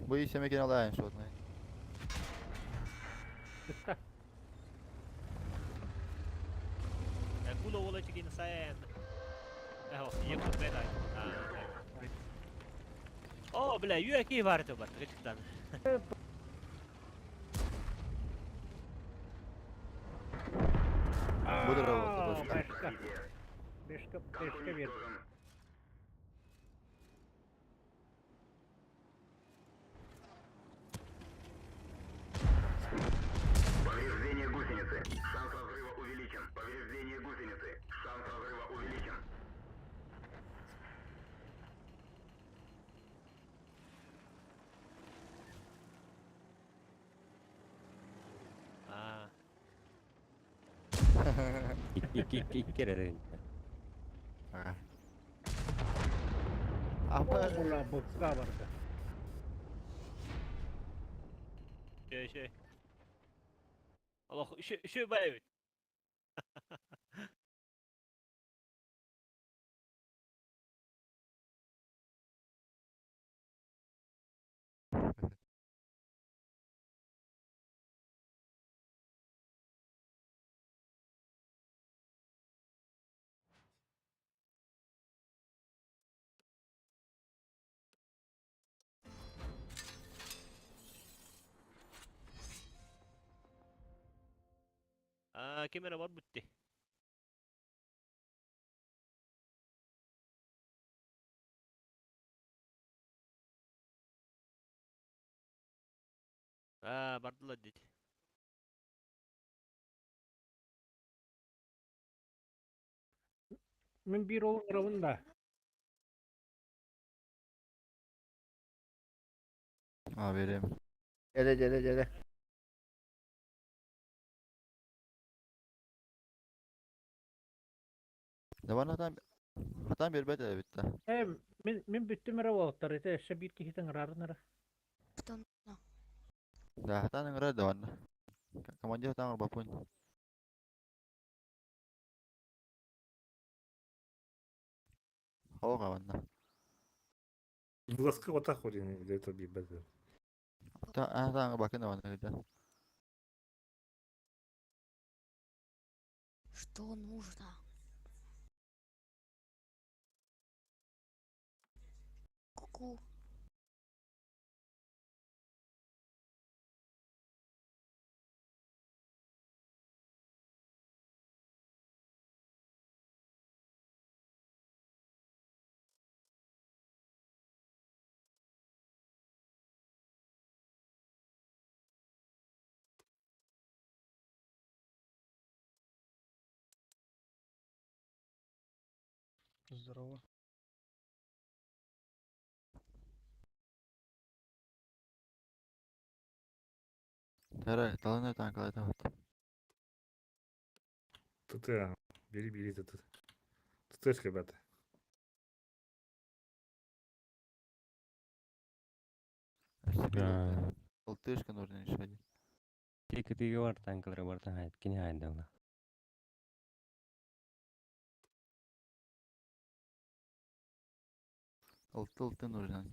Бу исеме алайын шотный. Кула уола тигин сайын. Эхо, ехал бедай. О, бля, юэки бар это бар, тыгычтан. Буду работать. Бешка. Бешка, бешка бер. Повреждение гусеницы. Шанс разрыва увеличен. Повреждение гусеницы. Шанс разрыва увеличен. А. Икки эрэ. Апа. Була быкка барды. Şey şey. Allah şu şu bayı. Аа, кемера бар бутти. Аа, бардыла дит. Мен бир ол да. А, берем. Дede дede дede. Давай хатан хатан бербет битте. Э, мен мен бүттүм эре болуттар. Это эше бир кихитен ырарынара. Да, хатан ыңгыра давай. Командир хатан бапун. Хога ванна. Глазка вот так вот где-то бибет. Та хатан бакын ванна где. Что нужно? Ку-ку. Здорово. Тара, таланы танкалай вот. Тут бери, бери, тут. Тут тоже, ребята. Алтышка нужно решать. Тики тиги бар танкалары бар та кини хайдалла. Алты алты нужно.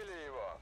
Убили его!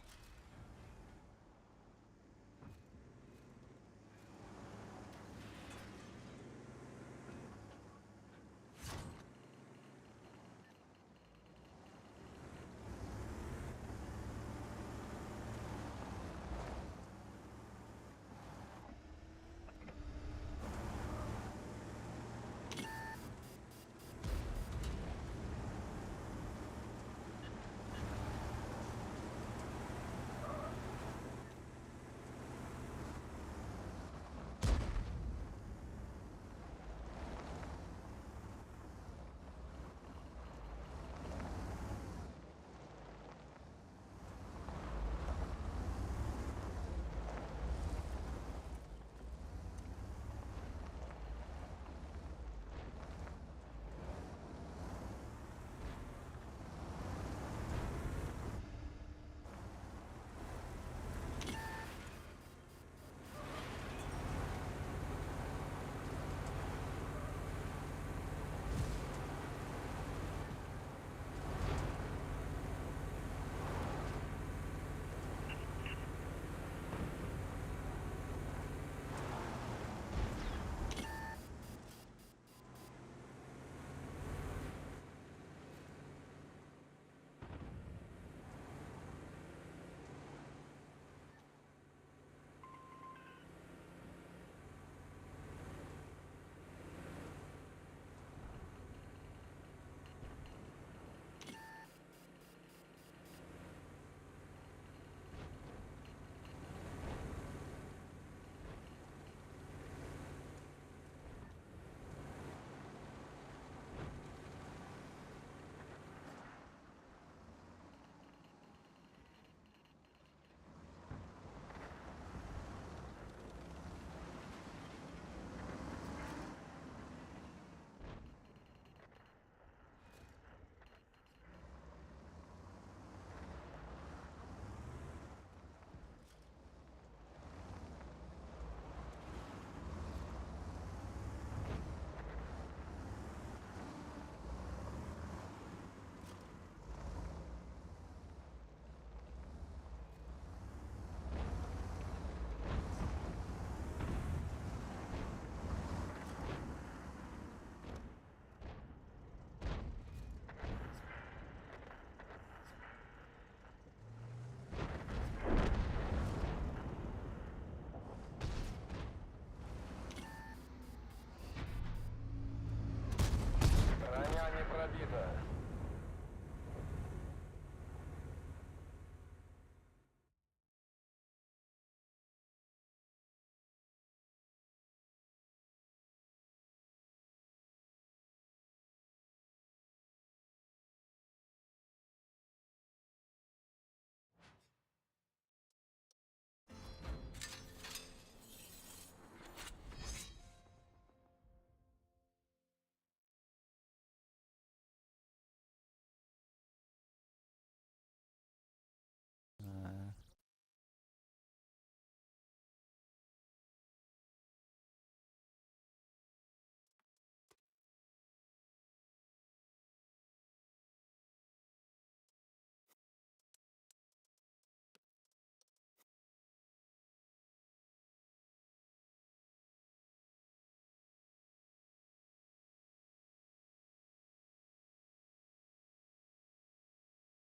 Броня не пробита.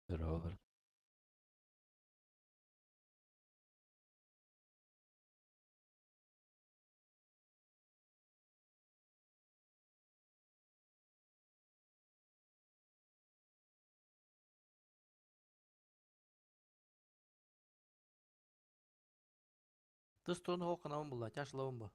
Здорово. Тыс туон хоқ қанауын бұла, тяш лауын ба.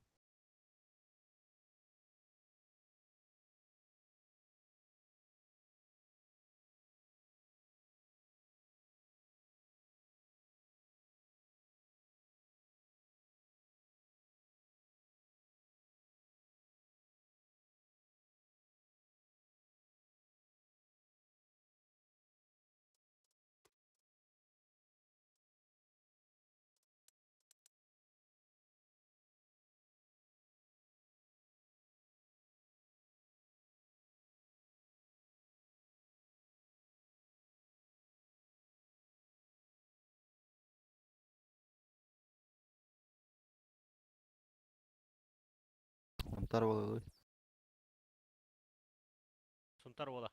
Сунтар буолуой. Сунтар буола.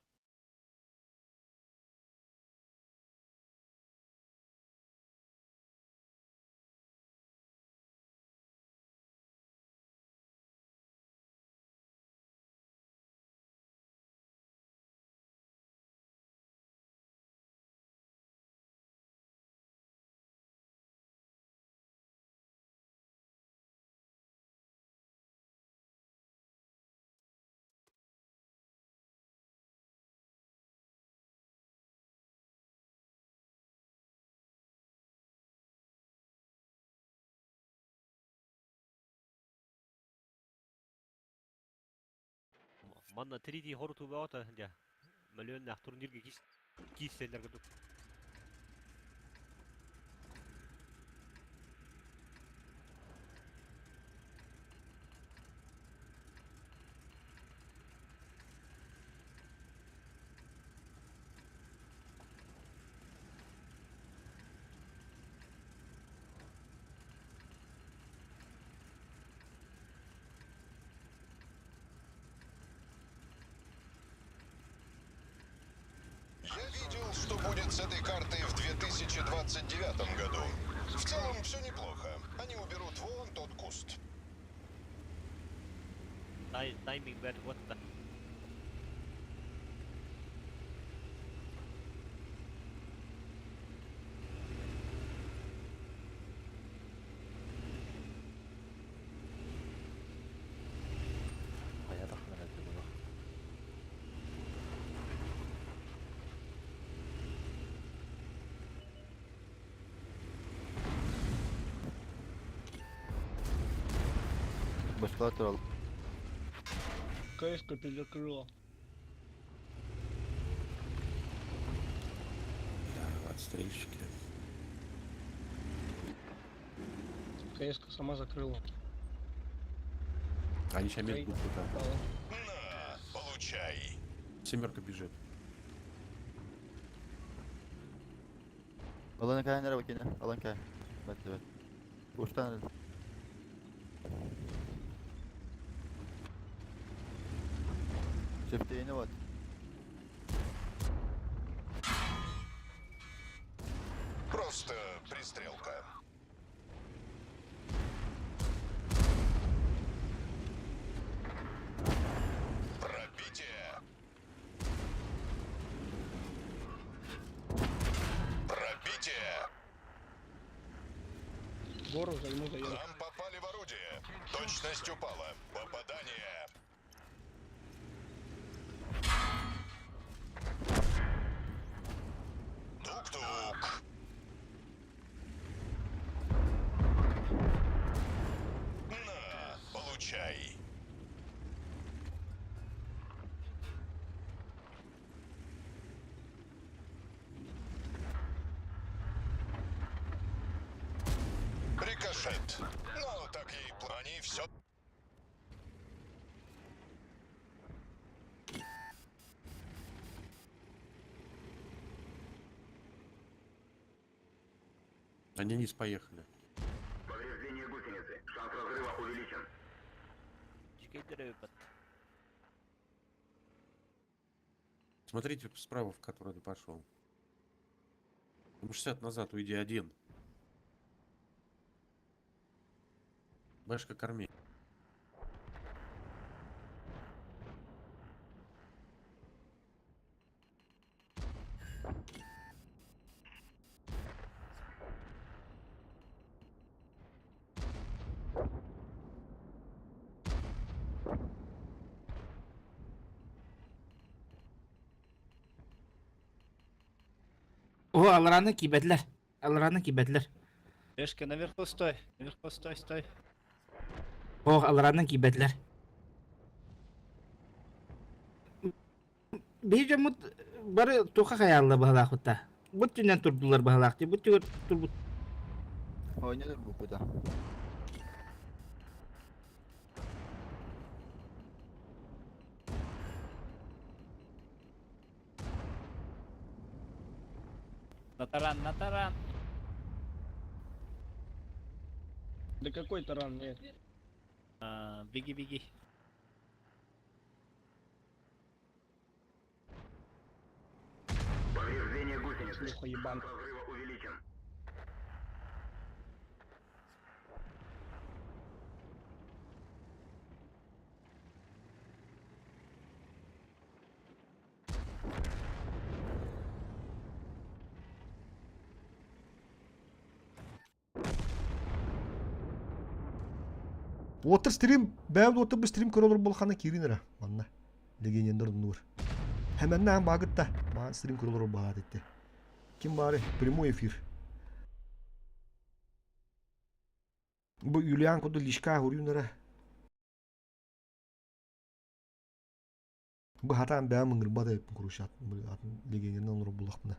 Манна 3D хорутуу бөҕөтө дьэ. Мөлүйүөннээх турнирга киирсэллэр курдук. Я видел, что будет с этой картой в 2029 году. В целом все неплохо. Они уберут вон тот куст. Тайминг бэрт буотта. Хайа тахнар этэ була. Башка турал. КС-ка перекрыла. Да, отстрельщики. КС-ка сама закрыла. Они сейчас мед будут пытаться. На, получай. Семерка бежит. Алан кай нere bakayım? Алан кай. Бәт бәт. Уштан. Шефтейni вот. Просто пристрелка. Пробитие. Пробитие. Гору займу заеду. Нам попали в орудие. Точность упала. Попадание. Тук-тук. На, получай. Рикошет. Ну, так ей они все. Они вниз поехали. Повреждение гусеницы. Шанс разрыва увеличен. Дьүкэйдэр эбит. Смотрите справа, в который ты пошел. 60 назад уйди один. Бэшка корми. О, алараны кибетлер. Алараны кибетлер. Решка, наверху стой. Наверху стой, стой. О, алараны кибетлер. Биһи дьоммут бары туха хайаалла баһалаахпыта. Бу түннэн турдулар баһалаах дии. Бу түгэр турбут. Ойнадыр бу куда. На таран, на таран. Да какой таран, нет. А, беги, беги. Шлюха ебаная. Разрыва увеличен. Уоттар стрим, бэйэм уоттар бу стрим көрө олорор буолхана киирин эрэ манна. Легионер оннугар. Хэмэннэ аан баагытта. Маан стрим көрө олорор баҕаат этте. Ким баары? Прямой эфир. Бу Юлиан курдук лишка уруйун эрэ. Бу хатаан бэйэм ыҥырбат эбиппин короче атын легионерынан олорор буоллахпына.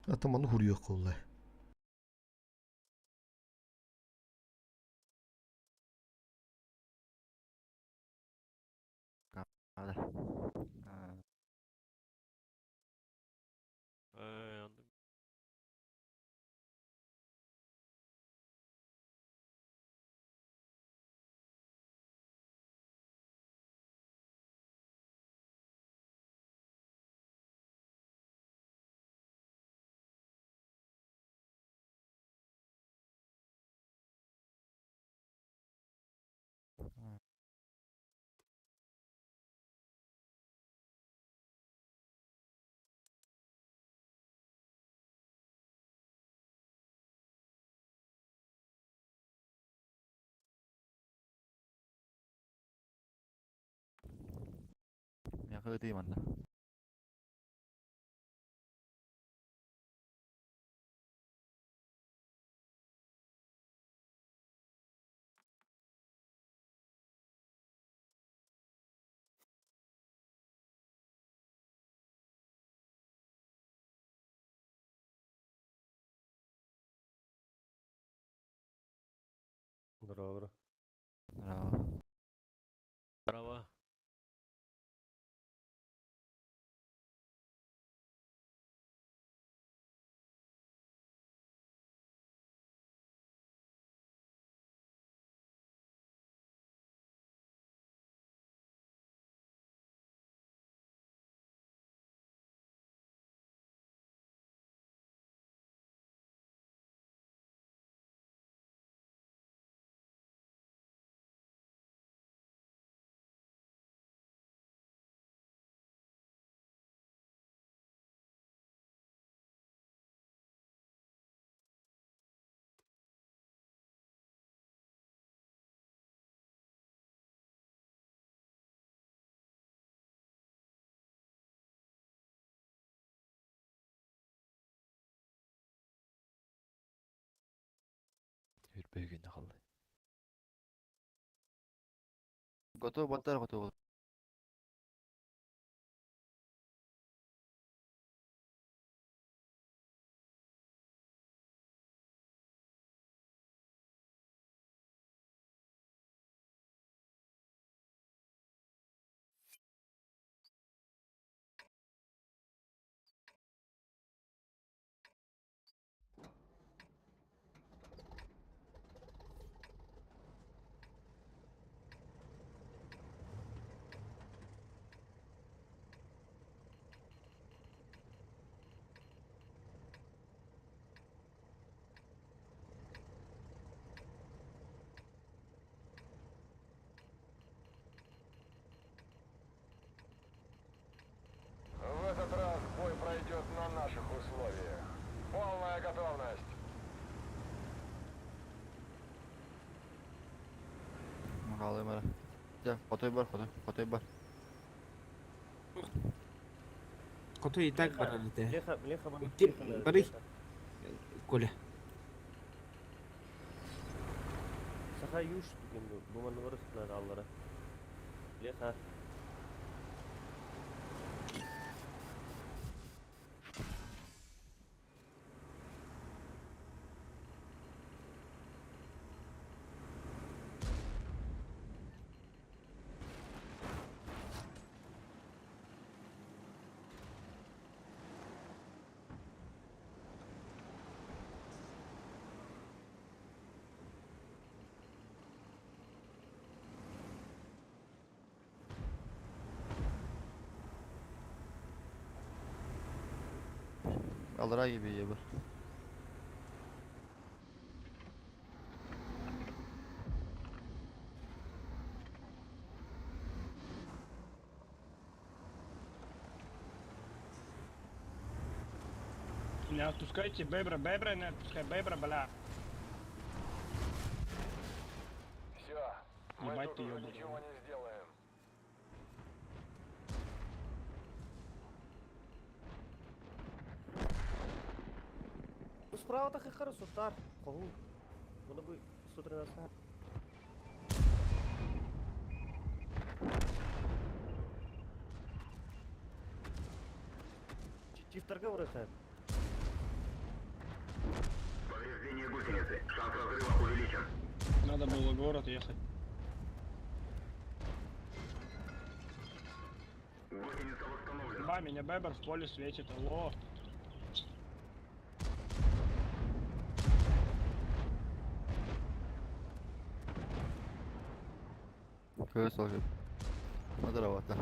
Ата маны хуруйуох буолла. Миэхэ ытыы манна. Здорово. Здорово. Здорово. Үрбөгүн халлы. Готов баттар готов. В этот раз бой пройдет на наших условиях. Полная готовность. Хаалым эрэ. Дьэ, хотой бар, хотой, хотой бар. Хоту и так барар этэ. Леха, Леха, Ким барый? Коля. Саха юш деген бу манны барысына аллара. Леха. Аллара gibi ебір. Не отпускайте Бебра, Бебра, не отпускай Бебра, бля. Все, мы Ебать тут ты уже ёбаный. ничего не сделаем. Справа так и хорошо, стар. Кого? Буду бы 113. Чифтарга вырастает. Повреждение гусеницы. Шанс разрыва увеличен. Надо было в город ехать. Гусеница восстановлена. Ба, меня Бебер в поле светит, алло. Көз олып. Мадыравата.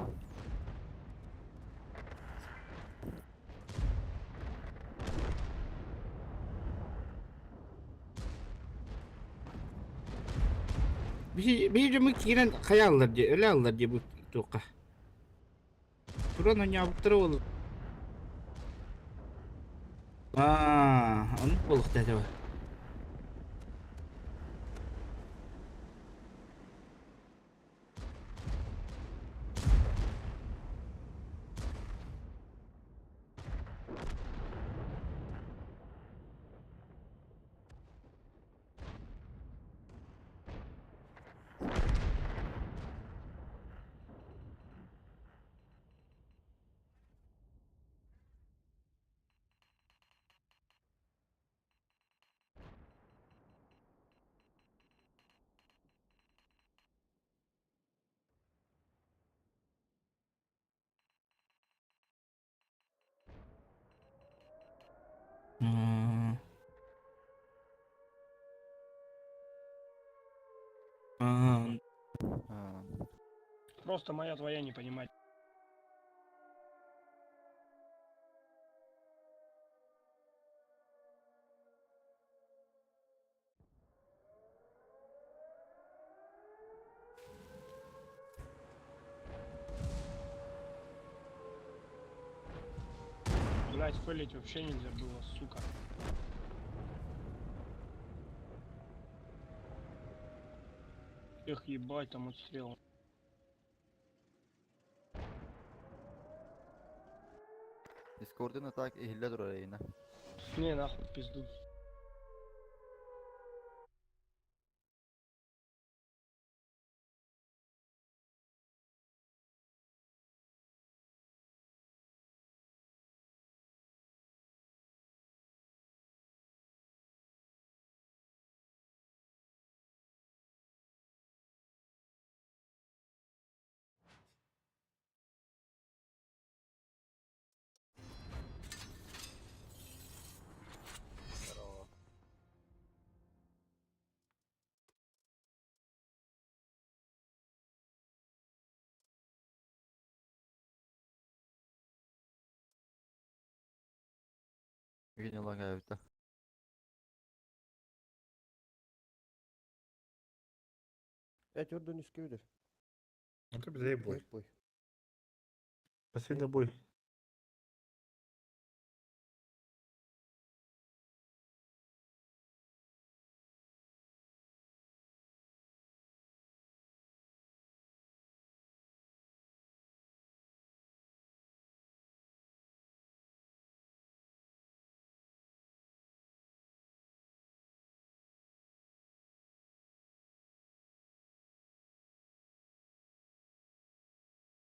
Биһи дьоммут киирэн хайааллар дии, өлө аллар дии бу туохха. Туран оонньообуттара буолуо. Аа, оннук буолуохтаах этэ. Аа. Аа. Просто моя твоя не понимать. Блять, фейлить вообще нельзя было, сука. Эх, ебать, там отстрел. Discord'un так ehille durar yine. Не, нахуй, в пизду. Yine lan gayet. Я твердо не скидываю. Это бей бой. Бой. Последний бой.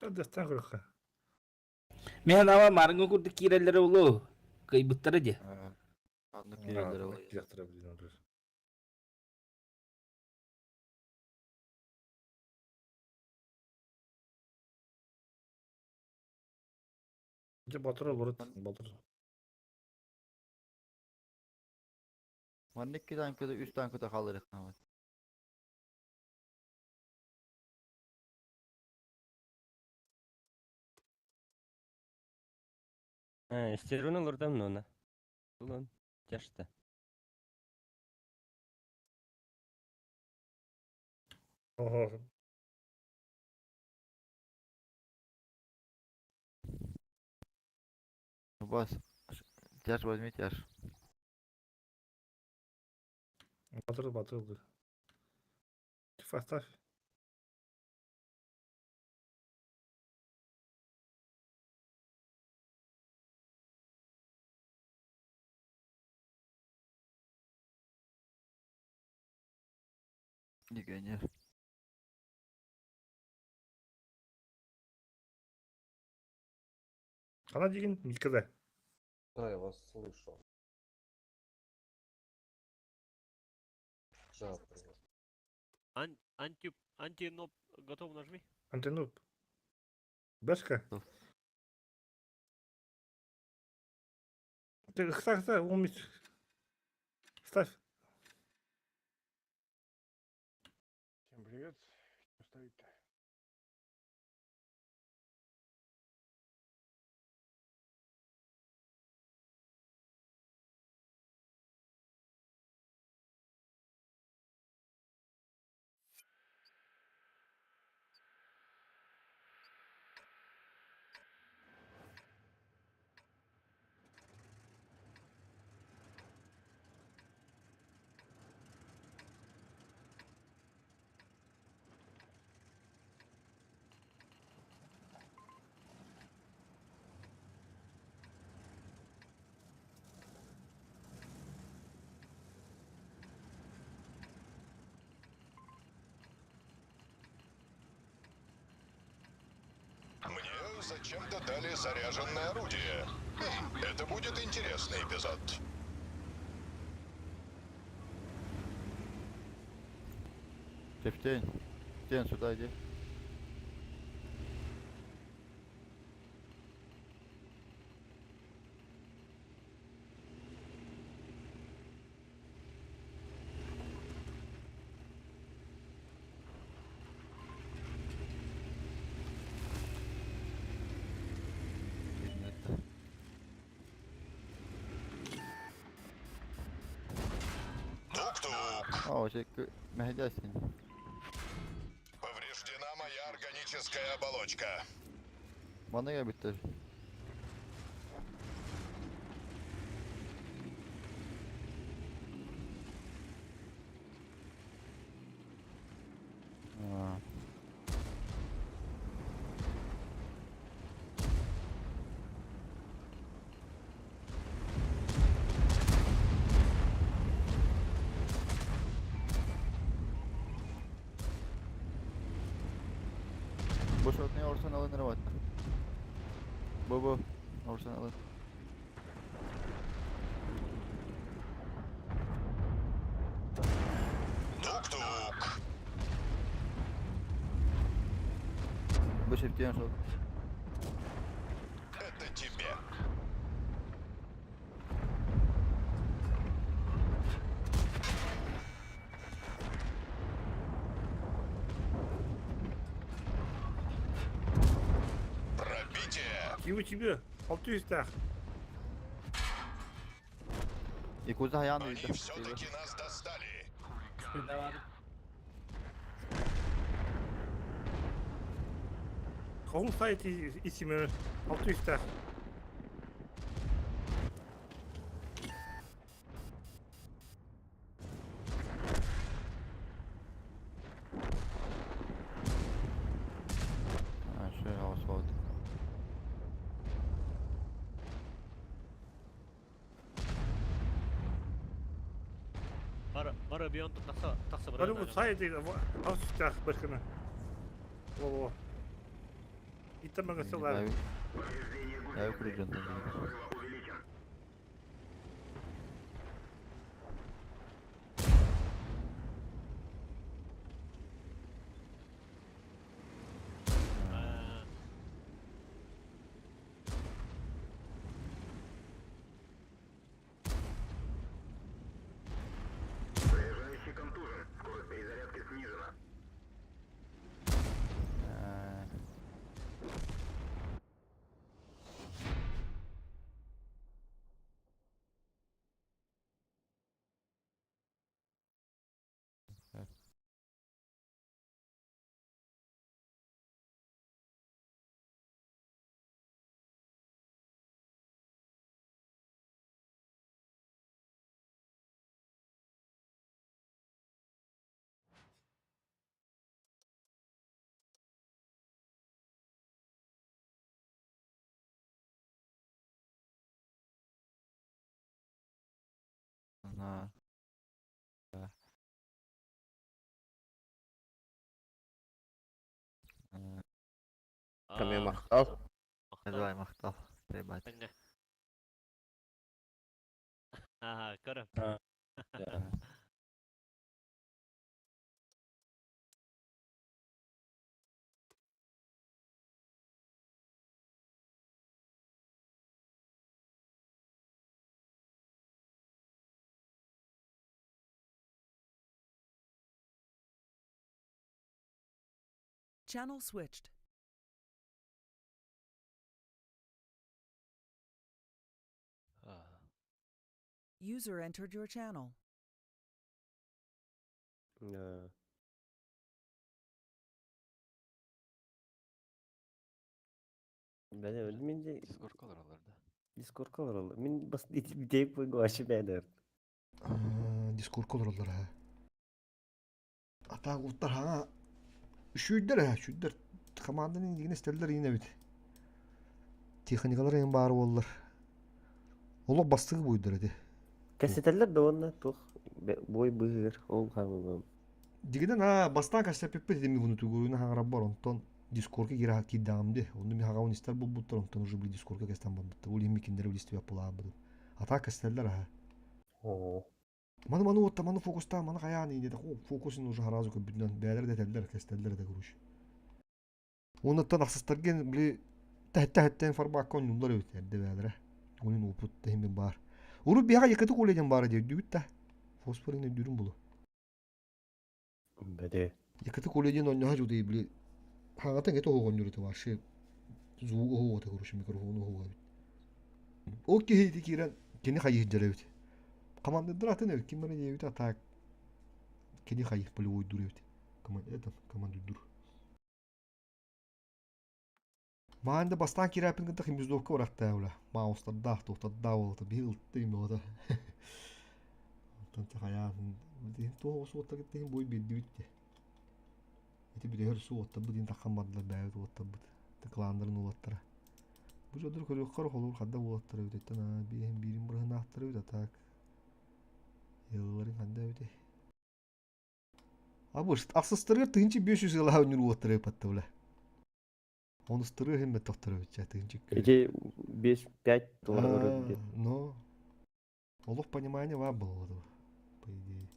Достан көрөххө. Мен ава марыңы курдук киирэллэрэ буолуо. Кыйбыттара дии. Аннык киирэллэрэ буолуо. Киирэллэрэ буолуо. Дьэ Батыр олорут, Батыр. Маннык 2 tankada 3 tankada kalırık. Стервин олордам, но на. Ылан тяжта. Ого. Бас, тяж возьми, тяж. Батыр, батыр. Поставь. Легионер. Она деген никогда. Да, я вас слышу. Да, привет. Ан анти антиноп готов нажми. Антинуп. Бэшка. Ты ставь, ставь, умниц. Ставь. Всем привет. Что ставить-то? Мне зачем-то дали заряженное орудие. Хм, это будет интересный эпизод. Тефтень. Тень, сюда иди. Тук-тук. О, Мехедясин. Повреждена моя органическая оболочка. Bana gel bitti. А. Bu şortunu orsan alınır bak. Bu bu. Orsan alın. Тук-тук. Bu şiftiyen şort. Это тебе. Пробитие. Киви тебе. Алты так. И куда я Они все-таки нас достали. Хоум сайт и симе. Алты так. А, что я вот. Бара бара бионт тахса тахса Бары бу сайт алты так бэшканы. Во-во. Итамага сылар. Я укреплен. Заряжающий контужен. Скорость перезарядки снижена. На. Каме махтал. Давай махтал. Ебать. Ага, көрө. Channel switched. User entered your channel. Ben ölmeyince Discord kalır da. Discord kalır oldu. Min bas deyip bu beğenir. Дискорд олороллор ha. Ата уттар хаҥа үшүйдер ha, үшүйдер команданын дигин истеллер ине бит. Техникалар эң баары боллар. Олох бастыгы буйдур эти. Кәсетеллер да онна тух бой быгыр ол хамы. Дигинен а бастан кәсеппет деми буну тугуруна хаңара бар онтон дискордка кира кидамды. Онду ми хагавын истер булбуттар онтон уже били дискордка кестен барбытты. Ол эми киндер билистеп yapылаабыды. Ата кәстеллер ha. Маны маны отта маны фокуста маны каян инде фокусын уже харазы көбүнөн бәлер де теллер кестеллер де куруш. Онуттан ахсыстарген били тәһтә хәттен фарбакка оннулар өт эрде бәлере. Онун опыт тәһим бар. Уру бияга якыты коледен бар дип дүбүт та. Фосфорын дүрүн булу. Бәде. Якыты коледен онна жуды били хагатын кете огон жүрүтү башы. Зуу ого та куруш микрофону ого бит. О кихи кирен кени хайы жеребит. Командадыр атын эбит ким бары диэбит атаак кини хайых полевойдуур эбит. Это командыдур. Маанда бастаан кирээпин кытта химиздовка барахтаа ула. Маустардаах туохтардаах буолата биһи ылтты им ота. Онтон хайаан туох суоттар кытта бой биэрдибит де. Ити билэһэр суоттарбыт ин таххан бардылар бэйэбит уоттарбыт. Кландарын уолаттара. Бу жодур көрүөххөр холур хадда уолаттара эбит эттен биэһин биирин бырыһынаахтара эбит атаак. Йылларын ханда эбит. Абыш, ахсыстырыгар тыһынчы 500 ылаha үнүр уоттара эпатта була. Онустыры хэммэ тохтора бит тыһынчы. Эти 5 доллар. Но олох понимание бар было, по идее.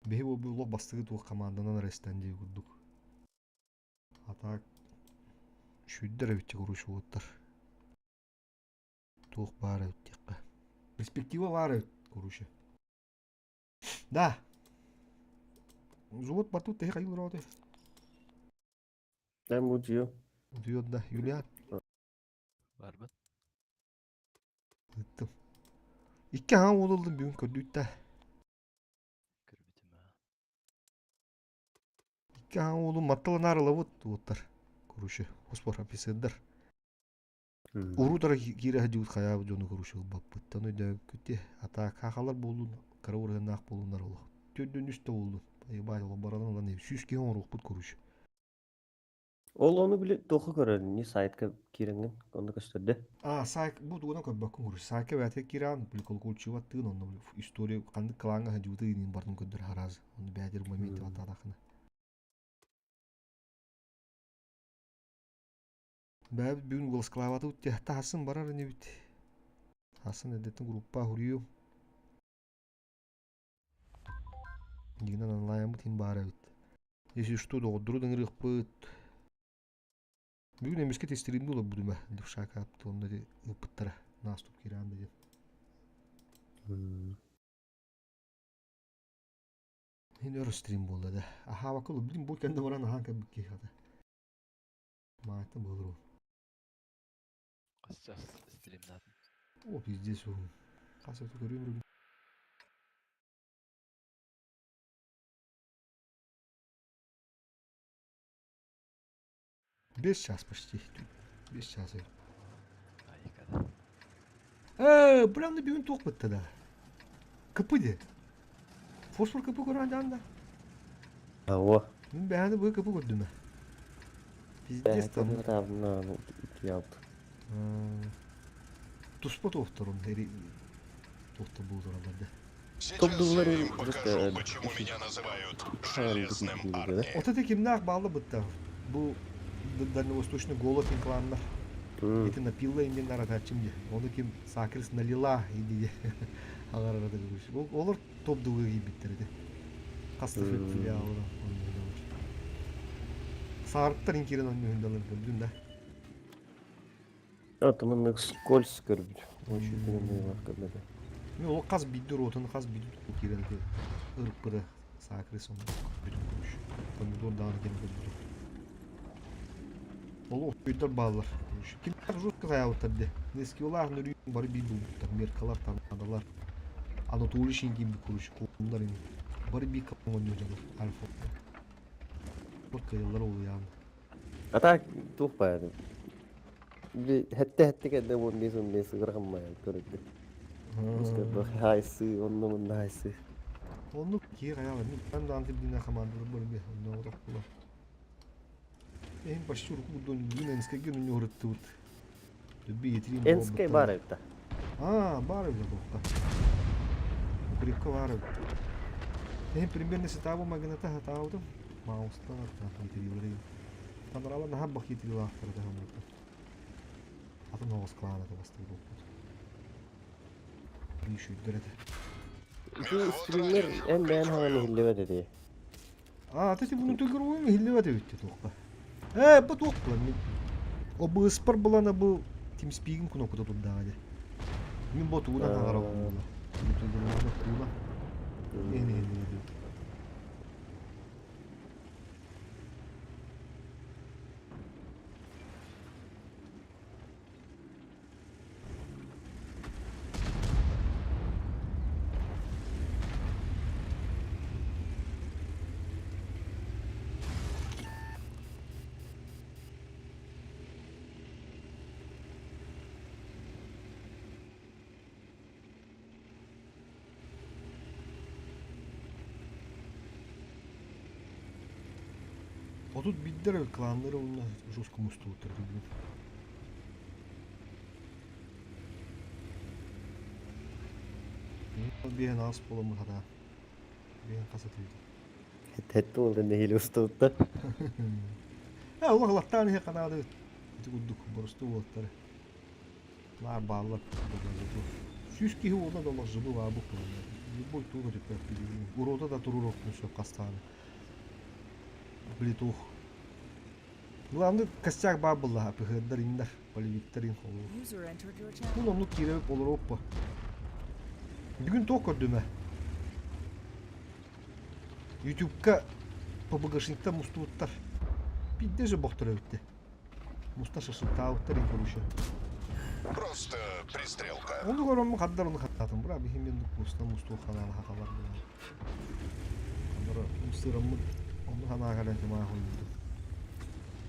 Биһи бу олох бастыгы туох команданан арестан дии курдук. А так шүйдер эбит куруш уоттар. Туох баар эбит диэххэ. Перспектива баар эбит куруша. Да. Зуот батут тэхи хайыл роты. Ben bu diyor. Утуйот да, Юлиан. Барбыт. Ыттым. Икки хаан уолулдum бүгүн көрдүүттэ. Көрбүтүм ha. Икки хаан уолун матталанаар ылабыт уоттар. Курушу. Хоспор офицердар. Урутара киирэ хадьыбыт хайаабыт дьону курушу ылбаппыттан өйдөөбүккүтэ. Ата каахалар буоллун, кара урыһыннаах буолуннар олох. Төрдүн үстэ буоллун. Айыбай ол барадан ылан сүүс киһи оҥоруохпут курушу. Ол оны биле тоху көрөр, не сайтка киренген, оны көстөрдө. А, сайк бу тугунан көрбөккүн курушу. Сайка бәте киран, били колокольчуга тыын онно били история кандык кланга хадьыбыты инин бардын көрдөр харазы. Оны бәдер моменте батадахына. Бәбит бүгүн голос клаваты утте таһасын барар не бит. Хасын эдеттин группа хурию. Дигинен онлайн бут бара бит. Если что, доҕордору дыңырыхпыт. Бүгүн эмиске тестиринди ула будума. Левшака апты онно де ыпыттара. Наступ киран деден. Хин өр стрим болду да. Аха бакыл билим бу кенде баран аха кабыкки хата. Маата болру. Кысчас стримнатын. О, пиздец ол. Каса көрөм. Бес час почти. Бес час. Айкада. Прям бүгүн туох бытта да. Кыпы де. Фосфор кыпы көрөн жанда. Ао. Мен бәһәне бу кыпы көрдүм. Пиздец там. Там на iki алты. Туспа тоохторун. Туох да буолар да. Сейчас я им покажу, почему меня называют Железным Арни. Вот это кимнээх баалла бытта. Бу дальневосточный голод кланнар. Ити напила именно аратачым де. Оны ким сакрис налила иди алар Олар топ дугы кийбиттер эти. Хаста филиалы Саарыттар инкирен онньуһундалар көрдүн да. А, там он скользь көрбүт. Очень бар көрмөдө. Мен ол қас бидді ротын қас бидді кирен эти ырыппыды сакрис он бүтүн көрүш. Помидор дааны кем көрдү. Ол өйдөр баалар. Ким жутка хаябыттар де. Нескилар нүрү бары би булбуттар. Меркалар танадалар. Анатолий Шингин би куруш кулундар ин. Бары би калган нөжалар. Альфа. Бір кыйылар ол яны. А так тух баяды. Би хетте хетте кенде бу мис он мис грахам көрөдү. Хайсы, онну мунна хайсы. Онну ки хаялар. Мен там да антибдина команда бар би. Онну отоктулар. Эм почти руку дон гин НСК гин у него тут. Би три. НСК бар это. А, бар это бухта. Укрепка бар. Эм примерно сетабу магната хатаудым. Маустан аттан китерилери. Танрала наха бах китерилер ахтар да хамыта. Атын оғыз клана да басты болыппыт. Биш үйдер это. Ити стример эн бээн хаганы хиллебе деди. А, ты буну түгөр ойын хиллебе деп өтті тоққа. Э, бу тоқ була. Мен О бу ыспар булана бу TeamSpeak'ин кнопкада турдаа де. Мен бу тугунан хагара була. Түгөр ойын тугунан. Эне эне эне. А тут биддер кланнары онна жестко мустуутар бүгүн. Биэн ас боламы хата. Биэн каса түйді. Хетте ол дэнде хили устуутта. Э, Аллах латтан хе канады. Ити куддук боросту болаттары. Лар баалар Сүүс киһи уолна да олох жыбы баа бук Любой туга түппәк Урота да турурок нүсө кастааны. Блитух. Главный костяк баа булла пыхыддар индар, полевиктер ин холу. User entered your channel. Бу онну киребип олор оппа. Бүгүн тоқ көрдүмө. Ютубка ПБГшниктер мустубуттар. Бидде же боқтыр өтті. Муста шашыттаабыттар ин көрүшө. Просто пристрелка. Оны көрөмүн хаддар оны хаттатын бура бихин мен курсна мусту ханан хакалар була. Андара мусыраммын оны ханаа кален кема хойду.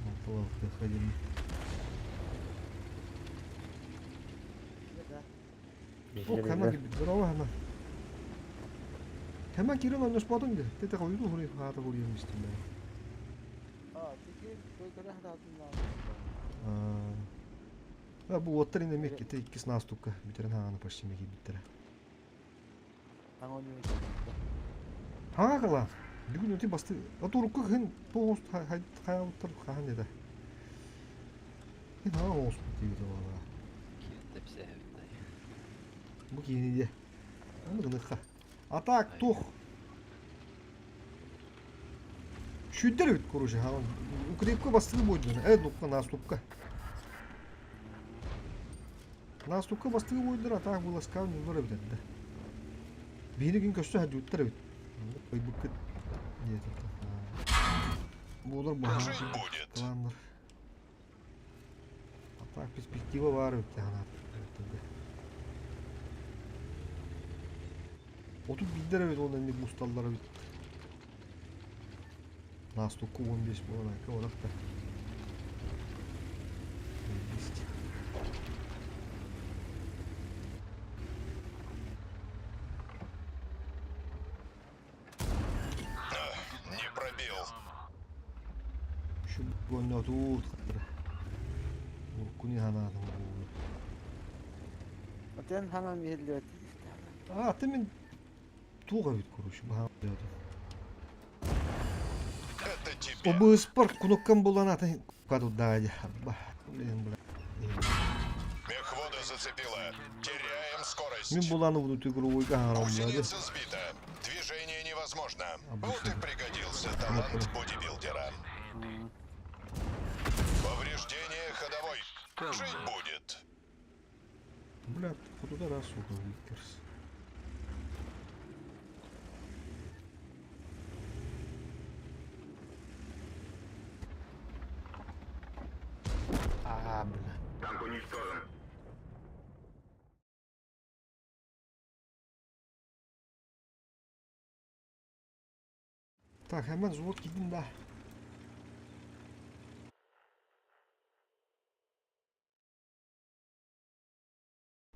Мантала хадим. О, хана кибит, здорово хана. Хема кирен онно спотон де. Тете хойду хури хата хури мистим бе. А, теперь только А бу оттар ине мек кете иккис наступка битерен хаганы почти меки биттере. Хага кала. Бүгүн өтө басты. Атурукка хын тоғыз хаябыттар хахан деді. Хын хага оғыз бит бала. Киин тэпсэ Бу кийини де. Оны гыныхха. Атак тух. Шүддер бит короче хаган. Укрепка бастыгы бойду. Э, нукка наступка. Наступка бастыгы бойдур атак буласкан юллар бит да. Бини күн көстө хаджуттар бит. Ой буккыт. Нет, это. Булар бу. Кланнар. А так перспектива бар бит хана. Отуп биддер бит онан ник мусталлар бит. Наступка 15 болан ака оракта. Есть. Не пробил. Şu gönlü тут. Уркуни ханатын бу. Отен ханан бихиллиот. А, ты мин туох эбит, короче, баһаам дьаатын. Это тебе. Обыспар кунуккам булан атын кадылдаа Блин, бля. Мехвода зацепила. Теряем скорость. Мин булан внутригровой харамлады. Гусеница сбита. Движение невозможно. Вот и пригодился талант бодибилдера. Повреждение ходовой. Жить будет. Бля, куда раз, сука, Викторс. А, бля. Танк уничтожен. Так, hemen звук gidin да.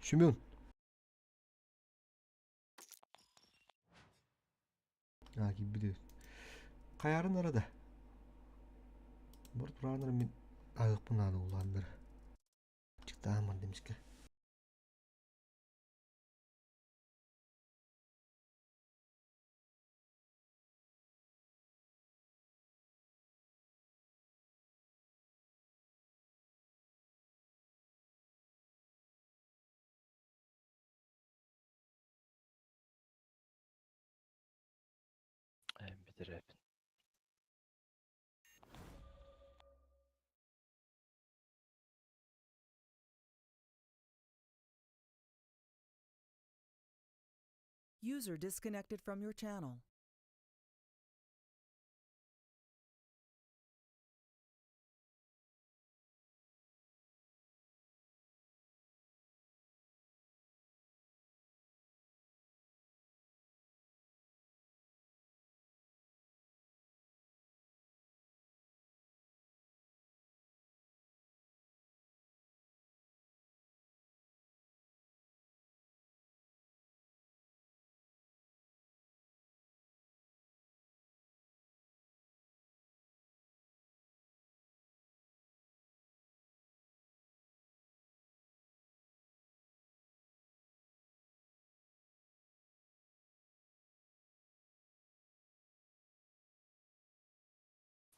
Семен. А, киирбит. Хайарын арада. Бар турааннар мин аҕыппын наада улааннар. Чыктаамар демиске. Битирепин. User disconnected from your channel.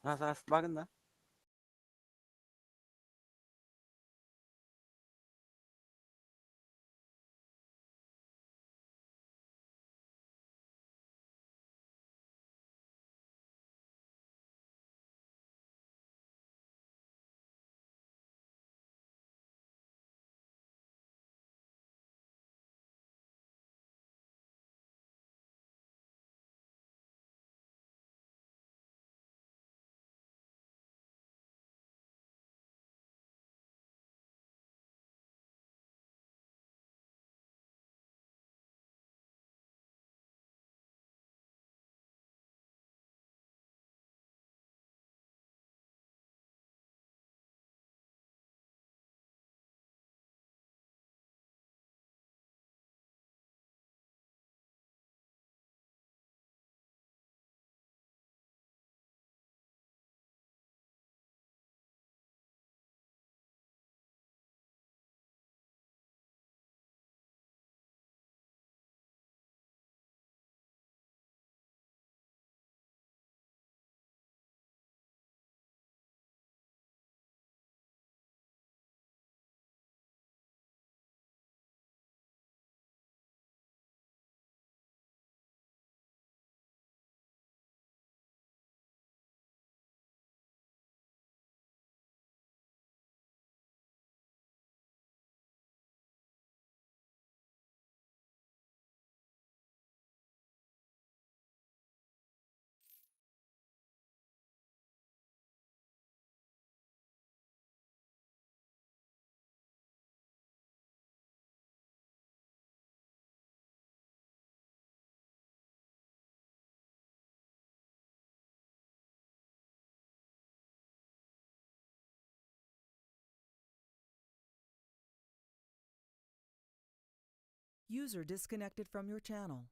Раз, багын да. User disconnected from your channel.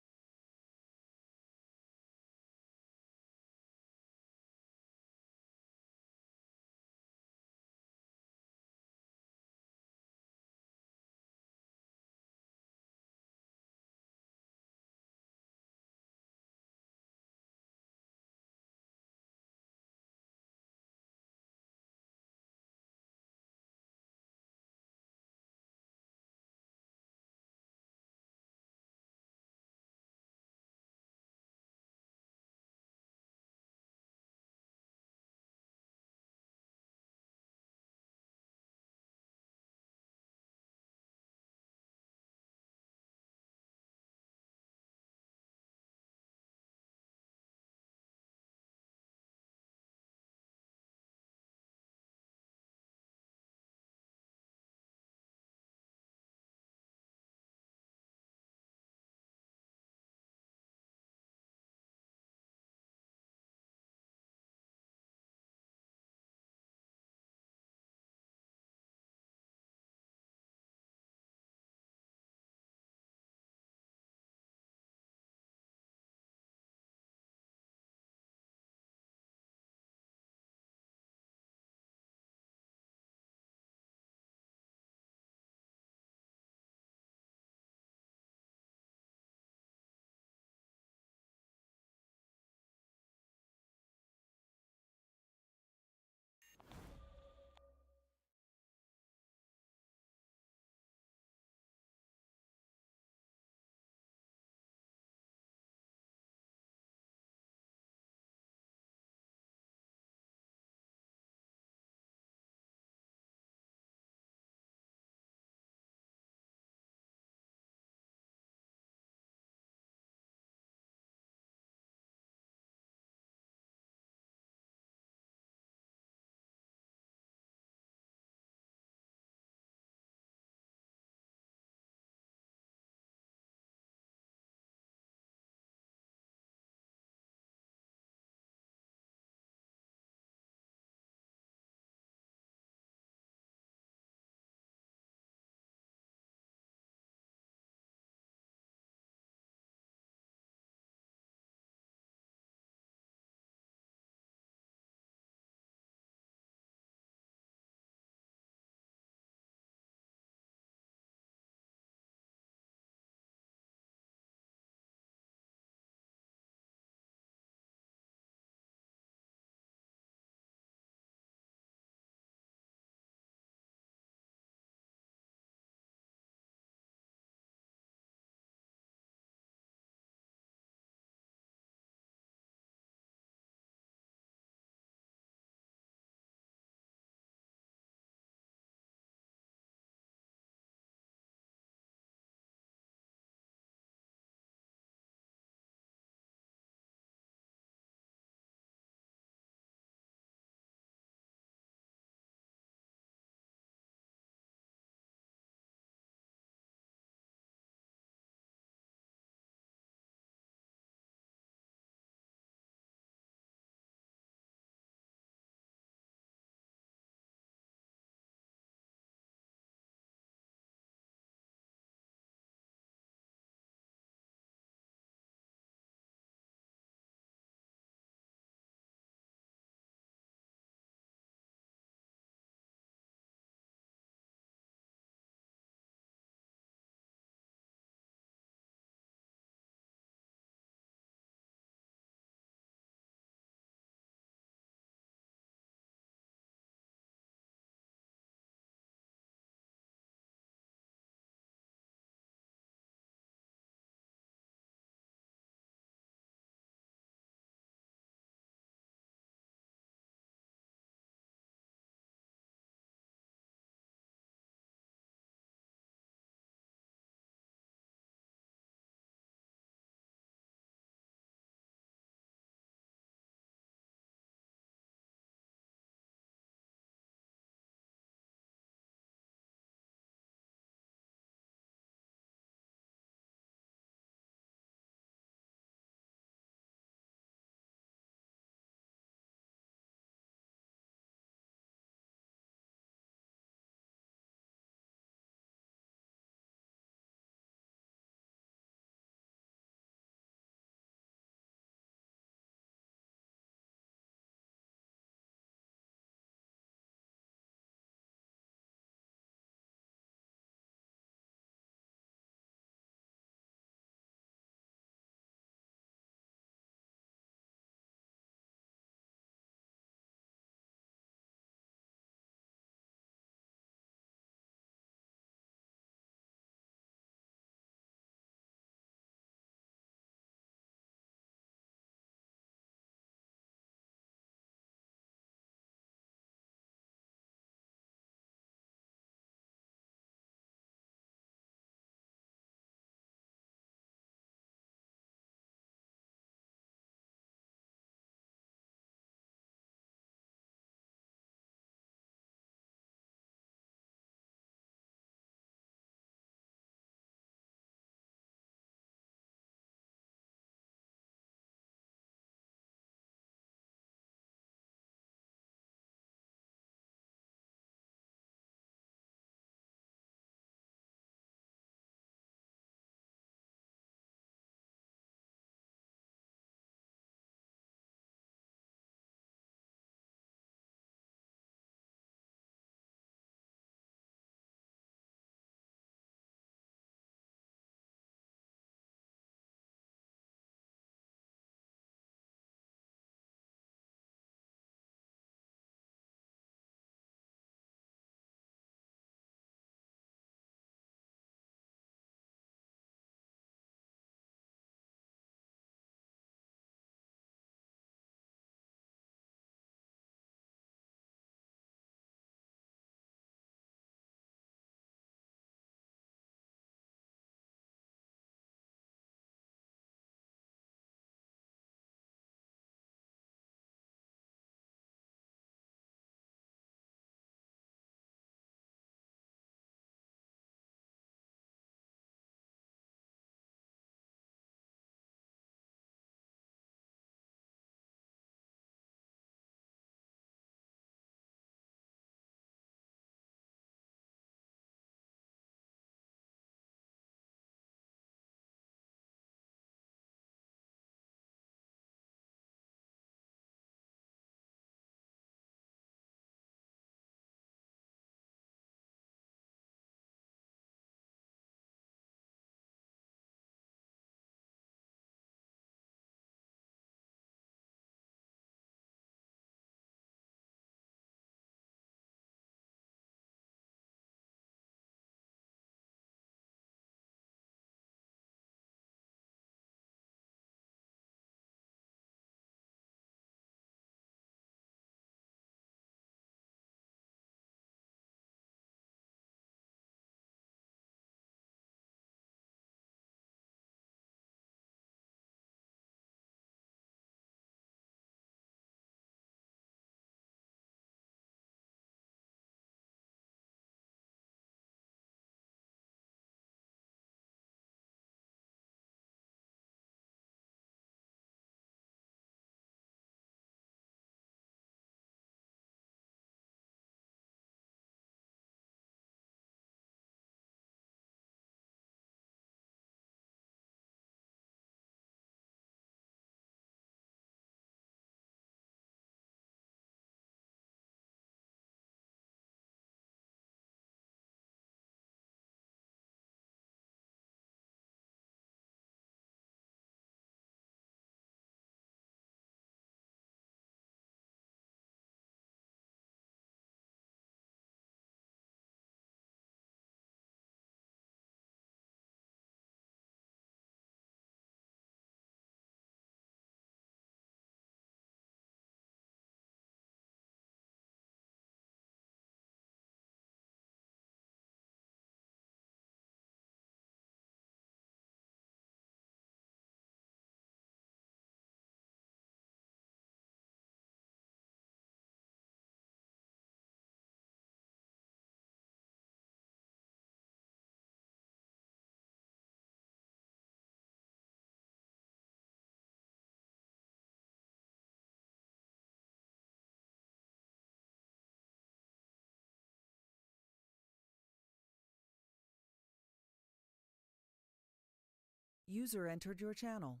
User entered your channel.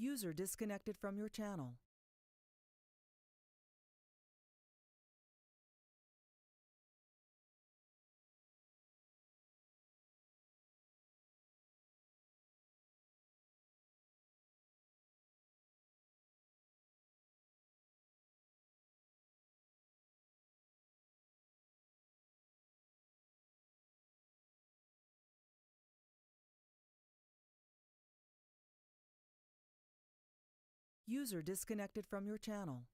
User disconnected from your channel. User disconnected from your channel.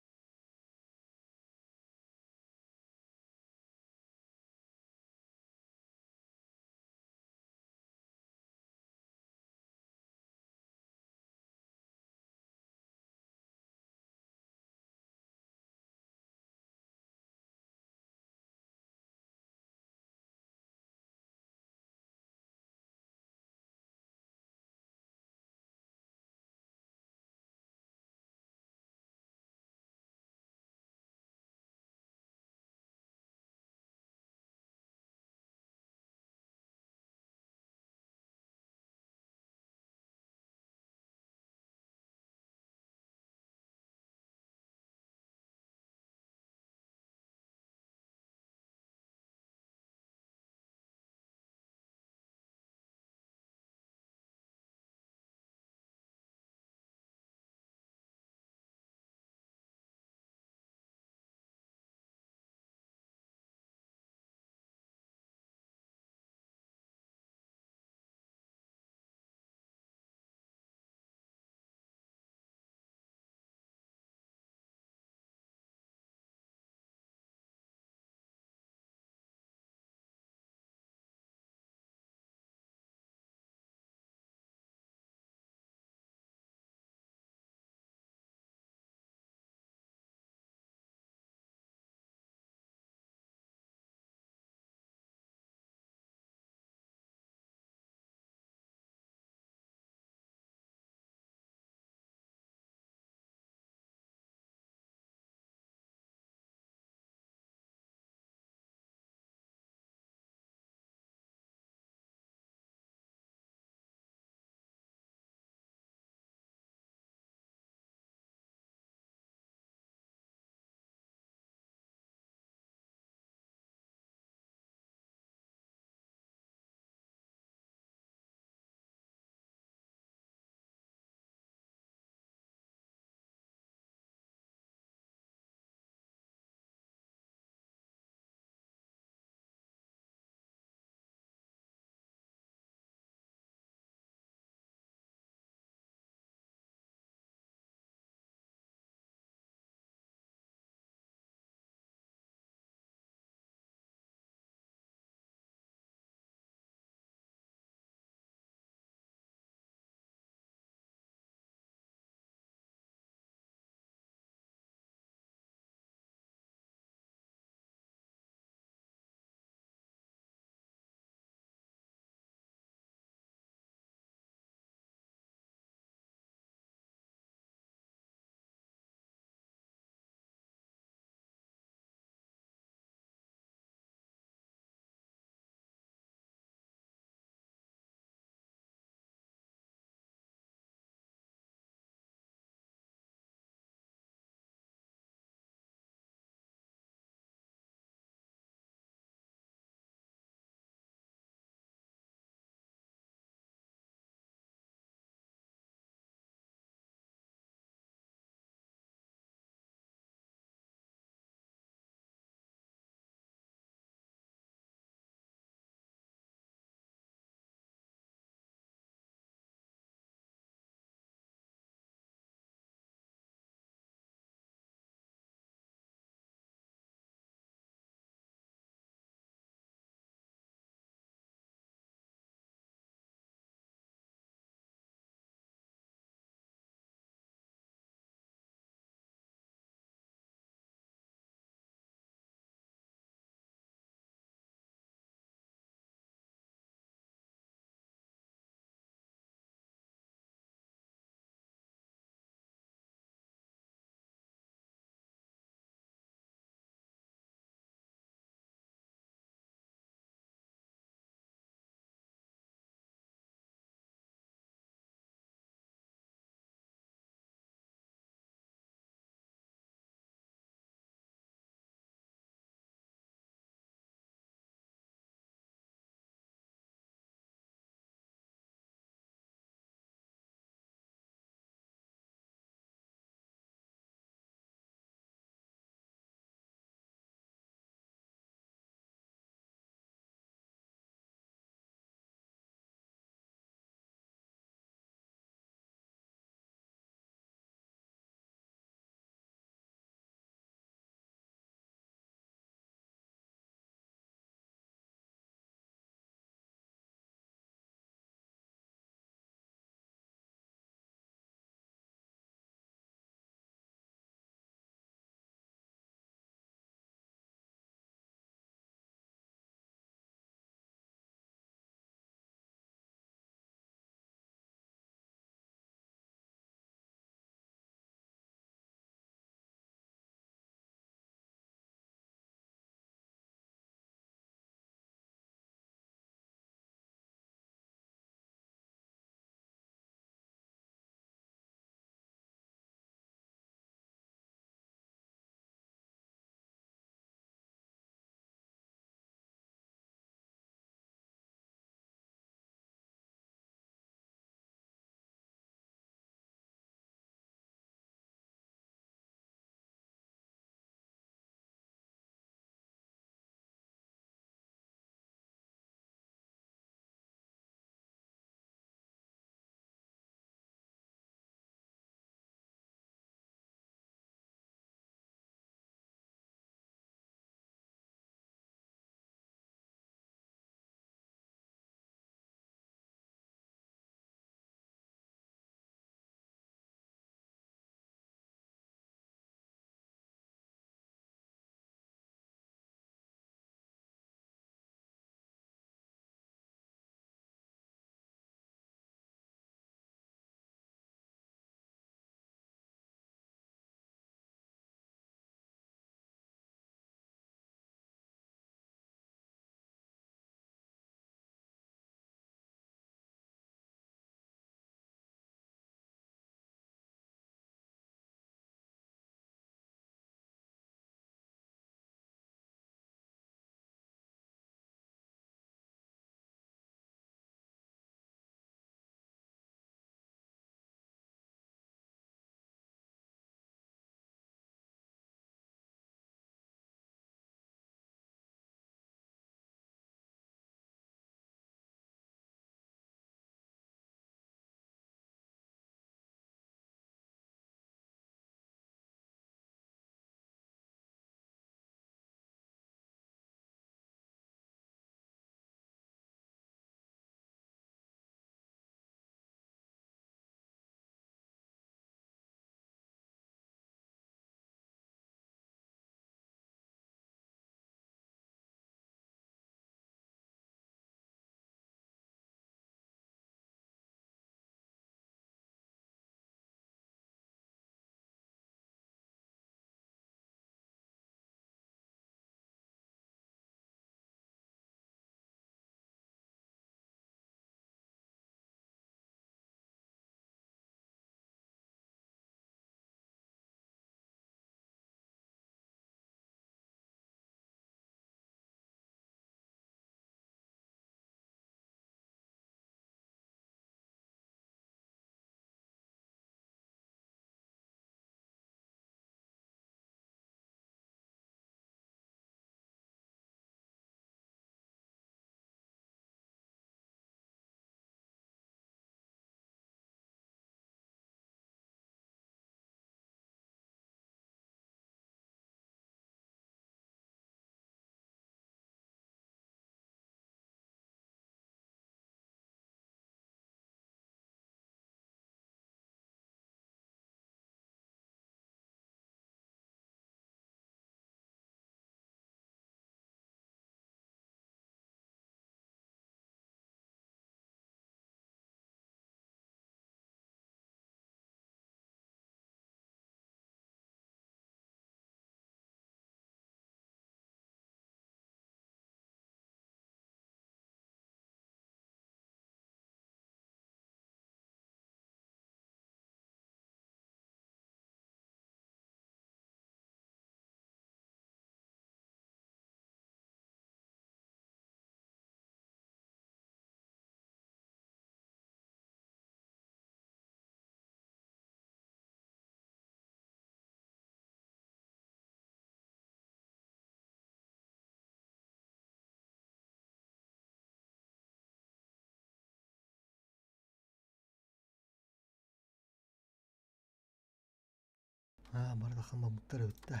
Быһылаан бары хаммаммыттар эбит да.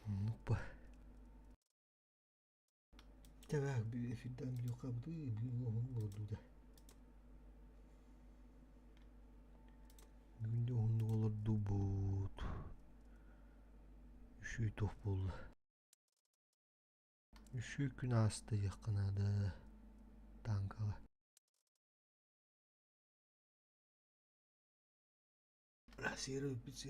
Оннук ба. Тэбээх эфирдээн билиэххэ бүгүн уһун олордуу да. Бүгүн де уһуннук олордубут. Үчүгэй туох буолла. Үчүгэй күн ааста диэххэ наада тааҥкаҕа. Сиэри бүппүт сиэри.